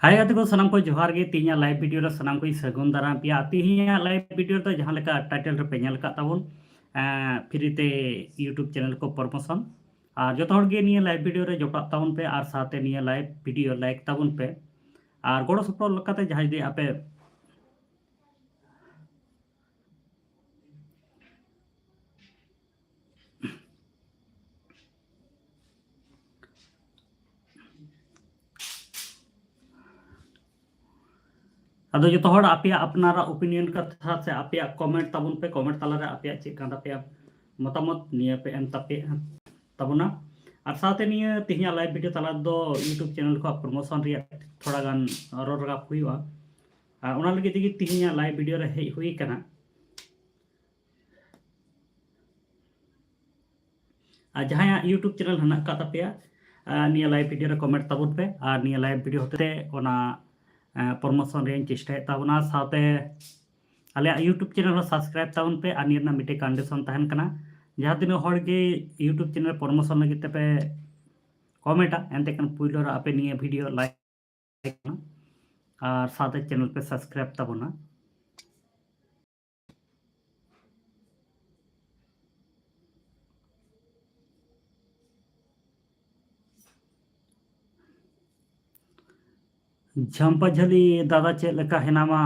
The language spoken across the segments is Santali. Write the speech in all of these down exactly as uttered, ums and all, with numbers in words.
ᱦᱟᱭ ᱜᱟᱛᱮ ᱠᱚ, ᱥᱟᱱᱟᱢ ᱠᱚ ᱡᱚᱦᱟᱨ ᱜᱮ᱾ ᱛᱮᱦᱮᱧᱟᱜ live video ᱨᱮ ᱥᱟᱱᱟᱢ ᱠᱚᱧ ᱥᱟᱹᱜᱩᱱ ᱫᱟᱨᱟᱢ ᱯᱮᱭᱟ᱾ ᱛᱮᱦᱮᱧᱟᱜ live video ᱨᱮᱫᱚ ᱡᱟᱦᱟᱸ ᱞᱮᱠᱟ title ᱨᱮᱯᱮ ᱧᱮᱞ ᱟᱠᱟᱫ ᱛᱟᱵᱚᱱ, ᱮᱸ, free ᱛᱮ YouTube channel ᱠᱚ promotion᱾ ᱟᱨ ᱡᱚᱛᱚ ᱦᱚᱲ ᱜᱮ ᱱᱤᱭᱟᱹ live video ᱨᱮ ᱡᱚᱴᱟᱜ ᱛᱟᱵᱚᱱ ᱯᱮ ᱟᱨ ᱥᱟᱶᱛᱮ ᱱᱤᱭᱟᱹ live video like ᱛᱟᱵᱚᱱ ᱯᱮ᱾ ᱟᱨ ᱜᱚᱲᱚ ᱥᱚᱯᱚᱦᱚᱫ ᱞᱮᱠᱟᱛᱮ ᱡᱟᱦᱟᱸᱭ ᱡᱩᱫᱤ ᱟᱯᱮ ᱟᱫᱚ ᱡᱚᱛᱚ ᱦᱚᱲ ᱟᱯᱮᱭᱟᱜ ᱟᱯᱱᱟᱨᱟᱜ opinion ᱠᱟᱛᱷᱟ ᱥᱮ ᱟᱯᱮᱭᱟᱜ comment ᱛᱟᱵᱚᱱ ᱯᱮ, comment ᱛᱟᱞᱟᱨᱮ ᱟᱯᱮᱭᱟᱜ ᱪᱮᱫ ᱠᱟᱱ ᱛᱟᱯᱮᱭᱟ ᱢᱚᱛᱟᱢᱚᱛ ᱱᱤᱭᱟᱹ ᱯᱮ ᱮᱢ ᱛᱟᱯᱮ ᱛᱟᱵᱚᱱᱟ᱾ ᱟᱨ ᱥᱟᱶᱛᱮ ᱱᱤᱭᱟᱹ ᱛᱮᱦᱮᱧᱟᱜ live video ᱛᱟᱞᱟ ᱫᱚ YouTube channel ᱠᱚᱣᱟᱜ promotion ᱨᱮᱭᱟᱜ ᱛᱷᱚᱲᱟ ᱜᱟᱱ ᱨᱚᱲ ᱨᱟᱠᱟᱵ ᱦᱩᱭᱩᱜᱼᱟ᱾ ᱟᱨ ᱚᱱᱟ ᱞᱟᱹᱜᱤᱫ ᱛᱮᱜᱮ ᱛᱮᱦᱮᱧᱟᱜ live video ᱨᱮ ᱦᱮᱡ ᱦᱩᱭ ᱟᱠᱟᱱᱟ᱾ ᱟᱨ ᱡᱟᱦᱟᱸᱭᱟᱜ YouTube channel ᱦᱮᱱᱟᱜ ᱟᱠᱟᱫ ᱛᱟᱯᱮᱭᱟ, ᱟᱨ ᱱᱤᱭᱟᱹ live video ᱨᱮ comment ᱛᱟᱵᱚᱱ ᱯᱮ, ᱟᱨ ᱱᱤᱭᱟᱹ live video ᱦᱚᱛᱮᱛᱮ ᱚᱱᱟ, ᱟᱨ, promotion ᱨᱮᱧ ᱪᱮᱥᱴᱟᱭᱮᱫ ᱛᱟᱵᱚᱱᱟ᱾ ᱥᱟᱶᱛᱮ ᱟᱞᱮᱭᱟᱜ YouTube channel ᱦᱚᱸ subscribe ᱛᱟᱵᱚᱱ ᱯᱮ᱾ ᱟᱨ ᱱᱤᱭᱟᱹ ᱨᱮᱱᱟᱜ ᱢᱤᱫᱴᱮᱡ condition ᱛᱟᱦᱮᱱ ᱠᱟᱱᱟ, ᱡᱟᱦᱟᱸ ᱛᱤᱱᱟᱹᱜ ᱦᱚᱲ ᱜᱮ YouTube channel promotion ᱞᱟᱹᱜᱤᱫ ᱛᱮᱯᱮ commentᱟ, ᱮᱱᱛᱮ ᱠᱷᱟᱱ ᱯᱩᱭᱞᱩ ᱨᱮ ᱟᱯᱮ ᱱᱤᱭᱟᱹ video like ᱟᱨ ᱥᱟᱶᱛᱮ channel ᱯᱮ subscribe ᱛᱟᱵᱚᱱᱟ᱾ ᱡᱷᱟᱢᱯᱟ ᱡᱷᱟᱹᱞᱤ ᱫᱟᱫᱟ, ᱪᱮᱫ ᱞᱮᱠᱟ ᱦᱮᱱᱟᱢᱟ?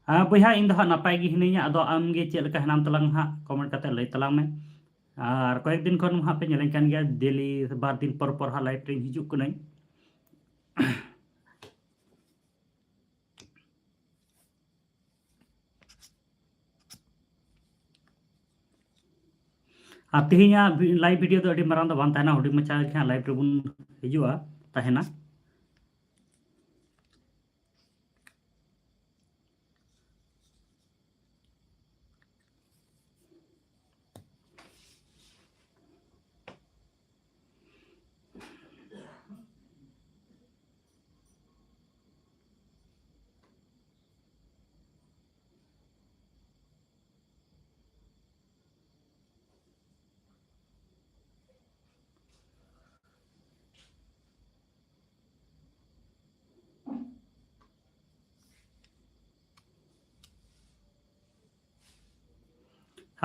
ᱟᱨ ᱵᱚᱭᱦᱟ, ᱤᱧ ᱫᱚ ᱦᱟᱸᱜ ᱱᱟᱯᱟᱭ ᱜᱮ ᱦᱤᱱᱟᱹᱧᱟ᱾ ᱟᱫᱚ ᱟᱢ ᱜᱮ ᱪᱮᱫ ᱞᱮᱠᱟ ᱦᱮᱱᱟᱢ ᱛᱟᱞᱟᱝ ᱦᱟᱸᱜ, comment ᱠᱟᱛᱮ ᱞᱟᱹᱭ ᱛᱟᱞᱟᱝ ᱢᱮ᱾ ᱟᱨ ᱠᱚᱭᱮᱠ ᱫᱤᱱ ᱠᱷᱚᱱ ᱦᱟᱸᱜ ᱯᱮ ᱧᱮᱞᱮᱧ ᱠᱟᱱ ᱜᱮᱭᱟ, daily ᱵᱟᱨ ᱫᱤᱱ ᱯᱚᱨ ᱯᱚᱨ ᱦᱟᱸᱜ live ᱨᱮᱧ ᱦᱤᱡᱩᱜ ᱠᱟᱹᱱᱟᱹᱧ᱾ ᱟᱨ ᱛᱮᱦᱮᱧᱟᱜ ᱵᱷᱤ-, live video ᱫᱚ ᱟᱹᱰᱤ ᱢᱟᱨᱟᱝ ᱫᱚ ᱵᱟᱝ ᱛᱟᱦᱮᱱᱟ, ᱦᱩᱰᱤᱧ ᱢᱟᱪᱷᱟ ᱜᱮ ᱦᱟᱸᱜ live ᱨᱮᱵᱚᱱ ᱦᱤᱡᱩᱜᱼᱟ, ᱛᱟᱦᱮᱱᱟ᱾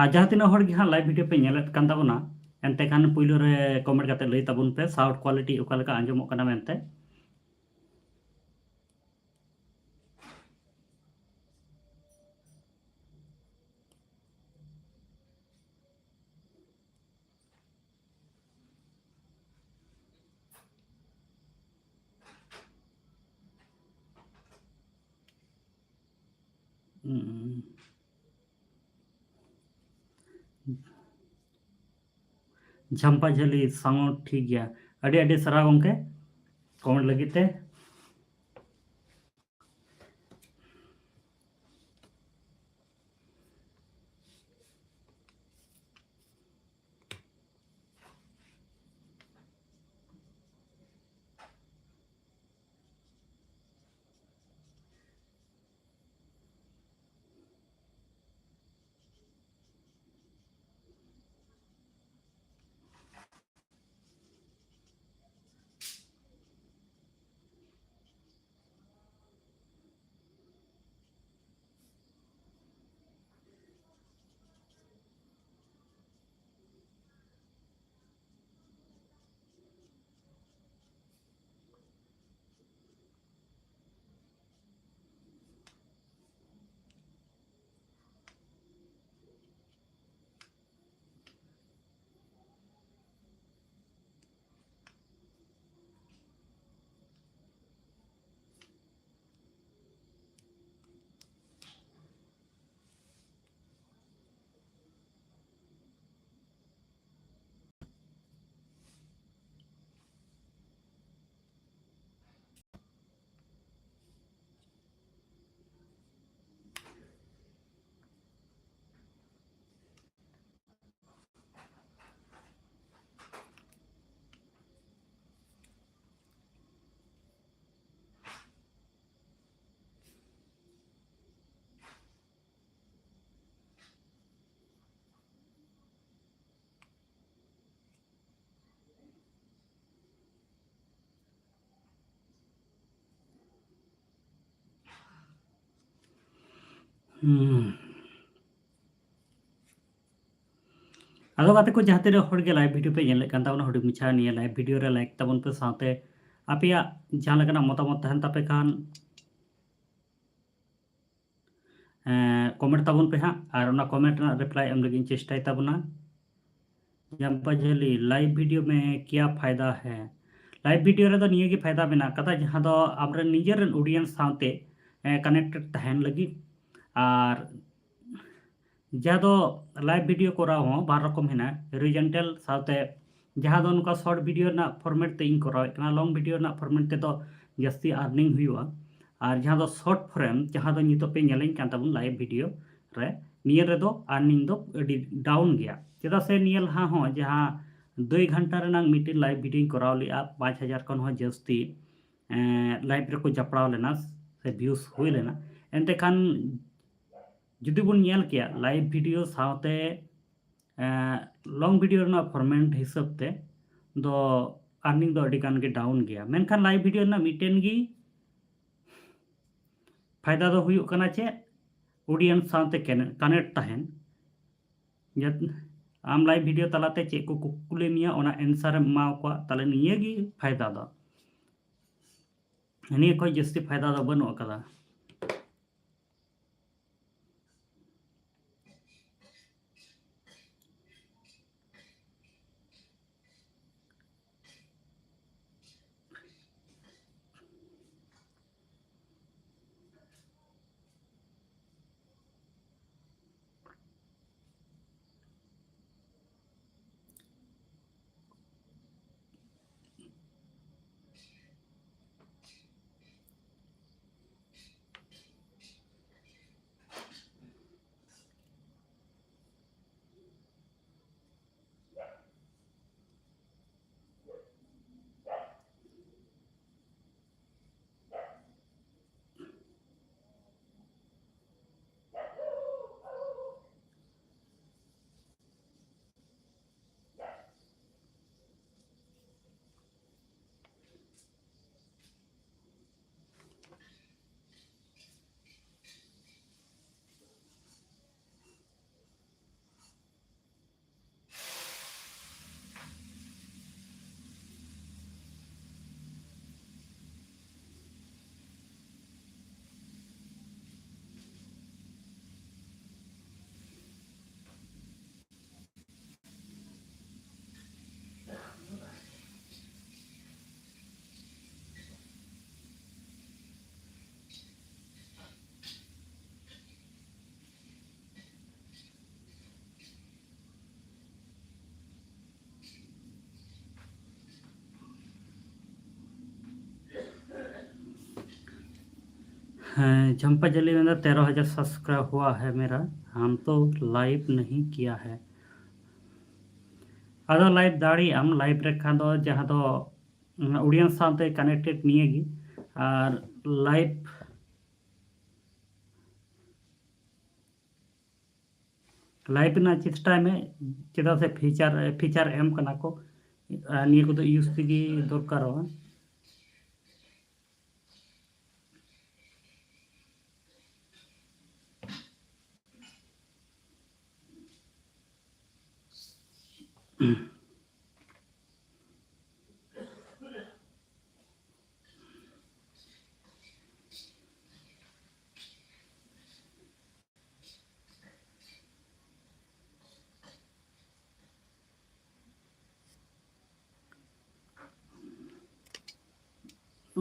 ᱟᱨ ᱡᱟᱦᱟᱸ ᱛᱤᱱᱟᱹᱜ ᱦᱚᱲ ᱜᱮ ᱦᱟᱸᱜ live video ᱯᱮ ᱧᱮᱞᱮᱫ ᱠᱟᱱ ᱛᱟᱵᱚᱱᱟ, ᱮᱱᱛᱮ ᱠᱷᱟᱱ ᱯᱩᱭᱞᱩ ᱨᱮ comment ᱠᱟᱛᱮ ᱞᱟᱹᱭ ᱛᱟᱵᱚᱱ ᱯᱮ, sound quality ᱚᱠᱟ ᱞᱮᱠᱟ ᱟᱸᱡᱚᱢᱚᱜ ᱠᱟᱱᱟ ᱢᱮᱱᱛᱮ᱾ ᱦᱩᱸ᱾ ᱡᱷᱟᱢᱯᱟ ᱡᱷᱟᱹᱞᱤ sound ᱴᱷᱤᱠ ᱜᱮᱭᱟ᱾ ᱟᱹᱰᱤ ᱟᱹᱰᱤ ᱥᱟᱨᱦᱟᱣ ᱜᱚᱢᱠᱮ comment ᱞᱟᱹᱜᱤᱫ ᱛᱮ᱾ ᱦᱩᱸ᱾ ᱟᱫᱚ ᱜᱟᱛᱮ ᱠᱚ, ᱡᱟᱦᱟᱸ ᱛᱤᱱᱟᱹᱜ ᱦᱚᱲ ᱜᱮ live video ᱯᱮ ᱧᱮᱞᱮᱫ ᱠᱟᱱ ᱛᱟᱵᱚᱱᱟ, ᱦᱩᱰᱤᱧ ᱢᱟᱪᱷᱟ ᱱᱤᱭᱟᱹ live video ᱨᱮ like ᱛᱟᱵᱚᱱ ᱯᱮ, ᱥᱟᱶᱛᱮ ᱟᱯᱮᱭᱟᱜ ᱡᱟᱦᱟᱸ ᱞᱮᱠᱟᱱᱟᱜ ᱢᱚᱛᱟᱢᱚᱛ ᱛᱟᱦᱮᱱ ᱛᱟᱯᱮ ᱠᱷᱟᱱ, ᱮᱸ, comment ᱛᱟᱵᱚᱱ ᱯᱮ ᱦᱟᱸᱜ, ᱟᱨ ᱚᱱᱟ comment ᱨᱮᱱᱟᱜ reply ᱮᱢ ᱞᱟᱹᱜᱤᱫ ᱤᱧ ᱪᱮᱥᱴᱟᱭ ᱛᱟᱵᱚᱱᱟ᱾ ᱡᱟᱢᱯᱟ ᱡᱷᱟᱹᱞᱤ, live video ᱢᱮ ᱠᱤᱭᱟ ᱯᱷᱟᱭᱫᱟ ᱦᱮ? Live video ᱨᱮᱫᱚ ᱱᱤᱭᱟᱹ ᱜᱮ ᱯᱷᱟᱭᱫᱟ ᱢᱮᱱᱟᱜ ᱠᱟᱫᱟ, ᱡᱟᱦᱟᱸ ᱫᱚ ᱟᱢᱨᱮᱱ ᱱᱤᱡᱮᱨ ᱨᱮᱱ audience ᱥᱟᱶᱛᱮ, ᱮᱸ, connected ᱛᱟᱦᱮᱱ ᱞᱟᱹᱜᱤᱫ᱾ ᱟᱨ ᱡᱟᱦᱟᱸ ᱫᱚ live video ᱠᱚᱨᱟᱣ ᱦᱚᱸ ᱵᱟᱨ ᱨᱚᱠᱚᱢ ᱦᱮᱱᱟᱜᱼᱟ, horizontal ᱥᱟᱶᱛᱮ ᱡᱟᱦᱟᱸ ᱫᱚ ᱱᱚᱝᱠᱟ short video ᱨᱮᱱᱟᱜ format ᱛᱮ ᱤᱧ ᱠᱚᱨᱟᱣᱮᱫ ᱠᱟᱱᱟ᱾ Long video ᱨᱮᱱᱟᱜ format ᱛᱮᱫᱚ ᱡᱟᱹᱥᱛᱤ earning ᱦᱩᱭᱩᱜᱼᱟ᱾ ᱟᱨ ᱡᱟᱦᱟᱸ ᱫᱚ short form, ᱡᱟᱦᱟᱸ ᱫᱚ ᱱᱤᱛᱚᱜ ᱯᱮ ᱧᱮᱞᱤᱧ ᱠᱟᱱ ᱛᱟᱵᱚᱱ live video ᱨᱮ, ᱱᱤᱭᱟᱹ ᱨᱮᱫᱚ earning ᱫᱚ ᱟᱹᱰᱤ down ᱜᱮᱭᱟ᱾ ᱪᱮᱫᱟᱜ ᱥᱮ ᱱᱤᱭᱟᱹ ᱞᱟᱦᱟ ᱦᱚᱸ ᱡᱟᱦᱟᱸ ᱫᱩᱭ ᱜᱷᱚᱱᱴᱟ ᱨᱮᱱᱟᱜ ᱢᱤᱫᱴᱮᱱ live video ᱤᱧ ᱠᱚᱨᱟᱣ ᱞᱮᱫᱼᱟ, ᱯᱟᱸᱪ ᱦᱟᱡᱟᱨ ᱠᱷᱚᱱ ᱦᱚᱸ ᱡᱟᱹᱥᱛᱤ, ᱮᱸ, live ᱨᱮᱠᱚ ᱡᱟᱯᱲᱟᱣ ᱞᱮᱱᱟ ᱥᱮ views ᱦᱩᱭ ᱞᱮᱱᱟ᱾ ᱮᱱᱛᱮ ᱠᱷᱟᱱ ᱡᱩᱫᱤ ᱵᱚᱱ ᱧᱮᱞ ᱠᱮᱭᱟ live video ᱥᱟᱶᱛᱮ, ᱮᱸ, long video ᱨᱮᱱᱟᱜ format ᱦᱤᱥᱟᱹᱵ ᱛᱮ ᱫᱚ earning ᱫᱚ ᱟᱹᱰᱤ ᱜᱟᱱ ᱜᱮ down ᱜᱮᱭᱟ᱾ ᱢᱮᱱᱠᱷᱟᱱ live video ᱨᱮᱱᱟᱜ ᱢᱤᱫᱴᱮᱱ ᱜᱮ ᱯᱷᱟᱭᱫᱟ ᱫᱚ ᱦᱩᱭᱩᱜ ᱠᱟᱱᱟ ᱪᱮᱫ? Audience ᱥᱟᱶᱛᱮ connect, connect ᱛᱟᱦᱮᱱ᱾ ᱡᱟᱛ-, ᱟᱢ live video ᱛᱟᱞᱟᱛᱮ ᱪᱮᱫ ᱠᱚ ᱠᱩᱠᱞᱤ ᱢᱮᱭᱟ, ᱚᱱᱟ answer ᱮᱢ ᱮᱢᱟ ᱠᱚᱣᱟ, ᱛᱟᱦᱞᱮ ᱱᱤᱭᱟᱹ ᱜᱮ ᱯᱷᱟᱭᱫᱟ ᱫᱚ᱾ ᱱᱤᱭᱟᱹ ᱠᱷᱚᱡ ᱡᱟᱹᱥᱛᱤ ᱯᱷᱟᱭᱫᱟ ᱫᱚ ᱵᱟᱹᱱᱩᱜ ᱟᱠᱟᱫᱟ᱾ ᱦᱮᱸ, ᱡᱷᱟᱢᱯᱟ ᱡᱟᱹᱞᱤ ᱢᱮᱱᱫᱟ, "ᱛᱮᱨᱚ ᱦᱟᱡᱟᱨ subscribe ᱦᱩᱣᱟ ᱦᱮ ᱢᱮᱨᱟ, ᱦᱟᱢ ᱛᱚ live ᱱᱟᱦᱤ ᱠᱤᱭᱟ ᱦᱮ᱾" ᱟᱫᱚ live ᱫᱟᱲᱮᱭᱟᱜ ᱟᱢ, live ᱨᱮ ᱠᱷᱟᱱ ᱫᱚ ᱡᱟᱦᱟᱸ ᱫᱚ, ᱩᱸ, audience ᱥᱟᱶᱛᱮ connected ᱱᱤᱭᱟᱹ ᱜᱮ᱾ ᱟᱨ live, live ᱨᱮᱱᱟᱜ ᱪᱮᱥᱴᱟᱭ ᱢᱮ, ᱪᱮᱫᱟᱜ ᱥᱮ feature, feature ᱮᱢ ᱠᱟᱱᱟ ᱠᱚ᱾ ᱟᱨ ᱱᱤᱭᱟᱹ ᱠᱚᱫᱚ use ᱛᱮᱜᱮ ᱫᱚᱨᱠᱟᱨᱚᱜᱼᱟ᱾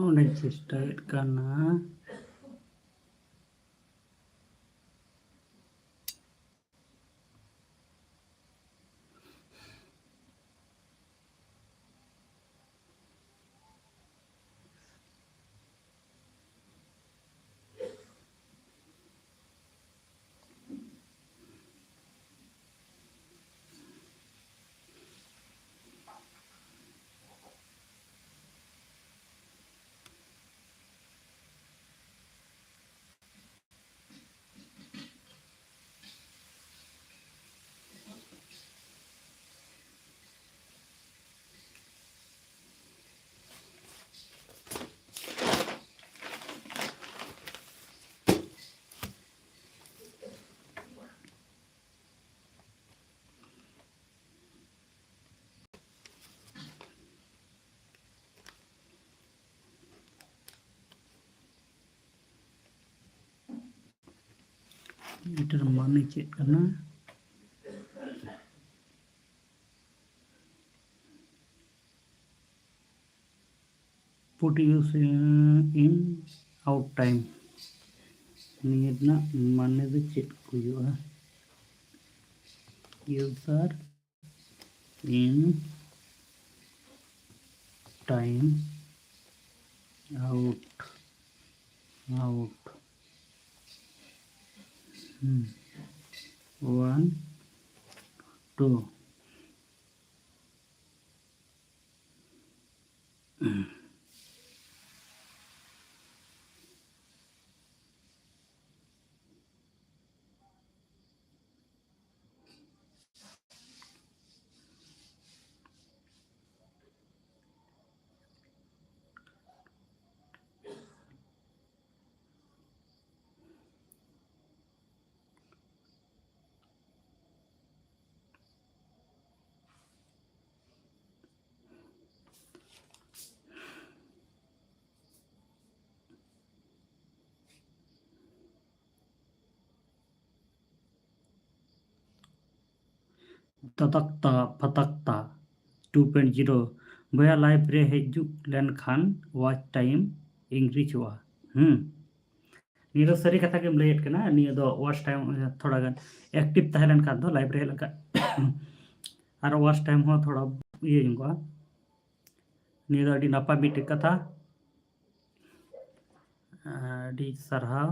ᱚᱸᱰᱮᱧ ᱪᱮᱥᱴᱟᱭᱮᱫ ᱠᱟᱱᱟ᱾ ᱮᱴᱟᱨ ᱢᱟᱱᱮ ᱪᱮᱫ ᱠᱟᱱᱟ? Put use in out time, ᱱᱤᱭᱟᱹ ᱨᱮᱱᱟᱜ ᱢᱟᱱᱮ ᱫᱚ ᱪᱮᱫ ᱠᱚ ᱦᱩᱭᱩᱜᱼᱟ? User in time out. Out. Hmm. One, two. ᱛᱟᱛᱟᱠᱛᱟ ᱯᱷᱟᱛᱟᱠᱛᱟ two point zero. ᱵᱚᱭᱦᱟ, ᱞᱟᱭᱤᱵᱷ ᱨᱮ ᱦᱤᱡᱩᱜ ᱞᱮᱱᱠᱷᱟᱱ ᱣᱟᱪ ᱴᱟᱭᱤᱢ ᱤᱱᱠᱨᱤᱡᱚᱜᱼᱟ᱾ ᱦᱩᱸ, ᱱᱤᱭᱟᱹ ᱫᱚ ᱥᱟᱹᱨᱤ ᱠᱟᱛᱷᱟ ᱜᱮᱢ ᱞᱟᱹᱭᱮᱫ ᱠᱟᱱᱟ᱾ ᱱᱤᱭᱟᱹ ᱫᱚ ᱣᱟᱪ ᱴᱟᱭᱤᱢ ᱛᱷᱚᱲᱟ ᱜᱟᱱ ᱮᱠᱴᱤᱵᱷ ᱛᱟᱦᱮᱸ ᱞᱮᱱᱠᱷᱟᱱ ᱫᱚ, ᱞᱟᱭᱤᱵᱷ ᱨᱮ ᱦᱮᱡ ᱞᱮᱱᱠᱷᱟᱱ ᱟᱨ ᱣᱟᱪ ᱴᱟᱭᱤᱢ ᱦᱚᱸ ᱛᱷᱚᱲᱟ ᱤᱭᱟᱹ ᱧᱚᱜᱚᱜᱼᱟ᱾ ᱱᱤᱭᱟᱹ ᱫᱚ ᱟᱹᱰᱤ ᱱᱟᱯᱟᱭ ᱢᱤᱫᱴᱮᱡ ᱠᱟᱛᱷᱟ᱾ ᱟᱹᱰᱤ ᱥᱟᱨᱦᱟᱣ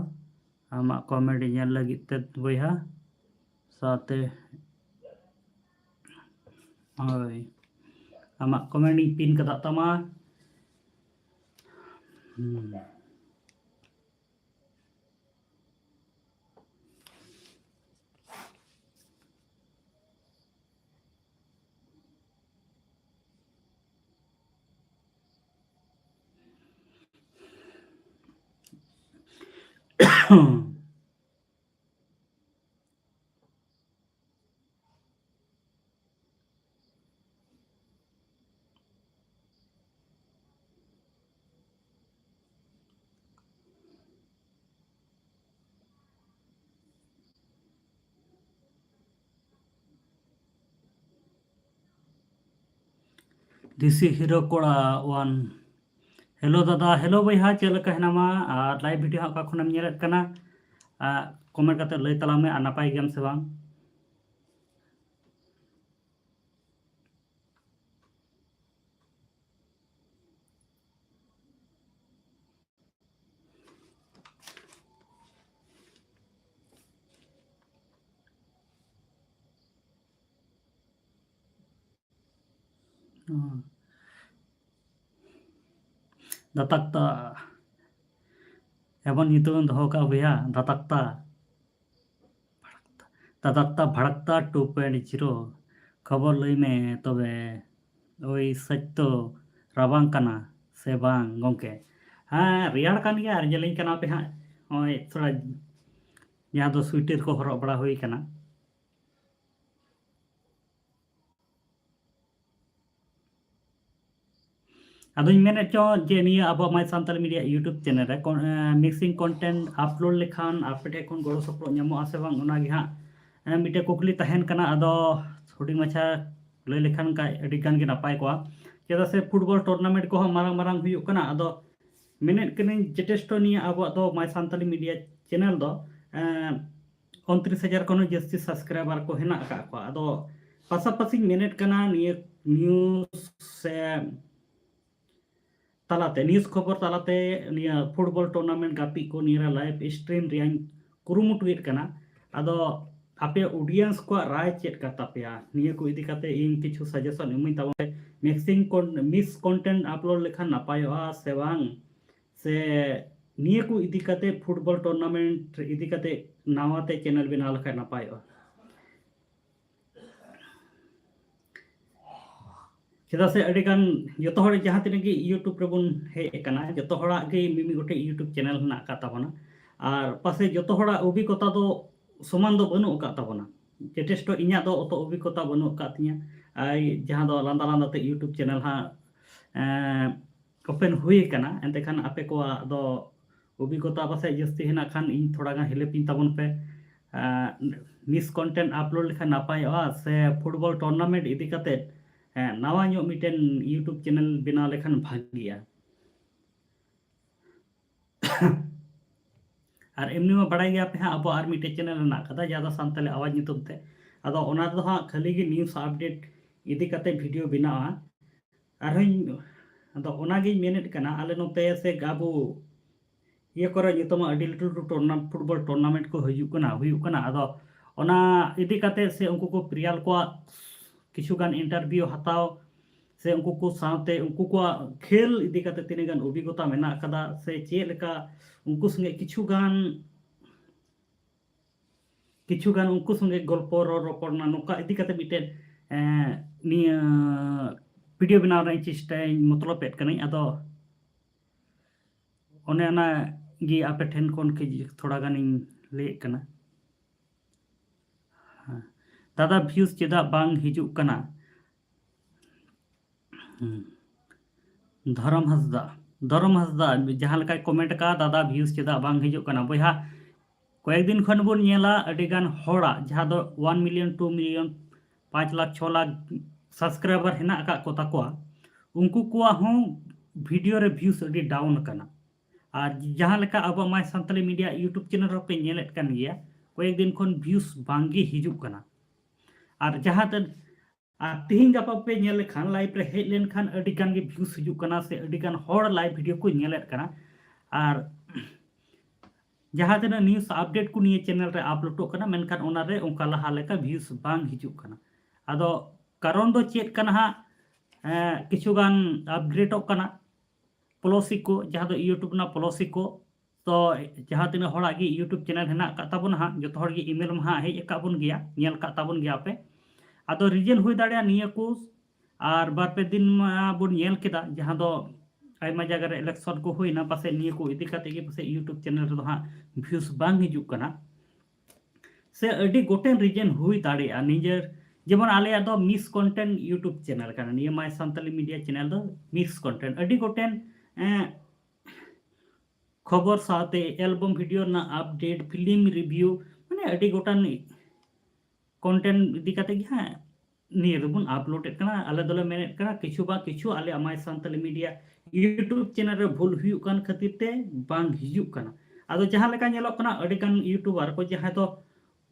ᱟᱢᱟᱜ ᱠᱚᱢᱮᱱᱴ ᱧᱮᱞ ᱞᱟᱹᱜᱤᱫ ᱛᱮ ᱵᱚᱭᱦᱟ᱾ ᱥᱟᱶᱛᱮ, ᱦᱳᱭ, ᱟᱢᱟᱜ ᱠᱚᱢᱮᱱᱴ ᱤᱧ ᱯᱤᱱ ᱠᱟᱫᱟ ᱛᱟᱢᱟ᱾ ᱦᱩᱸ᱾ ᱫᱮᱥᱤ ᱦᱤᱨᱳ ᱠᱚᱲᱟ ᱚᱣᱟᱱ᱾ ᱦᱮᱞᱳ ᱫᱟᱫᱟ, ᱦᱮᱞᱳ ᱵᱚᱭᱦᱟ, ᱪᱮᱫ ᱞᱮᱠᱟ ᱦᱮᱱᱟᱢᱟ? ᱟᱨ ᱞᱟᱭᱤᱵᱷ ᱵᱷᱤᱰᱤᱭᱳ ᱦᱟᱸᱜ ᱚᱠᱟ ᱠᱷᱚᱱᱮᱢ ᱧᱮᱞᱮᱫ ᱠᱟᱱᱟ? ᱟᱨ ᱠᱚᱢᱮᱱᱴ ᱠᱟᱛᱮ ᱞᱟᱹᱭ ᱛᱟᱞᱟᱝ ᱢᱮ, ᱟᱨ ᱱᱟᱯᱟᱭ ᱜᱮᱭᱟᱢ ᱥᱮ ᱵᱟᱝ? ᱫᱟᱛᱟᱠᱛᱟ᱾ ᱮᱢᱚᱱ ᱧᱩᱛᱩᱢᱮᱢ ᱫᱚᱦᱚ ᱠᱟᱜᱼᱟ ᱵᱚᱭᱦᱟ, ᱫᱟᱛᱟᱠᱛᱟ᱾ ᱫᱟᱛᱟᱠᱛᱟ ᱵᱷᱟᱲᱟᱠᱛᱟ ᱴᱩ ᱯᱚᱭᱮᱱᱴ ᱡᱤᱨᱳ᱾ ᱠᱷᱚᱵᱚᱨ ᱞᱟᱹᱭ ᱢᱮ ᱛᱚᱵᱮ, ᱳᱭ ᱥᱚᱛᱭᱚ ᱨᱟᱵᱟᱝ ᱠᱟᱱᱟ ᱥᱮ ᱵᱟᱝ ᱜᱚᱝᱠᱮ? ᱦᱮᱸ, ᱨᱮᱭᱟᱲ ᱠᱟᱱ ᱜᱮᱭᱟ ᱟᱨ ᱧᱮᱞᱤᱧ ᱠᱟᱱᱟ ᱯᱮ ᱦᱟᱸᱜ, ᱱᱚᱜᱼᱚᱭ ᱛᱷᱚᱲᱟ ᱡᱟᱦᱟᱸ ᱫᱚ ᱥᱩᱭᱴᱟᱨ ᱠᱚ ᱦᱚᱨᱚᱜ ᱵᱟᱲᱟ ᱦᱩᱭ ᱠᱟᱱᱟ᱾ ᱟᱫᱚᱧ ᱢᱮᱱᱮᱫ ᱪᱚ ᱡᱮ ᱱᱤᱭᱟᱹ ᱟᱵᱚᱣᱟᱜ My Santali Media YouTube channel ᱨᱮ ᱠᱚᱱ-, ᱮᱸ, mixing content upload ᱞᱮᱠᱷᱟᱱ ᱟᱯᱮ ᱴᱷᱮᱱ ᱠᱷᱚᱱ ᱜᱚᱲᱚ ᱥᱚᱯᱚᱦᱚᱫ ᱧᱟᱢᱚᱜᱼᱟ ᱥᱮ ᱵᱟᱝ, ᱚᱱᱟ ᱜᱮ ᱦᱟᱸᱜ, ᱮᱸ, ᱢᱤᱫᱴᱮᱡ ᱠᱩᱠᱞᱤ ᱛᱟᱦᱮᱱ ᱠᱟᱱᱟ᱾ ᱟᱫᱚ ᱦᱩᱰᱤᱧ ᱢᱟᱪᱷᱟ ᱞᱟᱹᱭ ᱞᱮᱠᱷᱟᱱ ᱠᱷᱟᱡ ᱟᱹᱰᱤ ᱜᱟᱱ ᱜᱮ ᱱᱟᱯᱟᱭ ᱠᱚᱜᱼᱟ᱾ ᱪᱮᱫᱟᱜ ᱥᱮ ᱯᱷᱩᱴᱵᱚᱞ tournament ᱠᱚᱦᱚᱸ ᱢᱟᱨᱟᱝ ᱢᱟᱨᱟᱝ ᱦᱩᱭᱩᱜ ᱠᱟᱱᱟ᱾ ᱟᱫᱚ ᱢᱮᱱᱮᱫ ᱠᱟᱹᱱᱟᱹᱧ ᱡᱚᱛᱷᱮᱥᱴᱚ ᱱᱤᱭᱟᱹ ᱟᱵᱚᱣᱟᱜ ᱫᱚ My Santali Media channel ᱫᱚ, ᱮᱸ, ᱩᱱᱛᱨᱤᱥ ᱦᱟᱡᱟᱨ ᱠᱷᱚᱱ ᱦᱚᱸ ᱡᱟᱹᱥᱛᱤ subscriber ᱠᱚ ᱦᱮᱱᱟᱜ ᱟᱠᱟᱫ ᱠᱚᱣᱟ᱾ ᱟᱫᱚ ᱯᱟᱥᱟᱯᱟᱥᱤᱧ ᱢᱮᱱᱮᱫ ᱠᱟᱱᱟ ᱱᱤᱭᱟᱹ news ᱥᱮ ᱛᱟᱞᱟᱛᱮ, news ᱠᱷᱚᱵᱚᱨ ᱛᱟᱞᱟᱛᱮ ᱱᱤᱭᱟᱹ ᱯᱷᱩᱴᱵᱚᱞ tournament ᱜᱟᱛᱮᱜ ᱠᱚ ᱱᱤᱭᱟᱹ ᱨᱮ live stream ᱨᱮᱭᱟᱜ ᱤᱧ ᱠᱩᱨᱩᱢᱩᱴᱩᱭᱮᱫ ᱠᱟᱱᱟ᱾ ᱟᱫᱚ ᱟᱯᱮ audience ᱠᱚᱣᱟᱜ ᱨᱟᱭ ᱪᱮᱫ ᱠᱟ ᱛᱟᱯᱮᱭᱟ? ᱱᱤᱭᱟᱹ ᱠᱚ ᱤᱫᱤ ᱠᱟᱛᱮ ᱤᱧ ᱠᱤᱪᱷᱩ suggestion ᱮᱢᱟᱹᱧ ᱛᱟᱵᱚᱱ ᱯᱮ᱾ Mixing con-, mix content upload ᱞᱮᱠᱷᱟᱱ ᱱᱟᱯᱟᱭᱚᱜᱼᱟ ᱥᱮ ᱵᱟᱝ? ᱥᱮ ᱱᱤᱭᱟᱹ ᱠᱚ ᱤᱫᱤ ᱠᱟᱛᱮ, ᱯᱷᱩᱴᱵᱚᱞ tournament ᱤᱫᱤ ᱠᱟᱛᱮ ᱱᱟᱣᱟ ᱛᱮ channel ᱵᱮᱱᱟᱣ ᱞᱮᱠᱷᱟᱱ ᱱᱟᱯᱟᱭᱚᱜᱼᱟ? ᱪᱮᱫᱟᱜ ᱥᱮ ᱟᱹᱰᱤ ᱜᱟᱱ ᱡᱚᱛᱚ ᱦᱚᱲ ᱡᱟᱦᱟᱸ ᱛᱤᱱᱟᱹᱜ ᱜᱮ YouTube ᱨᱮᱵᱚᱱ ᱦᱮᱡ ᱟᱠᱟᱱᱟ, ᱡᱚᱛᱚ ᱦᱚᱲᱟᱜ ᱜᱮ ᱢᱤᱢᱤᱫ ᱜᱚᱴᱮᱡ YouTube channel ᱦᱮᱱᱟᱜ ᱟᱠᱟᱫ ᱛᱟᱵᱚᱱᱟ᱾ ᱟᱨ ᱯᱟᱥᱮᱡ ᱡᱚᱛᱚ ᱦᱚᱲᱟᱜ ᱚᱵᱷᱤᱜᱽᱜᱚᱛᱟ ᱫᱚ ᱥᱚᱢᱟᱱ ᱫᱚ ᱵᱟᱹᱱᱩᱜ ᱟᱠᱟᱫ ᱛᱟᱵᱚᱱᱟ᱾ ᱡᱚᱛᱷᱮᱥᱴᱚ ᱤᱧᱟᱹᱜ ᱫᱚ ᱚᱛᱚ ᱚᱵᱷᱤᱜᱽᱜᱚᱛᱟ ᱵᱟᱹᱱᱩᱜ ᱟᱠᱟᱫ ᱛᱤᱧᱟᱹ᱾ ᱟᱨ ᱡᱟᱦᱟᱸ ᱫᱚ ᱞᱟᱸᱫᱟ ᱞᱟᱸᱫᱟ ᱛᱮ YouTube channel ᱦᱟᱸᱜ, ᱮᱸ, open ᱦᱩᱭ ᱟᱠᱟᱱᱟ, ᱮᱱᱛᱮ ᱠᱷᱟᱱ ᱟᱯᱮ ᱠᱚᱣᱟᱜ ᱫᱚ ᱚᱵᱷᱤᱜᱽᱜᱚᱛᱟ ᱯᱟᱥᱮᱡ ᱡᱟᱹᱥᱛᱤ ᱦᱮᱱᱟᱜ ᱠᱷᱟᱱ ᱤᱧ ᱛᱷᱚᱲᱟ ᱜᱟᱱ help ᱤᱧ ᱛᱟᱵᱚᱱ ᱯᱮ᱾ ᱮᱸ, mix content upload ᱞᱮᱠᱷᱟᱱ ᱱᱟᱯᱟᱭᱚᱜᱼᱟ ᱥᱮ ᱯᱷᱩᱴᱵᱚᱞ tournament ᱤᱫᱤ ᱠᱟᱛᱮ, ᱮᱸ, ᱱᱟᱣᱟ ᱧᱚᱜ ᱢᱤᱫᱴᱮᱱ YouTube channel ᱵᱮᱱᱟᱣ ᱞᱮᱠᱷᱟᱱ ᱵᱷᱟᱜᱤᱜᱼᱟ? ᱟᱨ ᱮᱢᱱᱤ ᱢᱟ ᱵᱟᱲᱟᱭ ᱜᱮᱭᱟ ᱯᱮ ᱦᱟᱸᱜ, ᱟᱵᱚ ᱟᱨ ᱢᱤᱫᱴᱮᱡ channel ᱦᱮᱱᱟᱜ ᱟᱠᱟᱫᱟ, ᱡᱟᱦᱟᱸ ᱫᱚ ᱥᱟᱱᱛᱟᱞᱤ ᱟᱣᱟᱡᱽ ᱧᱩᱛᱩᱢ ᱛᱮ᱾ ᱟᱫᱚ ᱚᱱᱟ ᱨᱮᱫᱚ ᱦᱟᱸᱜ ᱠᱷᱟᱹᱞᱤ ᱜᱮ news update ᱤᱫᱤ ᱠᱟᱛᱮ video ᱵᱮᱱᱟᱣᱟ᱾ ᱟᱨᱦᱚᱸᱧ, ᱟᱫᱚ ᱚᱱᱟᱜᱤᱧ ᱢᱮᱱᱮᱫ ᱠᱟᱱᱟ, ᱟᱞᱮ ᱱᱚᱛᱮ ᱥᱮ ᱟᱵᱚ ᱤᱭᱟᱹ ᱠᱚᱨᱮ ᱱᱤᱛᱚᱜ ᱢᱟ ᱟᱹᱰᱤ ᱞᱟᱹᱴᱩ ᱞᱟᱹᱴᱩ tourna-, ᱯᱷᱩᱴᱵᱚᱞ tournament ᱠᱚ ᱦᱩᱭᱩᱜ ᱠᱟᱱᱟ, ᱦᱩᱭᱩᱜ ᱠᱟᱱᱟ᱾ ᱟᱫᱚ ᱚᱱᱟ ᱤᱫᱤ ᱠᱟᱛᱮ ᱥᱮ ᱩᱱᱠᱩ ᱠᱚ player ᱠᱚᱣᱟᱜ ᱠᱤᱪᱷᱩ ᱜᱟᱱ interview ᱦᱟᱛᱟᱣ, ᱥᱮ ᱩᱱᱠᱩ ᱠᱚ ᱥᱟᱶᱛᱮ ᱩᱱᱠᱩ ᱠᱚᱣᱟᱜ ᱠᱷᱮᱞ ᱤᱫᱤ ᱠᱟᱛᱮ ᱛᱤᱱᱟᱹᱜ ᱜᱟᱱ ᱚᱵᱷᱤᱜᱽᱜᱚᱛᱟ ᱢᱮᱱᱟᱜ ᱟᱠᱟᱫᱟ, ᱥᱮ ᱪᱮᱫ ᱞᱮᱠᱟ ᱩᱱᱠᱩ ᱥᱚᱸᱜᱮ ᱠᱤᱪᱷᱩ ᱜᱟᱱ ᱠᱤᱪᱷᱩ ᱜᱟᱱ ᱩᱱᱠᱩ ᱥᱚᱸᱜᱮ ᱜᱚᱞᱯᱚ ᱨᱚᱲ ᱨᱚᱯᱚᱲ ᱨᱮᱱᱟᱜ ᱱᱚᱝᱠᱟ ᱤᱫᱤ ᱠᱟᱛᱮ ᱢᱤᱫᱴᱮᱱ, ᱮᱸ, ᱱᱤᱭᱟᱹ ᱵᱷᱤᱰᱤᱭᱳ ᱵᱮᱱᱟᱣ ᱨᱮᱱᱟᱜ ᱤᱧ ᱪᱮᱥᱴᱟᱭᱟᱹᱧ, ᱢᱚᱛᱞᱚᱵ ᱮᱫ ᱠᱟᱹᱱᱟᱹᱧ᱾ ᱟᱫᱚ ᱚᱱᱮ ᱚᱱᱟ ᱜᱮ ᱟᱯᱮ ᱴᱷᱮᱱ ᱠᱷᱚᱱ ᱠᱟᱹᱡ ᱛᱷᱚᱲᱟ ᱜᱟᱱᱤᱧ ᱞᱟᱹᱭᱮᱫ ᱠᱟᱱᱟ᱾ ᱦᱮᱸ᱾ ᱫᱟᱫᱟ, ᱵᱷᱤᱭᱩᱥ ᱪᱮᱫᱟᱜ ᱵᱟᱝ ᱦᱤᱡᱩᱜ ᱠᱟᱱᱟ? ᱦᱩᱸ᱾ ᱫᱷᱚᱨᱚᱢ ᱦᱟᱸᱥᱫᱟ, ᱫᱷᱚᱨᱚᱢ ᱦᱟᱸᱥᱫᱟ ᱡᱟᱦᱟᱸ ᱞᱮᱠᱟᱭ ᱠᱚᱢᱮᱱᱴ ᱟᱠᱟᱫ, "ᱫᱟᱫᱟ, ᱵᱷᱤᱭᱩᱥ ᱪᱮᱫᱟᱜ ᱵᱟᱝ ᱦᱤᱡᱩᱜ ᱠᱟᱱᱟ?" ᱵᱚᱭᱦᱟ, ᱠᱚᱭᱮᱠ ᱫᱤᱱ ᱠᱷᱚᱱ ᱵᱚᱱ ᱧᱮᱞᱟ, ᱟᱹᱰᱤ ᱜᱟᱱ ᱦᱚᱲᱟᱜ, ᱡᱟᱦᱟᱸ ᱫᱚ ᱚᱣᱟᱱ ᱢᱤᱞᱤᱭᱚᱱ, ᱴᱩ ᱢᱤᱞᱤᱭᱚᱱ, ᱯᱟᱸᱪ ᱞᱟᱠᱷ, ᱪᱷᱚ ᱞᱟᱠᱷ ᱥᱟᱵᱥᱠᱨᱟᱭᱵᱟᱨ ᱦᱮᱱᱟᱜ ᱟᱠᱟᱫ ᱠᱚ ᱛᱟᱠᱚᱣᱟ, ᱩᱱᱠᱩ ᱠᱚᱣᱟᱜ ᱦᱚᱸ ᱵᱷᱤᱰᱤᱭᱳ ᱨᱮ ᱵᱷᱤᱭᱩᱥ ᱟᱹᱰᱤ ᱰᱟᱣᱩᱱ ᱟᱠᱟᱱᱟ᱾ ᱟᱨ ᱡᱟᱦᱟᱸ ᱞᱮᱠᱟ ᱟᱵᱚᱣᱟᱜ ᱢᱟᱭ ᱥᱟᱱᱛᱟᱞᱤ ᱢᱤᱰᱤᱭᱟ YouTube ᱪᱮᱱᱮᱞ ᱨᱮᱯᱮ ᱧᱮᱞᱮᱫ ᱠᱟᱱ ᱜᱮᱭᱟ, ᱠᱚᱭᱮᱠ ᱫᱤᱱ ᱠᱷᱚᱱ ᱵᱷᱤᱭᱩᱥ ᱵᱟᱝᱜᱮ ᱦᱤᱡᱩᱜ ᱠᱟᱱᱟ᱾ ᱟᱨ ᱡᱟᱦᱟᱸ ᱛᱤᱱ-, ᱟᱨ ᱛᱤᱦᱤᱧ ᱜᱟᱯᱟ ᱯᱮ ᱧᱮᱞ ᱞᱮᱠᱷᱟᱱ, ᱞᱟᱭᱤᱵᱷ ᱨᱮ ᱦᱮᱡ ᱞᱮᱱᱠᱷᱟᱱ ᱟᱹᱰᱤ ᱜᱟᱱ ᱜᱮ ᱵᱷᱤᱭᱩᱥ ᱦᱤᱡᱩᱜ ᱠᱟᱱᱟ, ᱥᱮ ᱟᱹᱰᱤ ᱜᱟᱱ ᱦᱚᱲ ᱞᱟᱭᱤᱵᱷ ᱵᱷᱤᱰᱤᱭᱳ ᱠᱚ ᱧᱮᱞᱮᱫ ᱠᱟᱱᱟ᱾ ᱟᱨ ᱡᱟᱦᱟᱸ ᱛᱤᱱᱟᱹᱜ ᱱᱤᱭᱩᱡᱽ ᱟᱯᱰᱮᱴ ᱠᱚ ᱱᱤᱭᱟᱹ ᱪᱮᱱᱮᱞ ᱨᱮ ᱟᱯᱞᱳᱰᱚᱜ ᱠᱟᱱᱟ, ᱢᱮᱱᱠᱷᱟᱱ ᱚᱱᱟ ᱨᱮ ᱚᱱᱠᱟ ᱞᱟᱦᱟ ᱞᱮᱠᱟ ᱵᱷᱤᱭᱩᱥ ᱵᱟᱝ ᱦᱤᱡᱩᱜ ᱠᱟᱱᱟ᱾ ᱟᱫᱚ ᱠᱟᱨᱚᱱ ᱫᱚ ᱪᱮᱫ ᱠᱟᱱᱟ ᱦᱟᱸᱜ? ᱮᱸ, ᱠᱤᱪᱷᱩ ᱜᱟᱱ ᱟᱯᱜᱨᱮᱰᱚᱜ ᱠᱟᱱᱟ ᱯᱚᱞᱤᱥᱤ ᱠᱚ, ᱡᱟᱦᱟᱸ ᱫᱚ YouTube ᱨᱮᱱᱟᱜ ᱯᱚᱞᱤᱥᱤ ᱠᱚ᱾ ᱛᱚ ᱡᱟᱦᱟᱸ ᱛᱤᱱᱟᱹᱜ ᱦᱚᱲᱟᱜ ᱜᱮ YouTube ᱪᱮᱱᱮᱞ ᱦᱮᱱᱟᱜ ᱟᱠᱟᱫ ᱛᱟᱵᱚᱱᱟ ᱦᱟᱸᱜ, ᱡᱚᱛᱚ ᱦᱚᱲ ᱜᱮ ᱤᱢᱮᱞ ᱢᱟ ᱦᱟᱸᱜ ᱦᱮᱡ ᱟᱠᱟᱫ ᱵᱚᱱ ᱜᱮᱭᱟ, ᱧᱮᱞ ᱟᱠᱟᱫ ᱛᱟᱵᱚᱱ ᱜᱮᱭᱟ ᱯᱮ᱾ ᱟᱫᱚ ᱨᱤᱡᱮᱱ ᱦᱩᱭ ᱫᱟᱲᱮᱭᱟᱜᱼᱟ ᱱᱤᱭᱟᱹ ᱠᱚ, ᱟᱨ ᱵᱟᱨ ᱯᱮ ᱫᱤᱱ ᱢᱟ ᱵᱚᱱ ᱧᱮᱞ ᱠᱮᱫᱟ, ᱡᱟᱦᱟᱸ ᱫᱚ ᱟᱭᱢᱟ ᱡᱟᱭᱜᱟ ᱨᱮ ᱤᱞᱮᱠᱥᱚᱱ ᱠᱚ ᱦᱩᱭᱱᱟ, ᱯᱟᱥᱮᱡ ᱱᱤᱭᱟᱹ ᱠᱚ ᱤᱫᱤ ᱠᱟᱛᱮ ᱜᱮ ᱯᱟᱥᱮᱡ YouTube ᱪᱮᱱᱮᱞ ᱨᱮᱫᱚ ᱦᱟᱸᱜ ᱵᱷᱤᱭᱩᱥ ᱵᱟᱝ ᱦᱤᱡᱩᱜ ᱠᱟᱱᱟ, ᱥᱮ ᱟᱹᱰᱤ ᱜᱚᱴᱮᱱ ᱨᱤᱡᱮᱱ ᱦᱩᱭ ᱫᱟᱲᱮᱭᱟᱜᱼᱟ᱾ ᱱᱤᱡᱮᱨ, ᱡᱮᱢᱚᱱ ᱟᱞᱮᱭᱟᱜ ᱫᱚ ᱢᱤᱠᱥ ᱠᱚᱱᱴᱮᱱᱴ YouTube ᱪᱮᱱᱮᱞ ᱠᱟᱱᱟ, ᱱᱤᱭᱟᱹ ᱢᱟᱭ ᱥᱟᱱᱛᱟᱞᱤ ᱢᱤᱰᱤᱭᱟ ᱪᱮᱱᱮᱞ ᱫᱚ ᱢᱤᱠᱥ ᱠᱚᱱᱴᱮᱱᱴ, ᱟᱹᱰᱤ ᱜᱚᱴᱮᱱ, ᱮᱸ, ᱠᱷᱚᱵᱚᱨ ᱥᱟᱶᱛᱮ ᱮᱞᱵᱟᱢ ᱵᱷᱤᱰᱤᱭᱳ ᱨᱮᱱᱟᱜ ᱟᱯᱰᱮᱴ, ᱯᱷᱤᱞᱢ ᱨᱤᱵᱷᱤᱭᱩ, ᱢᱟᱱᱮ ᱟᱹᱰᱤ ᱜᱚᱴᱟᱝ ᱠᱚᱱᱴᱮᱱᱴ ᱤᱫᱤ ᱠᱟᱛᱮ ᱜᱮ ᱦᱟᱸᱜ ᱱᱤᱭᱟᱹ ᱫᱚᱵᱚᱱ ᱟᱯᱞᱳᱰᱮᱫ ᱠᱟᱱᱟ᱾ ᱟᱞᱮ ᱫᱚᱞᱮ ᱢᱮᱱᱮᱫ ᱠᱟᱱᱟ, ᱠᱤᱪᱷᱩ ᱵᱟ ᱠᱤᱪᱷᱩ ᱟᱞᱮ ᱢᱟᱭ ᱥᱟᱱᱛᱟᱞᱤ ᱢᱤᱰᱤᱭᱟ YouTube ᱪᱮᱱᱮᱞ ᱨᱮ ᱵᱷᱩᱞ ᱦᱩᱭᱩᱜ ᱠᱟᱱ ᱠᱷᱟᱹᱛᱤᱨ ᱛᱮ ᱵᱟᱝ ᱦᱤᱡᱩᱜ ᱠᱟᱱᱟ᱾ ᱟᱫᱚ ᱡᱟᱦᱟᱸ ᱞᱮᱠᱟ ᱧᱮᱞᱚᱜ ᱠᱟᱱᱟ, ᱟᱹᱰᱤ ᱜᱟᱱ YouTuber ᱠᱚ ᱡᱟᱦᱟᱸᱭ ᱫᱚ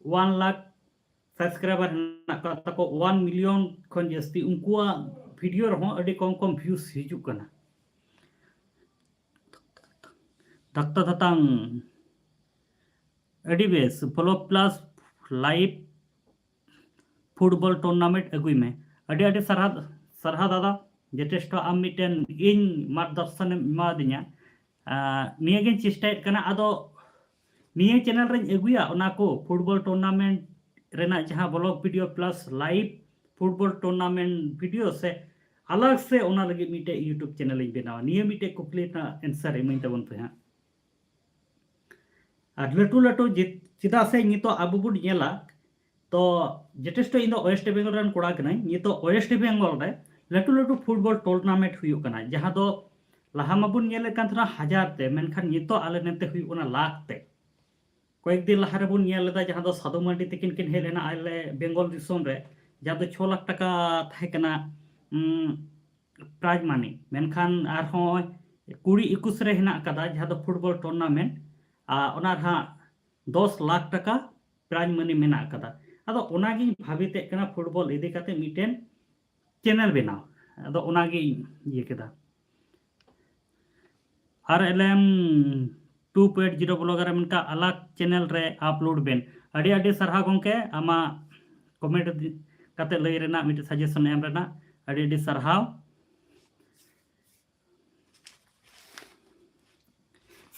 ᱚᱣᱟᱱ ᱞᱟᱠᱷ ᱥᱟᱵᱥᱠᱨᱟᱭᱵᱟᱨ ᱦᱮᱱᱟᱜ ᱟᱠᱟᱫ ᱛᱟᱠᱚ, ᱚᱣᱟᱱ ᱢᱤᱞᱤᱭᱚᱱ ᱠᱷᱚᱱ ᱡᱟᱹᱥᱛᱤ, ᱩᱱᱠᱩᱣᱟᱜ ᱵᱷᱤᱰᱤᱭᱳ ᱨᱮᱦᱚᱸ ᱟᱹᱰᱤ ᱠᱚᱢ ᱠᱚᱢ ᱵᱷᱤᱭᱩᱥ ᱦᱤᱡᱩᱜ ᱠᱟᱱᱟ᱾ ᱰᱟᱠᱛᱟᱨ ᱫᱷᱟᱛᱟᱝ, ᱟᱹᱰᱤ ᱵᱮᱥ, ᱯᱷᱞᱚᱯ ᱯᱞᱟᱥ ᱞᱟᱭᱤᱵᱷ ᱯᱷᱩᱴᱵᱚᱞ ᱴᱩᱨᱱᱟᱢᱮᱱᱴ ᱟᱹᱜᱩᱭ ᱢᱮ᱾ ᱟᱹᱰᱤ ᱟᱹᱰᱤ ᱥᱟᱨᱦᱟᱣ, ᱥᱟᱨᱦᱟᱣ ᱫᱟᱫᱟ, ᱡᱚᱛᱷᱮᱥᱴᱚ ᱟᱢ ᱢᱤᱫᱴᱮᱱ ᱤᱧ ᱢᱟᱨᱜᱽᱫᱚᱨᱥᱚᱱᱮᱢ ᱮᱢᱟᱫᱤᱧᱟ᱾ ᱟᱨ ᱱᱤᱭᱟᱹᱜᱤᱧ ᱪᱮᱥᱴᱟᱭᱮᱫ ᱠᱟᱱᱟ᱾ ᱟᱫᱚ ᱱᱤᱭᱟᱹ ᱪᱮᱱᱮᱞ ᱨᱮᱧ ᱟᱹᱜᱩᱭᱟ ᱚᱱᱟ ᱠᱚ ᱯᱷᱩᱴᱵᱚᱞ ᱴᱩᱨᱱᱟᱢᱮᱱᱴ ᱨᱮᱱᱟᱜ ᱡᱟᱦᱟᱸ blog video plus live football tournament video ᱥᱮ ᱟᱞᱟᱜᱽ ᱥᱮ ᱚᱱᱟ ᱞᱟᱹᱜᱤᱫ ᱢᱤᱫᱴᱮᱡ YouTube ᱪᱮᱱᱮᱞ ᱤᱧ ᱵᱮᱱᱟᱣᱟ? ᱱᱤᱭᱟᱹ ᱢᱤᱫᱴᱮᱡ ᱠᱩᱠᱞᱤ ᱨᱮᱱᱟᱜ ᱮᱱᱥᱟᱨ ᱤᱢᱟᱹᱧ ᱛᱟᱵᱚᱱ ᱯᱮ ᱦᱟᱸᱜ᱾ ᱟᱨ ᱞᱟᱹᱴᱩ ᱞᱟᱹᱴᱩ ᱡᱮ-, ᱪᱮᱫᱟᱜ ᱥᱮ ᱱᱤᱛᱚᱜ ᱟᱵᱚ ᱵᱚᱱ ᱧᱮᱞᱟ, ᱛᱚ ᱡᱚᱛᱷᱮᱥᱴᱚ ᱤᱧ ᱫᱚ ᱳᱭᱮᱥᱴ ᱵᱮᱝᱜᱚᱞ ᱨᱮᱱ ᱠᱚᱲᱟ ᱠᱟᱹᱱᱟᱹᱧ᱾ ᱱᱤᱛᱚᱜ ᱳᱭᱮᱥᱴ ᱵᱮᱝᱜᱚᱞ ᱨᱮ ᱞᱟᱹᱴᱩ ᱞᱟᱹᱴᱩ ᱯᱷᱩᱴᱵᱚᱞ ᱴᱩᱨᱱᱟᱢᱮᱱᱴ ᱦᱩᱭᱩᱜ ᱠᱟᱱᱟ, ᱡᱟᱦᱟᱸ ᱫᱚ ᱞᱟᱦᱟ ᱢᱟᱵᱚᱱ ᱧᱮᱞᱮᱫ ᱠᱟᱱ ᱛᱟᱦᱮᱱᱟ ᱦᱟᱡᱟᱨ ᱛᱮ, ᱢᱮᱱᱠᱷᱟᱱ ᱱᱤᱛᱚᱜ ᱟᱞᱮ ᱱᱚᱛᱮ ᱦᱩᱭᱩᱜ ᱠᱟᱱᱟ ᱞᱟᱠᱷ ᱛᱮ᱾ ᱠᱚᱭᱮᱠ ᱫᱤᱱ ᱞᱟᱦᱟ ᱨᱮᱵᱚᱱ ᱧᱮᱞ ᱞᱮᱫᱟ, ᱡᱟᱦᱟᱸ ᱫᱚ ᱥᱟᱫᱷᱩ ᱢᱟᱨᱰᱤ ᱛᱟᱹᱠᱤᱱ ᱠᱤᱱ ᱦᱮᱡ ᱞᱮᱱᱟ ᱟᱞᱮ ᱵᱮᱝᱜᱚᱞ ᱫᱤᱥᱚᱢ ᱨᱮ, ᱡᱟᱦᱟᱸ ᱫᱚ ᱪᱷᱚ ᱞᱟᱠᱷ ᱴᱟᱠᱟ ᱛᱟᱦᱮᱸ ᱠᱟᱱᱟ, ᱩᱢ, ᱯᱨᱟᱭᱤᱡᱽ ᱢᱟᱱᱤ᱾ ᱢᱮᱱᱠᱷᱟᱱ ᱟᱨᱦᱚᱸ ᱠᱩᱲᱤ ᱮᱠᱩᱥ ᱨᱮ ᱦᱮᱱᱟᱜ ᱟᱠᱟᱫᱟ, ᱡᱟᱦᱟᱸ ᱫᱚ ᱯᱷᱩᱴᱵᱚᱞ ᱴᱩᱨᱱᱟᱢᱮᱱᱴ, ᱟᱨ ᱚᱱᱟ ᱨᱮᱦᱟᱸᱜ ᱫᱚᱥ ᱞᱟᱠᱷ ᱴᱟᱠᱟ ᱯᱨᱟᱭᱤᱡᱽ ᱢᱟᱱᱤ ᱢᱮᱱᱟᱜ ᱟᱠᱟᱫᱟ᱾ ᱟᱫᱚ ᱚᱱᱟᱜᱤᱧ ᱵᱷᱟᱵᱤᱛᱮᱫ ᱠᱟᱱᱟ ᱯᱷᱩᱴᱵᱚᱞ ᱤᱫᱤ ᱠᱟᱛᱮ ᱢᱤᱫᱴᱮᱱ ᱪᱮᱱᱮᱞ ᱵᱮᱱᱟᱣ᱾ ᱟᱫᱚ ᱚᱱᱟᱜᱤᱧ ᱤᱭᱟᱹ ᱠᱮᱫᱟ᱾ R L M two point zero blogger ᱮ ᱢᱮᱱ ᱠᱟᱜ ᱟᱞᱟᱜᱽ ᱪᱮᱱᱮᱞ ᱨᱮ ᱟᱯᱞᱳᱰ ᱵᱮᱱ᱾ ᱟᱹᱰᱤ ᱟᱹᱰᱤ ᱥᱟᱨᱦᱟᱣ ᱜᱚᱢᱠᱮ, ᱟᱢᱟᱜ ᱠᱚᱢᱮᱱᱴ ᱠᱟᱛᱮ ᱞᱟᱹᱭ ᱨᱮᱱᱟᱜ, ᱢᱤᱫᱴᱮᱱ ᱥᱟᱡᱮᱥᱚᱱ ᱮᱢ ᱨᱮᱱᱟᱜ ᱟᱹᱰᱤ ᱟᱹᱰᱤ ᱥᱟᱨᱦᱟᱣ᱾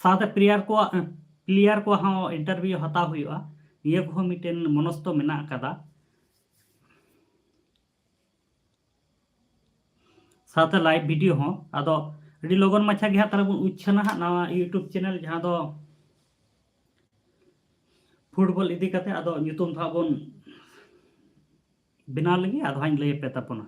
ᱥᱟᱶᱛᱮ ᱯᱞᱮᱭᱟᱨ ᱠᱚᱣᱟᱜ, ᱯᱞᱮᱭᱟᱨ ᱠᱚᱣᱟᱜ ᱦᱚᱸ ᱤᱱᱴᱟᱨᱵᱷᱤᱭᱩ ᱦᱟᱛᱟᱣ ᱦᱩᱭᱩᱜᱼᱟ᱾ ᱱᱤᱭᱟᱹ ᱠᱚᱦᱚᱸ ᱢᱤᱫᱴᱮᱱ ᱢᱚᱱᱚᱥᱛᱚ ᱢᱮᱱᱟᱜ ᱟᱠᱟᱫᱟ᱾ ᱥᱟᱶᱛᱮ ᱞᱟᱭᱤᱵᱷ ᱵᱷᱤᱰᱤᱭᱳ ᱦᱚᱸ᱾ ᱟᱫᱚ ᱟᱹᱰᱤ ᱞᱚᱜᱚᱱ ᱢᱟᱪᱷᱟ ᱜᱮ ᱦᱟᱸᱜ ᱛᱟᱦᱞᱮ ᱵᱚᱱ ᱩᱪᱷᱟᱹᱱᱟ ᱦᱟᱸᱜ ᱱᱟᱣᱟ YouTube ᱪᱮᱱᱮᱞ, ᱡᱟᱦᱟᱸ ᱫᱚ ᱯᱷᱩᱴᱵᱚᱞ ᱤᱫᱤ ᱠᱟᱛᱮ᱾ ᱟᱫᱚ ᱧᱩᱛᱩᱢ ᱫᱚ ᱦᱟᱸᱜ ᱵᱚᱱ ᱵᱮᱱᱟᱣ ᱞᱮᱜᱮ, ᱟᱫᱚ ᱦᱟᱸᱜ ᱤᱧ ᱞᱟᱹᱭ ᱟᱯᱮ ᱛᱟᱵᱚᱱᱟ᱾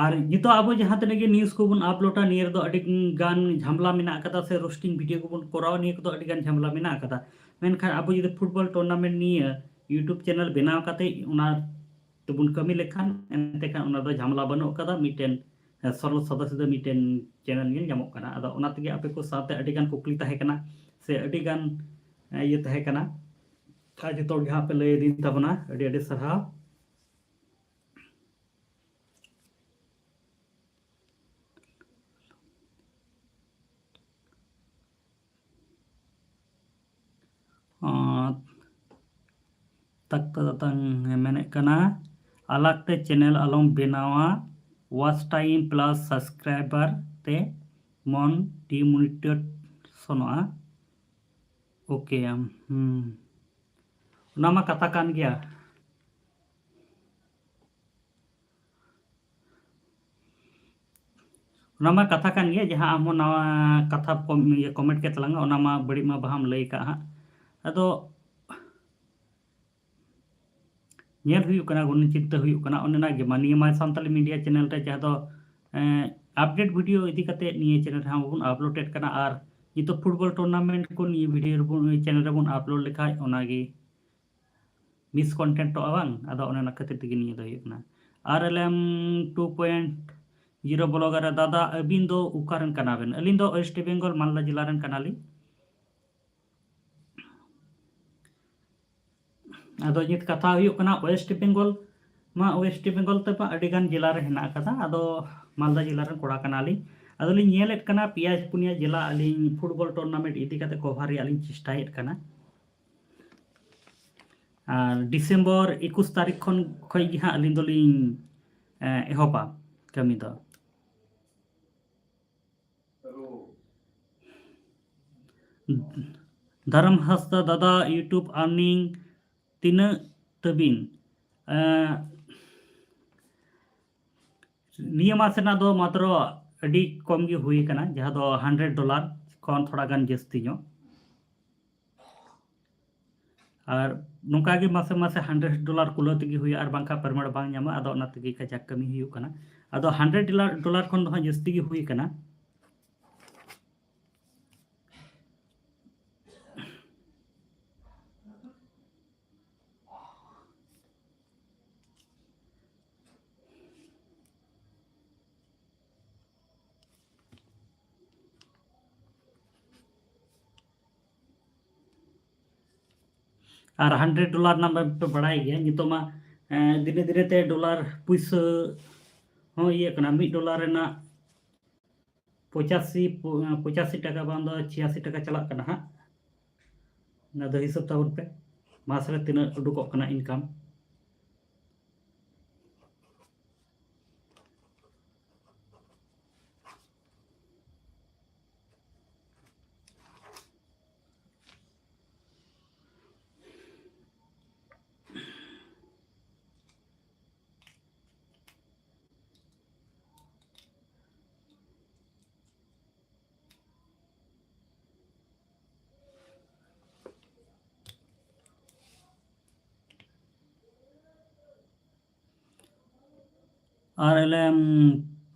ᱟᱨ ᱱᱤᱛᱚᱜ ᱟᱵᱚ ᱡᱟᱦᱟᱸ ᱛᱤᱱᱟᱹᱜ ᱜᱮ ᱱᱤᱭᱩᱡᱽ ᱠᱚᱵᱚᱱ ᱟᱯᱞᱳᱰᱟ, ᱱᱤᱭᱟᱹ ᱨᱮᱫᱚ ᱟᱹᱰᱤ ᱜᱟᱱ ᱡᱷᱟᱢᱞᱟ ᱢᱮᱱᱟᱜ ᱟᱠᱟᱫᱟ, ᱥᱮ ᱨᱳᱥᱴᱤᱝ ᱵᱷᱤᱰᱤᱭᱳ ᱠᱚᱵᱚᱱ ᱠᱚᱨᱟᱣᱟ, ᱱᱤᱭᱟᱹ ᱠᱚᱫᱚ ᱟᱹᱰᱤ ᱜᱟᱱ ᱡᱷᱟᱢᱞᱟ ᱢᱮᱱᱟᱜ ᱟᱠᱟᱫᱟ᱾ ᱢᱮᱱᱠᱷᱟᱱ ᱟᱵᱚ ᱡᱩᱫᱤ ᱯᱷᱩᱴᱵᱚᱞ ᱴᱩᱨᱱᱟᱢᱮᱱᱴ ᱱᱤᱭᱟᱹ YouTube ᱪᱮᱱᱮᱞ ᱵᱮᱱᱟᱣ ᱠᱟᱛᱮ ᱚᱱᱟ ᱛᱮᱵᱚᱱ ᱠᱟᱹᱢᱤ ᱞᱮᱠᱷᱟᱱ, ᱮᱱᱛᱮ ᱠᱷᱟᱱ ᱚᱱᱟ ᱫᱚ ᱡᱷᱟᱢᱞᱟ ᱵᱟᱹᱱᱩᱜ ᱟᱠᱟᱫᱟ᱾ ᱢᱤᱫᱴᱮᱱ, ᱮ, ᱥᱚᱨᱚᱞ ᱥᱟᱫᱟ ᱥᱤᱫᱷᱟᱹ ᱢᱤᱫᱴᱮᱱ ᱪᱮᱱᱮᱞ ᱧᱮᱞ ᱧᱟᱢᱚᱜ ᱠᱟᱱᱟ᱾ ᱟᱫᱚ ᱚᱱᱟ ᱛᱮᱜᱮ ᱟᱯᱮ ᱠᱚ ᱥᱟᱶᱛᱮ ᱟᱹᱰᱤ ᱜᱟᱱ ᱠᱩᱠᱞᱤ ᱛᱟᱦᱮᱸ ᱠᱟᱱᱟ, ᱥᱮ ᱟᱹᱰᱤ ᱜᱟᱱ, ᱮ, ᱤᱭᱟᱹ ᱛᱟᱦᱮᱸ ᱠᱟᱱᱟ᱾ ᱟᱨ ᱡᱚᱛᱚ ᱦᱚᱲ ᱜᱮ ᱦᱟᱸᱜ ᱯᱮ ᱞᱟᱹᱭ ᱤᱫᱤᱧ ᱛᱟᱵᱚᱱᱟ, ᱟᱹᱰᱤ ᱟᱹᱰᱤ ᱥᱟᱨᱦᱟᱣ᱾ ᱛᱟᱠᱛᱟ ᱫᱟᱛᱟᱝ ᱢᱮᱱᱮᱫ ᱠᱟᱱᱟ, ᱟᱞᱟᱜᱽ ᱛᱮ ᱪᱮᱱᱮᱞ ᱟᱞᱚᱢ ᱵᱮᱱᱟᱣᱟ, watch time plus subscriber ᱛᱮ ᱢᱚᱱ ᱰᱤᱢᱚᱱᱤᱴᱮᱥᱚᱱᱚᱜᱼᱟ᱾ ᱳᱠᱮ, ᱦᱩᱸ, ᱚᱱᱟ ᱢᱟ ᱠᱟᱛᱷᱟ ᱠᱟᱱ ᱜᱮᱭᱟ᱾ ᱚᱱᱟ ᱢᱟ ᱠᱟᱛᱷᱟ ᱠᱟᱱ ᱜᱮᱭᱟ, ᱡᱟᱦᱟᱸ ᱟᱢ ᱦᱚᱸ ᱱᱟᱣᱟ ᱠᱟᱛᱷᱟ ᱠᱚᱢ, ᱤᱭᱟᱹ, ᱠᱚᱢᱮᱱᱴ ᱠᱮᱫ ᱛᱟᱞᱟᱝᱟ, ᱚᱱᱟ ᱢᱟ ᱵᱟᱹᱲᱤᱡ ᱢᱟ ᱵᱟᱦᱟᱢ ᱞᱟᱹᱭ ᱠᱟᱜ ᱦᱟᱸᱜ᱾ ᱟᱫᱚ ᱧᱮᱞ ᱦᱩᱭᱩᱜ ᱠᱟᱱᱟ, ᱜᱩᱱᱟᱹᱱ ᱪᱤᱱᱛᱟᱹ ᱦᱩᱭᱩᱜ ᱠᱟᱱᱟ, ᱚᱱᱮ ᱚᱱᱟ ᱜᱮ ᱢᱟ, ᱱᱤᱭᱟᱹ ᱢᱟ ᱥᱟᱱᱛᱟᱞᱤ ᱢᱤᱰᱤᱭᱟ ᱪᱮᱱᱮᱞ ᱨᱮ, ᱡᱟᱦᱟᱸ ᱫᱚ, ᱮᱸ, ᱟᱯᱰᱮᱴ ᱵᱷᱤᱰᱤᱭᱳ ᱤᱫᱤ ᱠᱟᱛᱮ ᱱᱤᱭᱟᱹ ᱪᱮᱱᱮᱞ ᱨᱮᱦᱚᱸ ᱵᱚᱱ ᱟᱯᱞᱳᱰᱮᱫ ᱠᱟᱱᱟ᱾ ᱟᱨ ᱱᱤᱛᱚᱜ ᱯᱷᱩᱴᱵᱚᱞ ᱴᱩᱨᱱᱟᱢᱮᱱᱴ ᱠᱚ ᱱᱤᱭᱟᱹ ᱵᱷᱤᱰᱤᱭᱳ ᱨᱮᱵᱚᱱ, ᱪᱮᱱᱮᱞ ᱨᱮᱵᱚᱱ ᱟᱯᱞᱳᱰ ᱞᱮᱠᱷᱟᱡ ᱚᱱᱟᱜᱮ ᱢᱤᱥ ᱠᱚᱱᱴᱮᱱᱴᱚᱜᱼᱟ ᱵᱟᱝ? ᱟᱫᱚ ᱚᱱᱮ ᱚᱱᱟ ᱠᱷᱟᱹᱛᱤᱨ ᱛᱮᱜᱮ ᱱᱤᱭᱟᱹ ᱫᱚ ᱦᱩᱭᱩᱜ ᱠᱟᱱᱟ᱾ R L M two point zero blogger ᱨᱮ, ᱫᱟᱫᱟ, ᱟᱹᱵᱤᱱ ᱫᱚ ᱚᱠᱟ ᱨᱮᱱ ᱠᱟᱱᱟ ᱵᱮᱱ? ᱟᱹᱞᱤᱧ ᱫᱚ ᱳᱭᱮᱥᱴ ᱵᱮᱝᱜᱚᱞ, ᱢᱟᱞᱫᱟ ᱡᱮᱞᱟ ᱨᱮᱱ ᱠᱟᱱᱟᱞᱤᱧ᱾ ᱟᱫᱚ ᱱᱤᱛ ᱠᱟᱛᱷᱟ ᱦᱩᱭᱩᱜ ᱠᱟᱱᱟ, ᱳᱭᱮᱥᱴ ᱵᱮᱝᱜᱚᱞ ᱢᱟ, ᱳᱭᱮᱥᱴ ᱵᱮᱝᱜᱚᱞ ᱛᱮ ᱢᱟ ᱟᱹᱰᱤ ᱜᱟᱱ ᱡᱮᱞᱟ ᱨᱮ ᱦᱮᱱᱟᱜ ᱟᱠᱟᱫᱟ᱾ ᱟᱫᱚ ᱢᱟᱞᱫᱟ ᱡᱮᱞᱟ ᱨᱮᱱ ᱠᱚᱲᱟ ᱠᱟᱱᱟᱞᱤᱧ᱾ ᱟᱫᱚᱞᱤᱧ ᱧᱮᱞᱮᱫ ᱠᱟᱱᱟ, ᱯᱮᱭᱟ ᱯᱩᱱᱭᱟ ᱡᱮᱞᱟ ᱟᱹᱞᱤᱧ ᱯᱷᱩᱴᱵᱚᱞ ᱴᱩᱨᱱᱟᱢᱮᱱᱴ ᱤᱫᱤ ᱠᱟᱛᱮ ᱠᱚᱵᱷᱟᱨ ᱨᱮᱭᱟᱜ ᱞᱤᱧ ᱪᱮᱥᱴᱟᱭᱮᱫ ᱠᱟᱱᱟ᱾ ᱟᱨ ᱰᱤᱥᱮᱢᱵᱚᱨ ᱮᱠᱩᱥ ᱛᱟᱹᱨᱤᱠᱷ ᱠᱷᱚᱱ, ᱠᱷᱚᱡ ᱜᱮ ᱦᱟᱸᱜ ᱟᱹᱞᱤᱧ ᱫᱚᱞᱤᱧ, ᱮ, ᱮᱦᱚᱵᱟ ᱠᱟᱹᱢᱤ ᱫᱚ᱾ ᱫᱷᱚᱨᱚᱢ ᱦᱟᱸᱥᱫᱟ, ᱫᱟᱫᱟ, YouTube earning ᱛᱤᱱᱟᱹᱜ ᱛᱟᱹᱵᱤᱱ? ᱮᱸ, ᱱᱤᱭᱟᱹ ᱢᱟᱥ ᱨᱮᱱᱟᱜ ᱫᱚ ᱢᱟᱛᱨᱚ ᱟᱹᱰᱤ ᱠᱚᱢ ᱜᱮ ᱦᱩᱭ ᱟᱠᱟᱱᱟ, ᱡᱟᱦᱟᱸ ᱫᱚ ᱦᱟᱱᱰᱨᱮᱰ ᱰᱚᱞᱟᱨ ᱠᱷᱚᱱ ᱛᱷᱚᱲᱟ ᱜᱟᱱ ᱡᱟᱹᱥᱛᱤ ᱧᱚᱜ᱾ ᱟᱨ ᱱᱚᱝᱠᱟ ᱜᱮ ᱢᱟᱥᱮ ᱢᱟᱥᱮ ᱦᱟᱱᱰᱨᱮᱰ ᱰᱚᱞᱟᱨ ᱠᱩᱞᱟᱹᱣ ᱛᱮᱜᱮ ᱦᱩᱭᱩᱜᱼᱟ, ᱟᱨ ᱵᱟᱝᱠᱷᱟᱱ ᱯᱮᱢᱮᱱᱴ ᱵᱟᱝ ᱧᱟᱢᱚᱜᱼᱟ᱾ ᱟᱫᱚ ᱚᱱᱟ ᱛᱮᱜᱮ ᱠᱟᱡᱟᱠ ᱠᱟᱹᱢᱤ ᱦᱩᱭᱩᱜ ᱠᱟᱱᱟ᱾ ᱟᱫᱚ ᱦᱟᱱᱰᱨᱮᱰ ᱰᱚᱞᱟᱨ, ᱰᱚᱞᱟᱨ ᱠᱷᱚᱱ ᱫᱚ ᱦᱟᱸᱜ ᱡᱟᱹᱥᱛᱤ ᱜᱮ ᱦᱩᱭ ᱟᱠᱟᱱᱟ᱾ ᱟᱨ ᱦᱟᱱᱰᱨᱮᱰ ᱰᱚᱞᱟᱨ ᱨᱮᱱᱟᱜ ᱢᱟ ᱯᱮ ᱵᱟᱲᱟᱭ ᱜᱮᱭᱟ, ᱱᱤᱛᱚᱜ ᱢᱟ, ᱮᱸ, ᱫᱤᱱᱮ ᱫᱤᱱᱮ ᱛᱮ ᱰᱚᱞᱟᱨ ᱯᱩᱭᱥᱟᱹ ᱦᱚᱸ ᱤᱭᱟᱹᱜ ᱠᱟᱱᱟ᱾ ᱢᱤᱫ ᱰᱚᱞᱟᱨ ᱨᱮᱱᱟᱜ ᱯᱚᱸᱪᱟᱥᱤ, ᱯᱚᱸᱪᱟᱥᱤ ᱴᱟᱠᱟ ᱵᱟᱝ ᱫᱚ ᱪᱷᱤᱭᱟᱥᱤ ᱴᱟᱠᱟ ᱪᱟᱞᱟᱜ ᱠᱟᱱᱟ ᱦᱟᱸᱜ᱾ ᱚᱱᱟ ᱫᱚ ᱦᱤᱥᱟᱹᱵ ᱛᱟᱵᱚᱱ ᱯᱮ᱾ ᱢᱟᱥ ᱨᱮ ᱛᱤᱱᱟᱹᱜ ᱩᱰᱩᱠᱚᱜ ᱠᱟᱱᱟ ᱤᱱᱠᱟᱢ᱾ R L M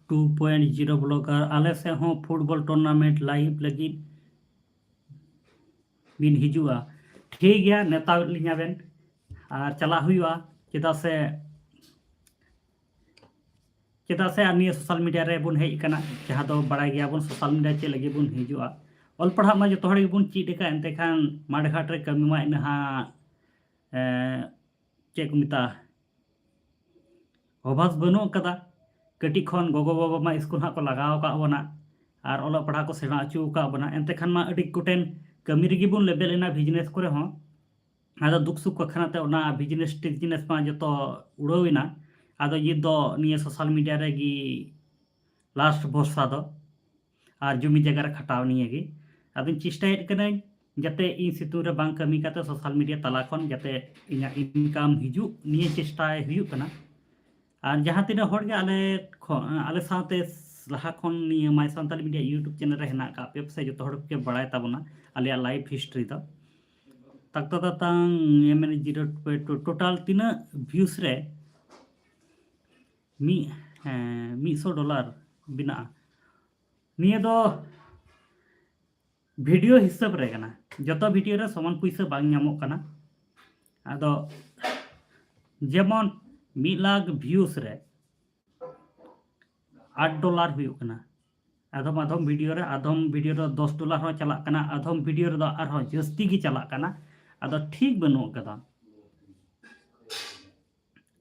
two point zero blogger, ᱟᱞᱮ ᱥᱮᱫ ᱦᱚᱸ ᱯᱷᱩᱴᱵᱚᱞ ᱴᱩᱨᱱᱟᱢᱮᱱᱴ ᱞᱟᱭᱤᱵᱷ ᱞᱟᱹᱜᱤᱫ ᱵᱤᱱ ᱦᱤᱡᱩᱜᱼᱟ᱾ ᱴᱷᱤᱠ ᱜᱮᱭᱟ, ᱱᱮᱣᱛᱟ ᱞᱤᱧᱟ ᱵᱮᱱ ᱟᱨ ᱪᱟᱞᱟᱜ ᱦᱩᱭᱩᱜᱼᱟ᱾ ᱪᱮᱫᱟᱜ ᱥᱮ ᱪᱮᱫᱟᱜ ᱥᱮ ᱟᱨ ᱱᱤᱭᱟᱹ ᱥᱳᱥᱟᱞ ᱢᱤᱰᱤᱭᱟ ᱨᱮᱵᱚᱱ ᱦᱮᱡ ᱟᱠᱟᱱᱟ, ᱡᱟᱦᱟᱸ ᱫᱚ ᱵᱟᱲᱟᱭ ᱜᱮᱭᱟᱵᱚᱱ ᱥᱳᱥᱟᱞ ᱢᱤᱰᱤᱭᱟ ᱪᱮᱫ ᱞᱟᱹᱜᱤᱫ ᱵᱚᱱ ᱦᱤᱡᱩᱜᱼᱟ᱾ ᱚᱞ ᱯᱟᱲᱦᱟᱜ ᱢᱟ ᱡᱚᱛᱚ ᱦᱚᱲ ᱜᱮᱵᱚᱱ ᱪᱮᱫ ᱟᱠᱟᱫ, ᱮᱱᱛᱮ ᱠᱷᱟᱱ ᱢᱟᱴᱷ ᱜᱷᱟᱴ ᱨᱮ ᱠᱟᱹᱢᱤ ᱢᱟ ᱤᱱᱟᱹ ᱦᱟᱸᱜ ᱮᱸ, ᱪᱮᱫ ᱠᱚ ᱢᱮᱛᱟᱜᱼᱟ, ᱚᱵᱷᱟᱥ ᱵᱟᱹᱱᱩᱜ ᱟᱠᱟᱫᱟ᱾ ᱠᱟᱹᱴᱤᱡ ᱠᱷᱚᱱ ᱜᱚᱜᱚ ᱵᱟᱵᱟ ᱢᱟ ᱥᱠᱩᱞ ᱦᱟᱸᱜ ᱠᱚ ᱞᱟᱜᱟᱣ ᱟᱠᱟᱫ ᱵᱚᱱᱟ ᱟᱨ ᱚᱞᱚᱜ ᱯᱟᱲᱦᱟᱜ ᱠᱚ ᱥᱮᱬᱟ ᱦᱚᱪᱚ ᱟᱠᱟᱫ ᱵᱚᱱᱟ, ᱮᱱᱛᱮ ᱠᱷᱟᱱ ᱢᱟ ᱟᱹᱰᱤ ᱜᱚᱴᱮᱱ ᱠᱟᱹᱢᱤ ᱨᱮᱜᱮ ᱵᱚᱱ ᱞᱮᱵᱮᱫ ᱮᱱᱟ, ᱵᱤᱡᱽᱱᱮᱥ ᱠᱚᱨᱮ ᱦᱚᱸ᱾ ᱟᱫᱚ ᱫᱩᱠ ᱥᱩᱠ ᱠᱟᱠᱷᱱᱟ ᱛᱮ ᱚᱱᱟ ᱵᱤᱡᱽᱱᱮᱥ ᱴᱤᱡᱽᱱᱮᱥ ᱢᱟ ᱡᱚᱛᱚ ᱩᱲᱟᱹᱣ ᱮᱱᱟ᱾ ᱟᱫᱚ ᱱᱤᱛ ᱫᱚ ᱱᱤᱭᱟᱹ ᱥᱳᱥᱟᱞ ᱢᱤᱰᱤᱭᱟ ᱨᱮᱜᱮ ᱞᱟᱥᱴ ᱵᱷᱚᱨᱥᱟ ᱫᱚ, ᱟᱨ ᱡᱩᱢᱤ ᱡᱟᱭᱜᱟ ᱨᱮ ᱠᱷᱟᱴᱟᱣ ᱱᱤᱭᱟᱹ ᱜᱮ᱾ ᱟᱫᱚᱧ ᱪᱮᱥᱴᱟᱭᱮᱫ ᱠᱟᱹᱱᱟᱹᱧ ᱡᱟᱛᱮ ᱤᱧ ᱥᱤᱛᱩᱝ ᱨᱮ ᱵᱟᱝ ᱠᱟᱹᱢᱤ ᱠᱟᱛᱮ ᱥᱳᱥᱟᱞ ᱢᱤᱰᱤᱭᱟ ᱛᱟᱞᱟ ᱠᱷᱚᱱ ᱡᱟᱛᱮ ᱤᱧᱟᱹᱜ ᱤᱱᱠᱟᱢ ᱦᱤᱡᱩᱜ, ᱱᱤᱭᱟᱹ ᱪᱮᱥᱴᱟᱭ ᱦᱩᱭᱩᱜ ᱠᱟᱱᱟ᱾ ᱟᱨ ᱡᱟᱦᱟᱸ ᱛᱤᱱᱟᱹᱜ ᱦᱚᱲ ᱜᱮ ᱟᱞᱮ ᱠᱷᱚ-, ᱟᱞᱮ ᱥᱟᱶᱛᱮ ᱞᱟᱦᱟ ᱠᱷᱚᱱ ᱱᱤᱭᱟᱹ My Santali Media YouTube channel ᱨᱮ ᱦᱮᱱᱟᱜ ᱟᱠᱟᱫ ᱯᱮ, ᱯᱟᱥᱮᱡ ᱡᱚᱛᱚ ᱦᱚᱲ ᱜᱮᱯᱮ ᱵᱟᱲᱟᱭ ᱛᱟᱵᱚᱱᱟ ᱟᱞᱮᱭᱟᱜ life history ᱫᱚ᱾ ᱛᱟᱠᱛᱟ ᱛᱟᱛᱟᱝ, ᱮᱢ ᱮᱱ ᱡᱤᱨᱳ ᱴᱳᱴᱟᱞ ᱛᱤᱱᱟᱹᱜ views ᱨᱮ ᱢᱤᱫ, ᱦᱮᱸ, ᱢᱤᱫ ᱥᱚ ᱰᱚᱞᱟᱨ ᱵᱮᱱᱟᱜᱼᱟ᱾ ᱱᱤᱭᱟᱹ ᱫᱚ ᱵᱷᱤᱰᱤᱭᱳ ᱦᱤᱥᱟᱹᱵ ᱨᱮ ᱠᱟᱱᱟ, ᱡᱚᱛᱚ ᱵᱷᱤᱰᱤᱭᱳ ᱨᱮ ᱥᱚᱢᱟᱱ ᱯᱩᱭᱥᱟᱹ ᱵᱟᱝ ᱧᱟᱢᱚᱜ ᱠᱟᱱᱟ᱾ ᱟᱫᱚ ᱡᱮᱢᱚᱱ ᱢᱤᱫ ᱞᱟᱠᱷ views ᱨᱮ ᱟᱴ ᱰᱚᱞᱟᱨ ᱦᱩᱭᱩᱜ ᱠᱟᱱᱟ᱾ ᱟᱫᱚᱢ ᱟᱫᱚᱢ ᱵᱷᱤᱰᱤᱭᱳ ᱨᱮ, ᱟᱫᱚᱢ ᱵᱷᱤᱰᱤᱭᱳ ᱨᱮ ᱫᱚᱥ ᱰᱚᱞᱟᱨ ᱦᱚᱸ ᱪᱟᱞᱟᱜ ᱠᱟᱱᱟ, ᱟᱫᱚᱢ ᱵᱷᱤᱰᱤᱭᱳ ᱨᱮᱫᱚ ᱟᱨᱦᱚᱸ ᱡᱟᱹᱥᱛᱤ ᱜᱮ ᱪᱟᱞᱟᱜ ᱠᱟᱱᱟ᱾ ᱟᱫᱚ ᱴᱷᱤᱠ ᱵᱟᱹᱱᱩᱜ ᱟᱠᱟᱫᱟ᱾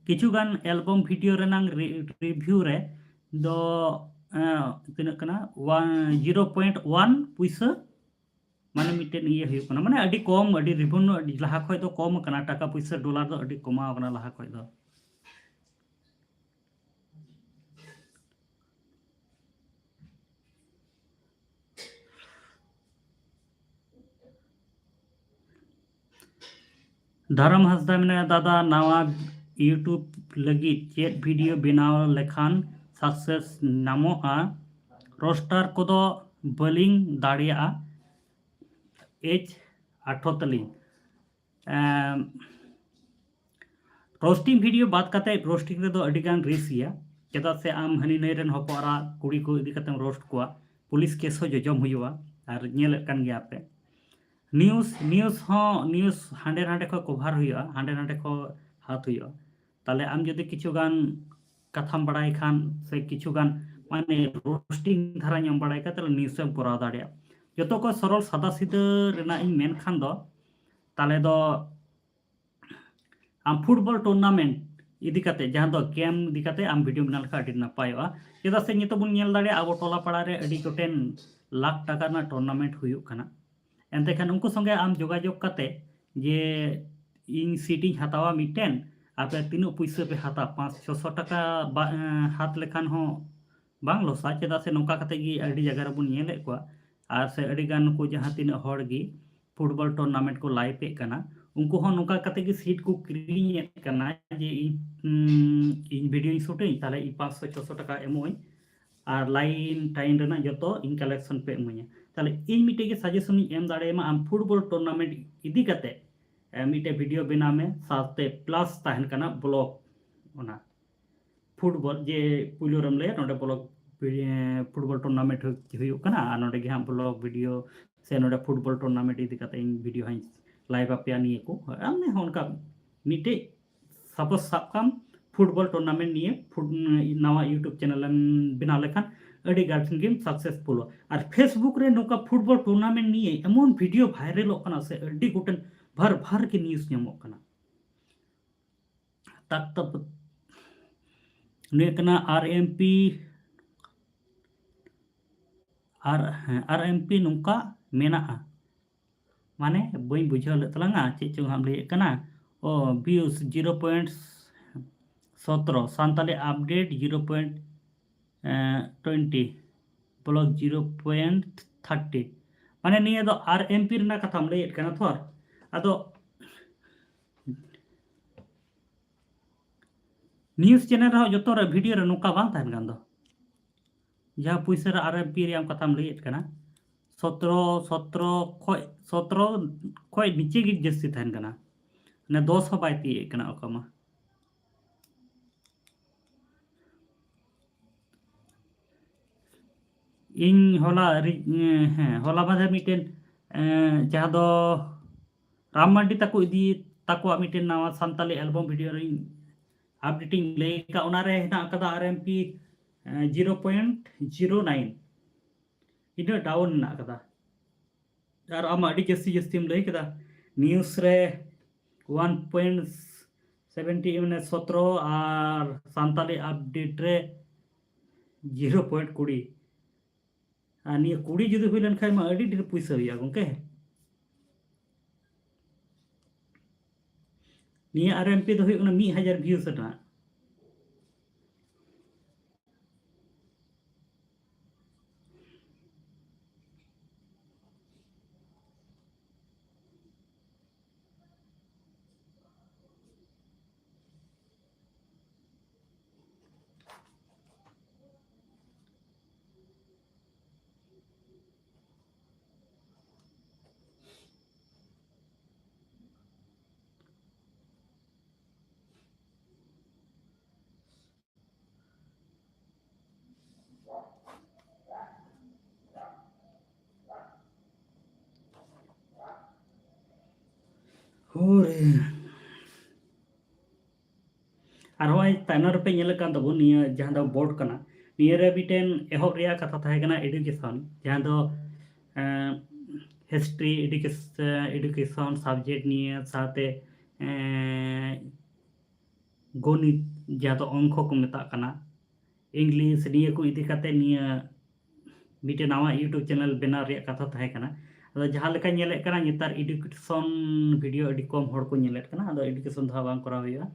ᱠᱤᱪᱷᱩ ᱜᱟᱱ ᱮᱞᱵᱟᱢ ᱵᱷᱤᱰᱤᱭᱳ ᱨᱮᱱᱟᱝ ᱨᱤ-, ᱨᱤᱵᱷᱤᱭᱩ ᱨᱮ ᱫᱚ, ᱮᱸ, ᱛᱤᱱᱟᱹᱜ ᱠᱟᱱᱟ? ᱚᱣᱟᱱ, ᱡᱤᱨᱳ ᱯᱚᱭᱮᱱᱴ ᱚᱣᱟᱱ ᱯᱩᱭᱥᱟᱹ ᱢᱟᱱᱮ ᱢᱤᱫᱴᱮᱱ ᱤᱭᱟᱹ ᱦᱩᱭᱩᱜ ᱠᱟᱱᱟ, ᱢᱟᱱᱮ ᱟᱹᱰᱤ ᱠᱚᱢ, ᱟᱹᱰᱤ revenue ᱟᱹᱰᱤ ᱞᱟᱦᱟ ᱠᱷᱚᱡ ᱫᱚ ᱠᱚᱢ ᱟᱠᱟᱱᱟ, ᱴᱟᱠᱟ ᱯᱩᱭᱥᱟᱹ ᱰᱚᱞᱟᱨ ᱫᱚ ᱟᱹᱰᱤ ᱠᱚᱢᱟᱣ ᱟᱠᱟᱱᱟ ᱞᱟᱦᱟ ᱠᱷᱚᱡ ᱫᱚ᱾ ᱫᱷᱚᱨᱚᱢ ᱦᱟᱸᱥᱫᱟ ᱢᱮᱱᱟᱭᱟ, ᱫᱟᱫᱟ, ᱱᱟᱣᱟ YouTube ᱞᱟᱹᱜᱤᱫ ᱪᱮᱫ video ᱵᱮᱱᱟᱣ ᱞᱮᱠᱷᱟᱱ success ᱧᱟᱢᱚᱜᱼᱟ? Roaster ᱠᱚᱫᱚ ᱵᱟᱹᱞᱤᱧ ᱫᱟᱲᱮᱭᱟᱜᱼᱟ, age ᱟᱴᱷᱨᱚ ᱛᱟᱹᱞᱤᱧ᱾ ᱮᱢ, roasting video ᱵᱟᱫ ᱠᱟᱛᱮ, roasting ᱨᱮᱫᱚ ᱟᱹᱰᱤ ᱜᱟᱱ risk ᱜᱮᱭᱟ, ᱪᱮᱫᱟᱜ ᱥᱮ ᱟᱢ ᱦᱟᱹᱱᱤ ᱱᱟᱹᱭ ᱨᱮᱱ ᱦᱚᱯᱚᱱ ᱮᱨᱟ ᱠᱩᱲᱤ ᱠᱚ ᱤᱫᱤ ᱠᱟᱛᱮᱢ roast ᱠᱚᱣᱟ, ᱯᱩᱞᱤᱥ ᱠᱮᱥ ᱦᱚᱸ ᱡᱚᱡᱚᱢ ᱦᱩᱭᱩᱜᱼᱟ, ᱟᱨ ᱧᱮᱞᱮᱫ ᱠᱟᱱ ᱜᱮᱭᱟ ᱯᱮ᱾ News, news ᱦᱚᱸ, news ᱦᱟᱸᱰᱮ ᱱᱟᱸᱰᱮ ᱠᱷᱚᱱ cover ᱦᱩᱭᱩᱜᱼᱟ, ᱦᱟᱸᱰᱮ ᱱᱟᱸᱰᱮ ᱠᱷᱚᱱ ᱦᱟᱛ ᱦᱩᱭᱩᱜᱼᱟ᱾ ᱛᱟᱦᱞᱮ ᱟᱢ ᱡᱩᱫᱤ ᱠᱤᱪᱷᱩ ᱜᱟᱱ ᱠᱟᱛᱷᱟᱢ ᱵᱟᱲᱟᱭ ᱠᱷᱟᱱ, ᱥᱮ ᱠᱤᱪᱷᱩ ᱜᱟᱱ ᱢᱟᱱᱮ roasting ᱫᱷᱟᱨᱟ ᱧᱚᱜ ᱵᱟᱲᱟᱭ ᱠᱷᱟᱱ, ᱛᱟᱦᱞᱮ news ᱮᱢ ᱠᱚᱨᱟᱣ ᱫᱟᱲᱮᱭᱟᱜᱼᱟ᱾ ᱡᱚᱛᱚ ᱠᱷᱚᱱ ᱥᱚᱨᱚᱞ ᱥᱟᱫᱟ ᱥᱤᱫᱟᱹ ᱨᱮᱱᱟᱜ ᱤᱧ ᱢᱮᱱ ᱠᱷᱟᱱ ᱫᱚ, ᱛᱟᱦᱞᱮ ᱫᱚ ᱟᱢ football tournament ᱤᱫᱤ ᱠᱟᱛᱮ, ᱡᱟᱦᱟᱸ ᱫᱚ game ᱤᱫᱤ ᱠᱟᱛᱮ ᱟᱢ video ᱵᱮᱱᱟᱣ ᱞᱮᱠᱷᱟᱱ ᱟᱹᱰᱤ ᱱᱟᱯᱟᱭᱚᱜᱼᱟ᱾ ᱪᱮᱫᱟᱜ ᱥᱮ ᱱᱤᱛᱚᱜ ᱵᱚᱱ ᱧᱮᱞ ᱫᱟᱲᱮᱭᱟᱜᱼᱟ, ᱟᱵᱚ ᱴᱚᱞᱟ ᱯᱟᱲᱟ ᱨᱮ ᱟᱹᱰᱤ ᱜᱚᱴᱮᱱ ᱞᱟᱠᱷ ᱴᱟᱠᱟ ᱨᱮᱱᱟᱜ tournament ᱦᱩᱭᱩᱜ ᱠᱟᱱᱟ᱾ ᱮᱱᱛᱮ ᱠᱷᱟᱱ ᱩᱱᱠᱩ ᱥᱚᱸᱜᱮ ᱟᱢ ᱡᱳᱜᱟᱡᱳᱜᱽ ᱠᱟᱛᱮ ᱡᱮ ᱤᱧ seat ᱤᱧ ᱦᱟᱛᱟᱣᱟ ᱢᱤᱫᱴᱮᱱ, ᱟᱯᱮ ᱛᱤᱱᱟᱹᱜ ᱯᱩᱭᱥᱟᱹ ᱯᱮ ᱦᱟᱛᱟᱣᱟ? ᱯᱟᱸᱪ ᱪᱷᱚᱥᱚ ᱴᱟᱠᱟ ᱵᱟ-, ᱮᱸ, ᱦᱟᱛ ᱞᱮᱠᱷᱟᱱ ᱦᱚᱸ ᱵᱟᱝ ᱞᱚᱥᱟ, ᱪᱮᱫᱟᱜ ᱥᱮ ᱱᱚᱝᱠᱟ ᱠᱟᱛᱮ ᱜᱮ ᱟᱹᱰᱤ ᱡᱟᱭᱜᱟ ᱨᱮᱵᱚᱱ ᱧᱮᱞᱮᱫ ᱠᱚᱣᱟ᱾ ᱟᱨ ᱥᱮ ᱟᱹᱰᱤ ᱜᱟᱱ ᱱᱩᱠᱩ ᱡᱟᱦᱟᱸ ᱛᱤᱱᱟᱹᱜ ᱦᱚᱲ ᱜᱮ football tournament ᱠᱚ live ᱮᱫ ᱠᱟᱱᱟ, ᱩᱱᱠᱩ ᱦᱚᱸ ᱱᱚᱝᱠᱟ ᱠᱟᱛᱮ ᱜᱮ seat ᱠᱚ ᱠᱤᱨᱤᱧᱮᱫ ᱠᱟᱱᱟ ᱡᱮ ᱤᱧ, ᱩᱸ, ᱤᱧ video ᱤᱧ shoot ᱟᱹᱧ, ᱛᱟᱦᱞᱮ ᱤᱧ ᱯᱟᱸᱪᱥᱚ ᱪᱷᱚᱥᱚ ᱴᱟᱠᱟ ᱮᱢᱚᱜ ᱟᱹᱧ, ᱟᱨ line ᱴᱟᱭᱤᱢ ᱨᱮᱱᱟᱜ ᱡᱚᱛᱚ ᱤᱧ collection ᱯᱮ ᱤᱢᱟᱹᱧᱟ᱾ ᱛᱟᱦᱞᱮ ᱤᱧ ᱢᱤᱫᱴᱮᱡ ᱜᱮ suggestion ᱤᱧ ᱮᱢ ᱫᱟᱲᱮᱭᱟᱢᱟ, ᱟᱢ football tournament ᱤᱫᱤ ᱠᱟᱛᱮ, ᱮ, ᱢᱤᱫᱴᱮᱡ video ᱵᱮᱱᱟᱣ ᱢᱮ, ᱥᱟᱶᱛᱮ plus ᱛᱟᱦᱮᱱ ᱠᱟᱱᱟ vlog, ᱚᱱᱟ football ᱡᱮ ᱯᱩᱭᱞᱩ ᱨᱮᱢ ᱞᱟᱹᱭᱟ ᱱᱚᱰᱮ vlog, ᱮ, football tournament ᱦᱩᱭ-, ᱦᱩᱭᱩᱜ ᱠᱟᱱᱟ, ᱟᱨ ᱱᱚᱰᱮ ᱜᱮ ᱦᱟᱸᱜ vlog video ᱥᱮ ᱱᱚᱰᱮ football tournament ᱤᱫᱤ ᱠᱟᱛᱮ ᱤᱧ video ᱦᱟᱸᱜ ᱤᱧ live ᱟᱯᱮᱭᱟ ᱱᱤᱭᱟᱹ ᱠᱚ᱾ ᱟᱨ ᱢᱟᱱᱮ ᱦᱚᱸ ᱚᱱᱠᱟ ᱢᱤᱫᱴᱮᱡ suppose ᱥᱟᱵ ᱠᱟᱢ football tournament ᱱᱤᱭᱮ ᱯᱷᱩᱴ-, ᱱᱟᱣᱟ YouTube channel ᱮᱢ ᱵᱮᱱᱟᱣ ᱞᱮᱠᱷᱟᱱ ᱟᱹᱰᱤ ᱜᱟᱱ ᱜᱮᱢ successful ᱚᱜᱼᱟ᱾ ᱟᱨ Facebook ᱨᱮ ᱱᱚᱝᱠᱟ football tournament ᱱᱤᱭᱮ ᱮᱢᱚᱱ video viralᱚᱜ ᱠᱟᱱᱟ ᱥᱮ ᱟᱹᱰᱤ ᱜᱚᱴᱮᱱ ᱵᱷᱟᱨ ᱵᱷᱟᱨ ᱜᱮ news ᱧᱟᱢᱚᱜ ᱠᱟᱱᱟ᱾ ᱛᱟᱠᱛᱚ ᱯᱚ-, ᱱᱤᱭᱟᱹ ᱠᱟᱱᱟ RMP, ᱟᱨ, ᱦᱮᱸ, RMP ᱱᱚᱝᱠᱟ ᱢᱮᱱᱟᱜᱼᱟ᱾ ᱢᱟᱱᱮ ᱵᱟᱹᱧ ᱵᱩᱡᱷᱟᱹᱣ ᱞᱮᱫ ᱛᱟᱞᱟᱝᱟ ᱪᱮᱫ ᱪᱚᱝ ᱦᱟᱸᱜ ᱮᱢ ᱞᱟᱹᱭᱮᱫ ᱠᱟᱱᱟ᱾ ᱚ, views zero point ᱥᱚᱛᱨᱚ, Santali update zero point twenty, blog zero point thirty, ᱢᱟᱱᱮ ᱱᱤᱭᱟᱹ ᱫᱚ R M P ᱨᱮᱱᱟᱜ ᱠᱟᱛᱷᱟᱢ ᱞᱟᱹᱭᱮᱫ ᱠᱟᱱᱟ ᱛᱷᱚᱨ᱾ ᱟᱫᱚ news channel ᱨᱮᱦᱚᱸ ᱡᱚᱛᱚ ᱨᱮ video ᱨᱮ ᱱᱚᱝᱠᱟ ᱵᱟᱝ ᱛᱟᱦᱮᱱ ᱠᱟᱱ ᱫᱚ, ᱡᱟᱦᱟᱸ ᱯᱩᱭᱥᱟᱹ ᱨᱮ R M P ᱨᱮᱭᱟᱜ ᱠᱟᱛᱷᱟᱢ ᱞᱟᱹᱭᱮᱫ ᱠᱟᱱᱟ, ᱥᱚᱛᱨᱚ ᱥᱚᱛᱨᱚ ᱠᱷᱚᱡ ᱥᱚᱛᱨᱚ ᱠᱷᱚᱡ ᱱᱤᱪᱮ ᱜᱮ ᱡᱟᱹᱥᱛᱤ ᱛᱟᱦᱮᱱ ᱠᱟᱱᱟ, ᱢᱟᱱᱮ ᱫᱚᱥ ᱦᱚᱸ ᱵᱟᱭ ᱛᱤᱭᱳᱜ ᱠᱟᱱᱟ ᱚᱠᱟ ᱢᱟ᱾ ᱤᱧ ᱦᱚᱞᱟ ᱨᱤ-, ᱦᱮᱸ, ᱦᱚᱞᱟ ᱢᱟᱫᱷᱮᱨ ᱢᱤᱫᱴᱮᱱ, ᱮᱸ, ᱡᱟᱦᱟᱸ ᱫᱚ ᱨᱟᱢ ᱢᱟᱨᱰᱤ ᱛᱟᱠᱚ ᱤᱫᱤ, ᱛᱟᱠᱚᱣᱟᱜ ᱢᱤᱫᱴᱮᱱ ᱱᱟᱣᱟ ᱥᱟᱱᱛᱟᱞᱤ album video ᱨᱤᱧ update ᱤᱧ ᱞᱟᱹᱭ ᱟᱠᱟᱫ, ᱚᱱᱟᱨᱮ ᱦᱮᱱᱟᱜ ᱟᱠᱟᱫᱟ R M P, ᱮᱸ, zero point zero nine, ᱤᱱᱟᱹ down ᱦᱮᱱᱟᱜ ᱟᱠᱟᱫᱟ᱾ ᱟᱨ ᱟᱢ ᱟᱹᱰᱤ ᱡᱟᱹᱥᱛᱤ ᱡᱟᱹᱥᱛᱤᱢ ᱞᱟᱹᱭ ᱠᱮᱫᱟ᱾ News ᱨᱮ one point seventy, ᱢᱟᱱᱮ ᱥᱚᱛᱨᱚ, ᱟᱨ ᱥᱟᱱᱛᱟᱞᱤ update ᱨᱮ zero point ᱠᱩᱲᱤ᱾ ᱟᱨ ᱱᱤᱭᱟᱹ ᱠᱩᱲᱤ ᱡᱩᱫᱤ ᱦᱩᱭ ᱞᱮᱱᱠᱷᱟᱱ ᱢᱟ ᱟᱹᱰᱤ ᱰᱷᱮᱨ ᱯᱩᱭᱥᱟᱹ ᱦᱩᱭᱩᱜᱼᱟ ᱜᱚᱢᱠᱮ᱾ ᱱᱤᱭᱟᱹ R M P ᱫᱚ ᱦᱩᱭᱩᱜ ᱠᱟᱱᱟ ᱢᱤᱫ ᱦᱟᱡᱟᱨ views ᱨᱮᱱᱟᱜ᱾ ᱦᱳᱨᱮ᱾ ᱟᱨ ᱦᱚᱸᱜᱼᱚᱭ ᱛᱟᱭᱱᱚᱢ ᱨᱮᱯᱮ ᱧᱮᱞᱮᱫ ᱠᱟᱱ ᱛᱟᱵᱚᱱ, ᱱᱤᱭᱟᱹ ᱡᱟᱦᱟᱸ ᱫᱚ board ᱠᱟᱱᱟ, ᱱᱤᱭᱟᱹ ᱨᱮ ᱢᱤᱫᱴᱮᱱ ᱮᱦᱚᱵ ᱨᱮᱭᱟᱜ ᱠᱟᱛᱷᱟ ᱛᱟᱦᱮᱸ ᱠᱟᱱᱟ education, ᱡᱟᱦᱟᱸ ᱫᱚ, ᱮᱸ, history, education, education subject ᱱᱤᱭᱟᱹ ᱥᱟᱶᱛᱮ, ᱮᱸ, ᱜᱚᱱᱤᱛ, ᱡᱟᱦᱟᱸ ᱫᱚ ᱚᱝᱠᱚ ᱠᱚ ᱢᱮᱛᱟᱜ ᱠᱟᱱᱟ, English, ᱱᱤᱭᱟᱹ ᱠᱚ ᱤᱫᱤ ᱠᱟᱛᱮ ᱱᱤᱭᱟᱹ ᱢᱤᱫᱴᱮᱱ ᱱᱟᱣᱟ YouTube channel ᱵᱮᱱᱟᱣ ᱨᱮᱭᱟᱜ ᱠᱟᱛᱷᱟ ᱛᱟᱦᱮᱸ ᱠᱟᱱᱟ᱾ ᱟᱫᱚ ᱡᱟᱦᱟᱸ ᱞᱮᱠᱟ ᱧᱮᱞᱮᱫ ᱠᱟᱱᱟ, ᱱᱮᱛᱟᱨ education video ᱟᱹᱰᱤ ᱠᱚᱢ ᱦᱚᱲ ᱠᱚ ᱧᱮᱞᱮᱫ ᱠᱟᱱᱟ᱾ ᱟᱫᱚ education ᱫᱚ ᱦᱟᱸᱜ ᱵᱟᱝ ᱠᱚᱨᱟᱣ ᱦᱩᱭᱩᱜᱼᱟ᱾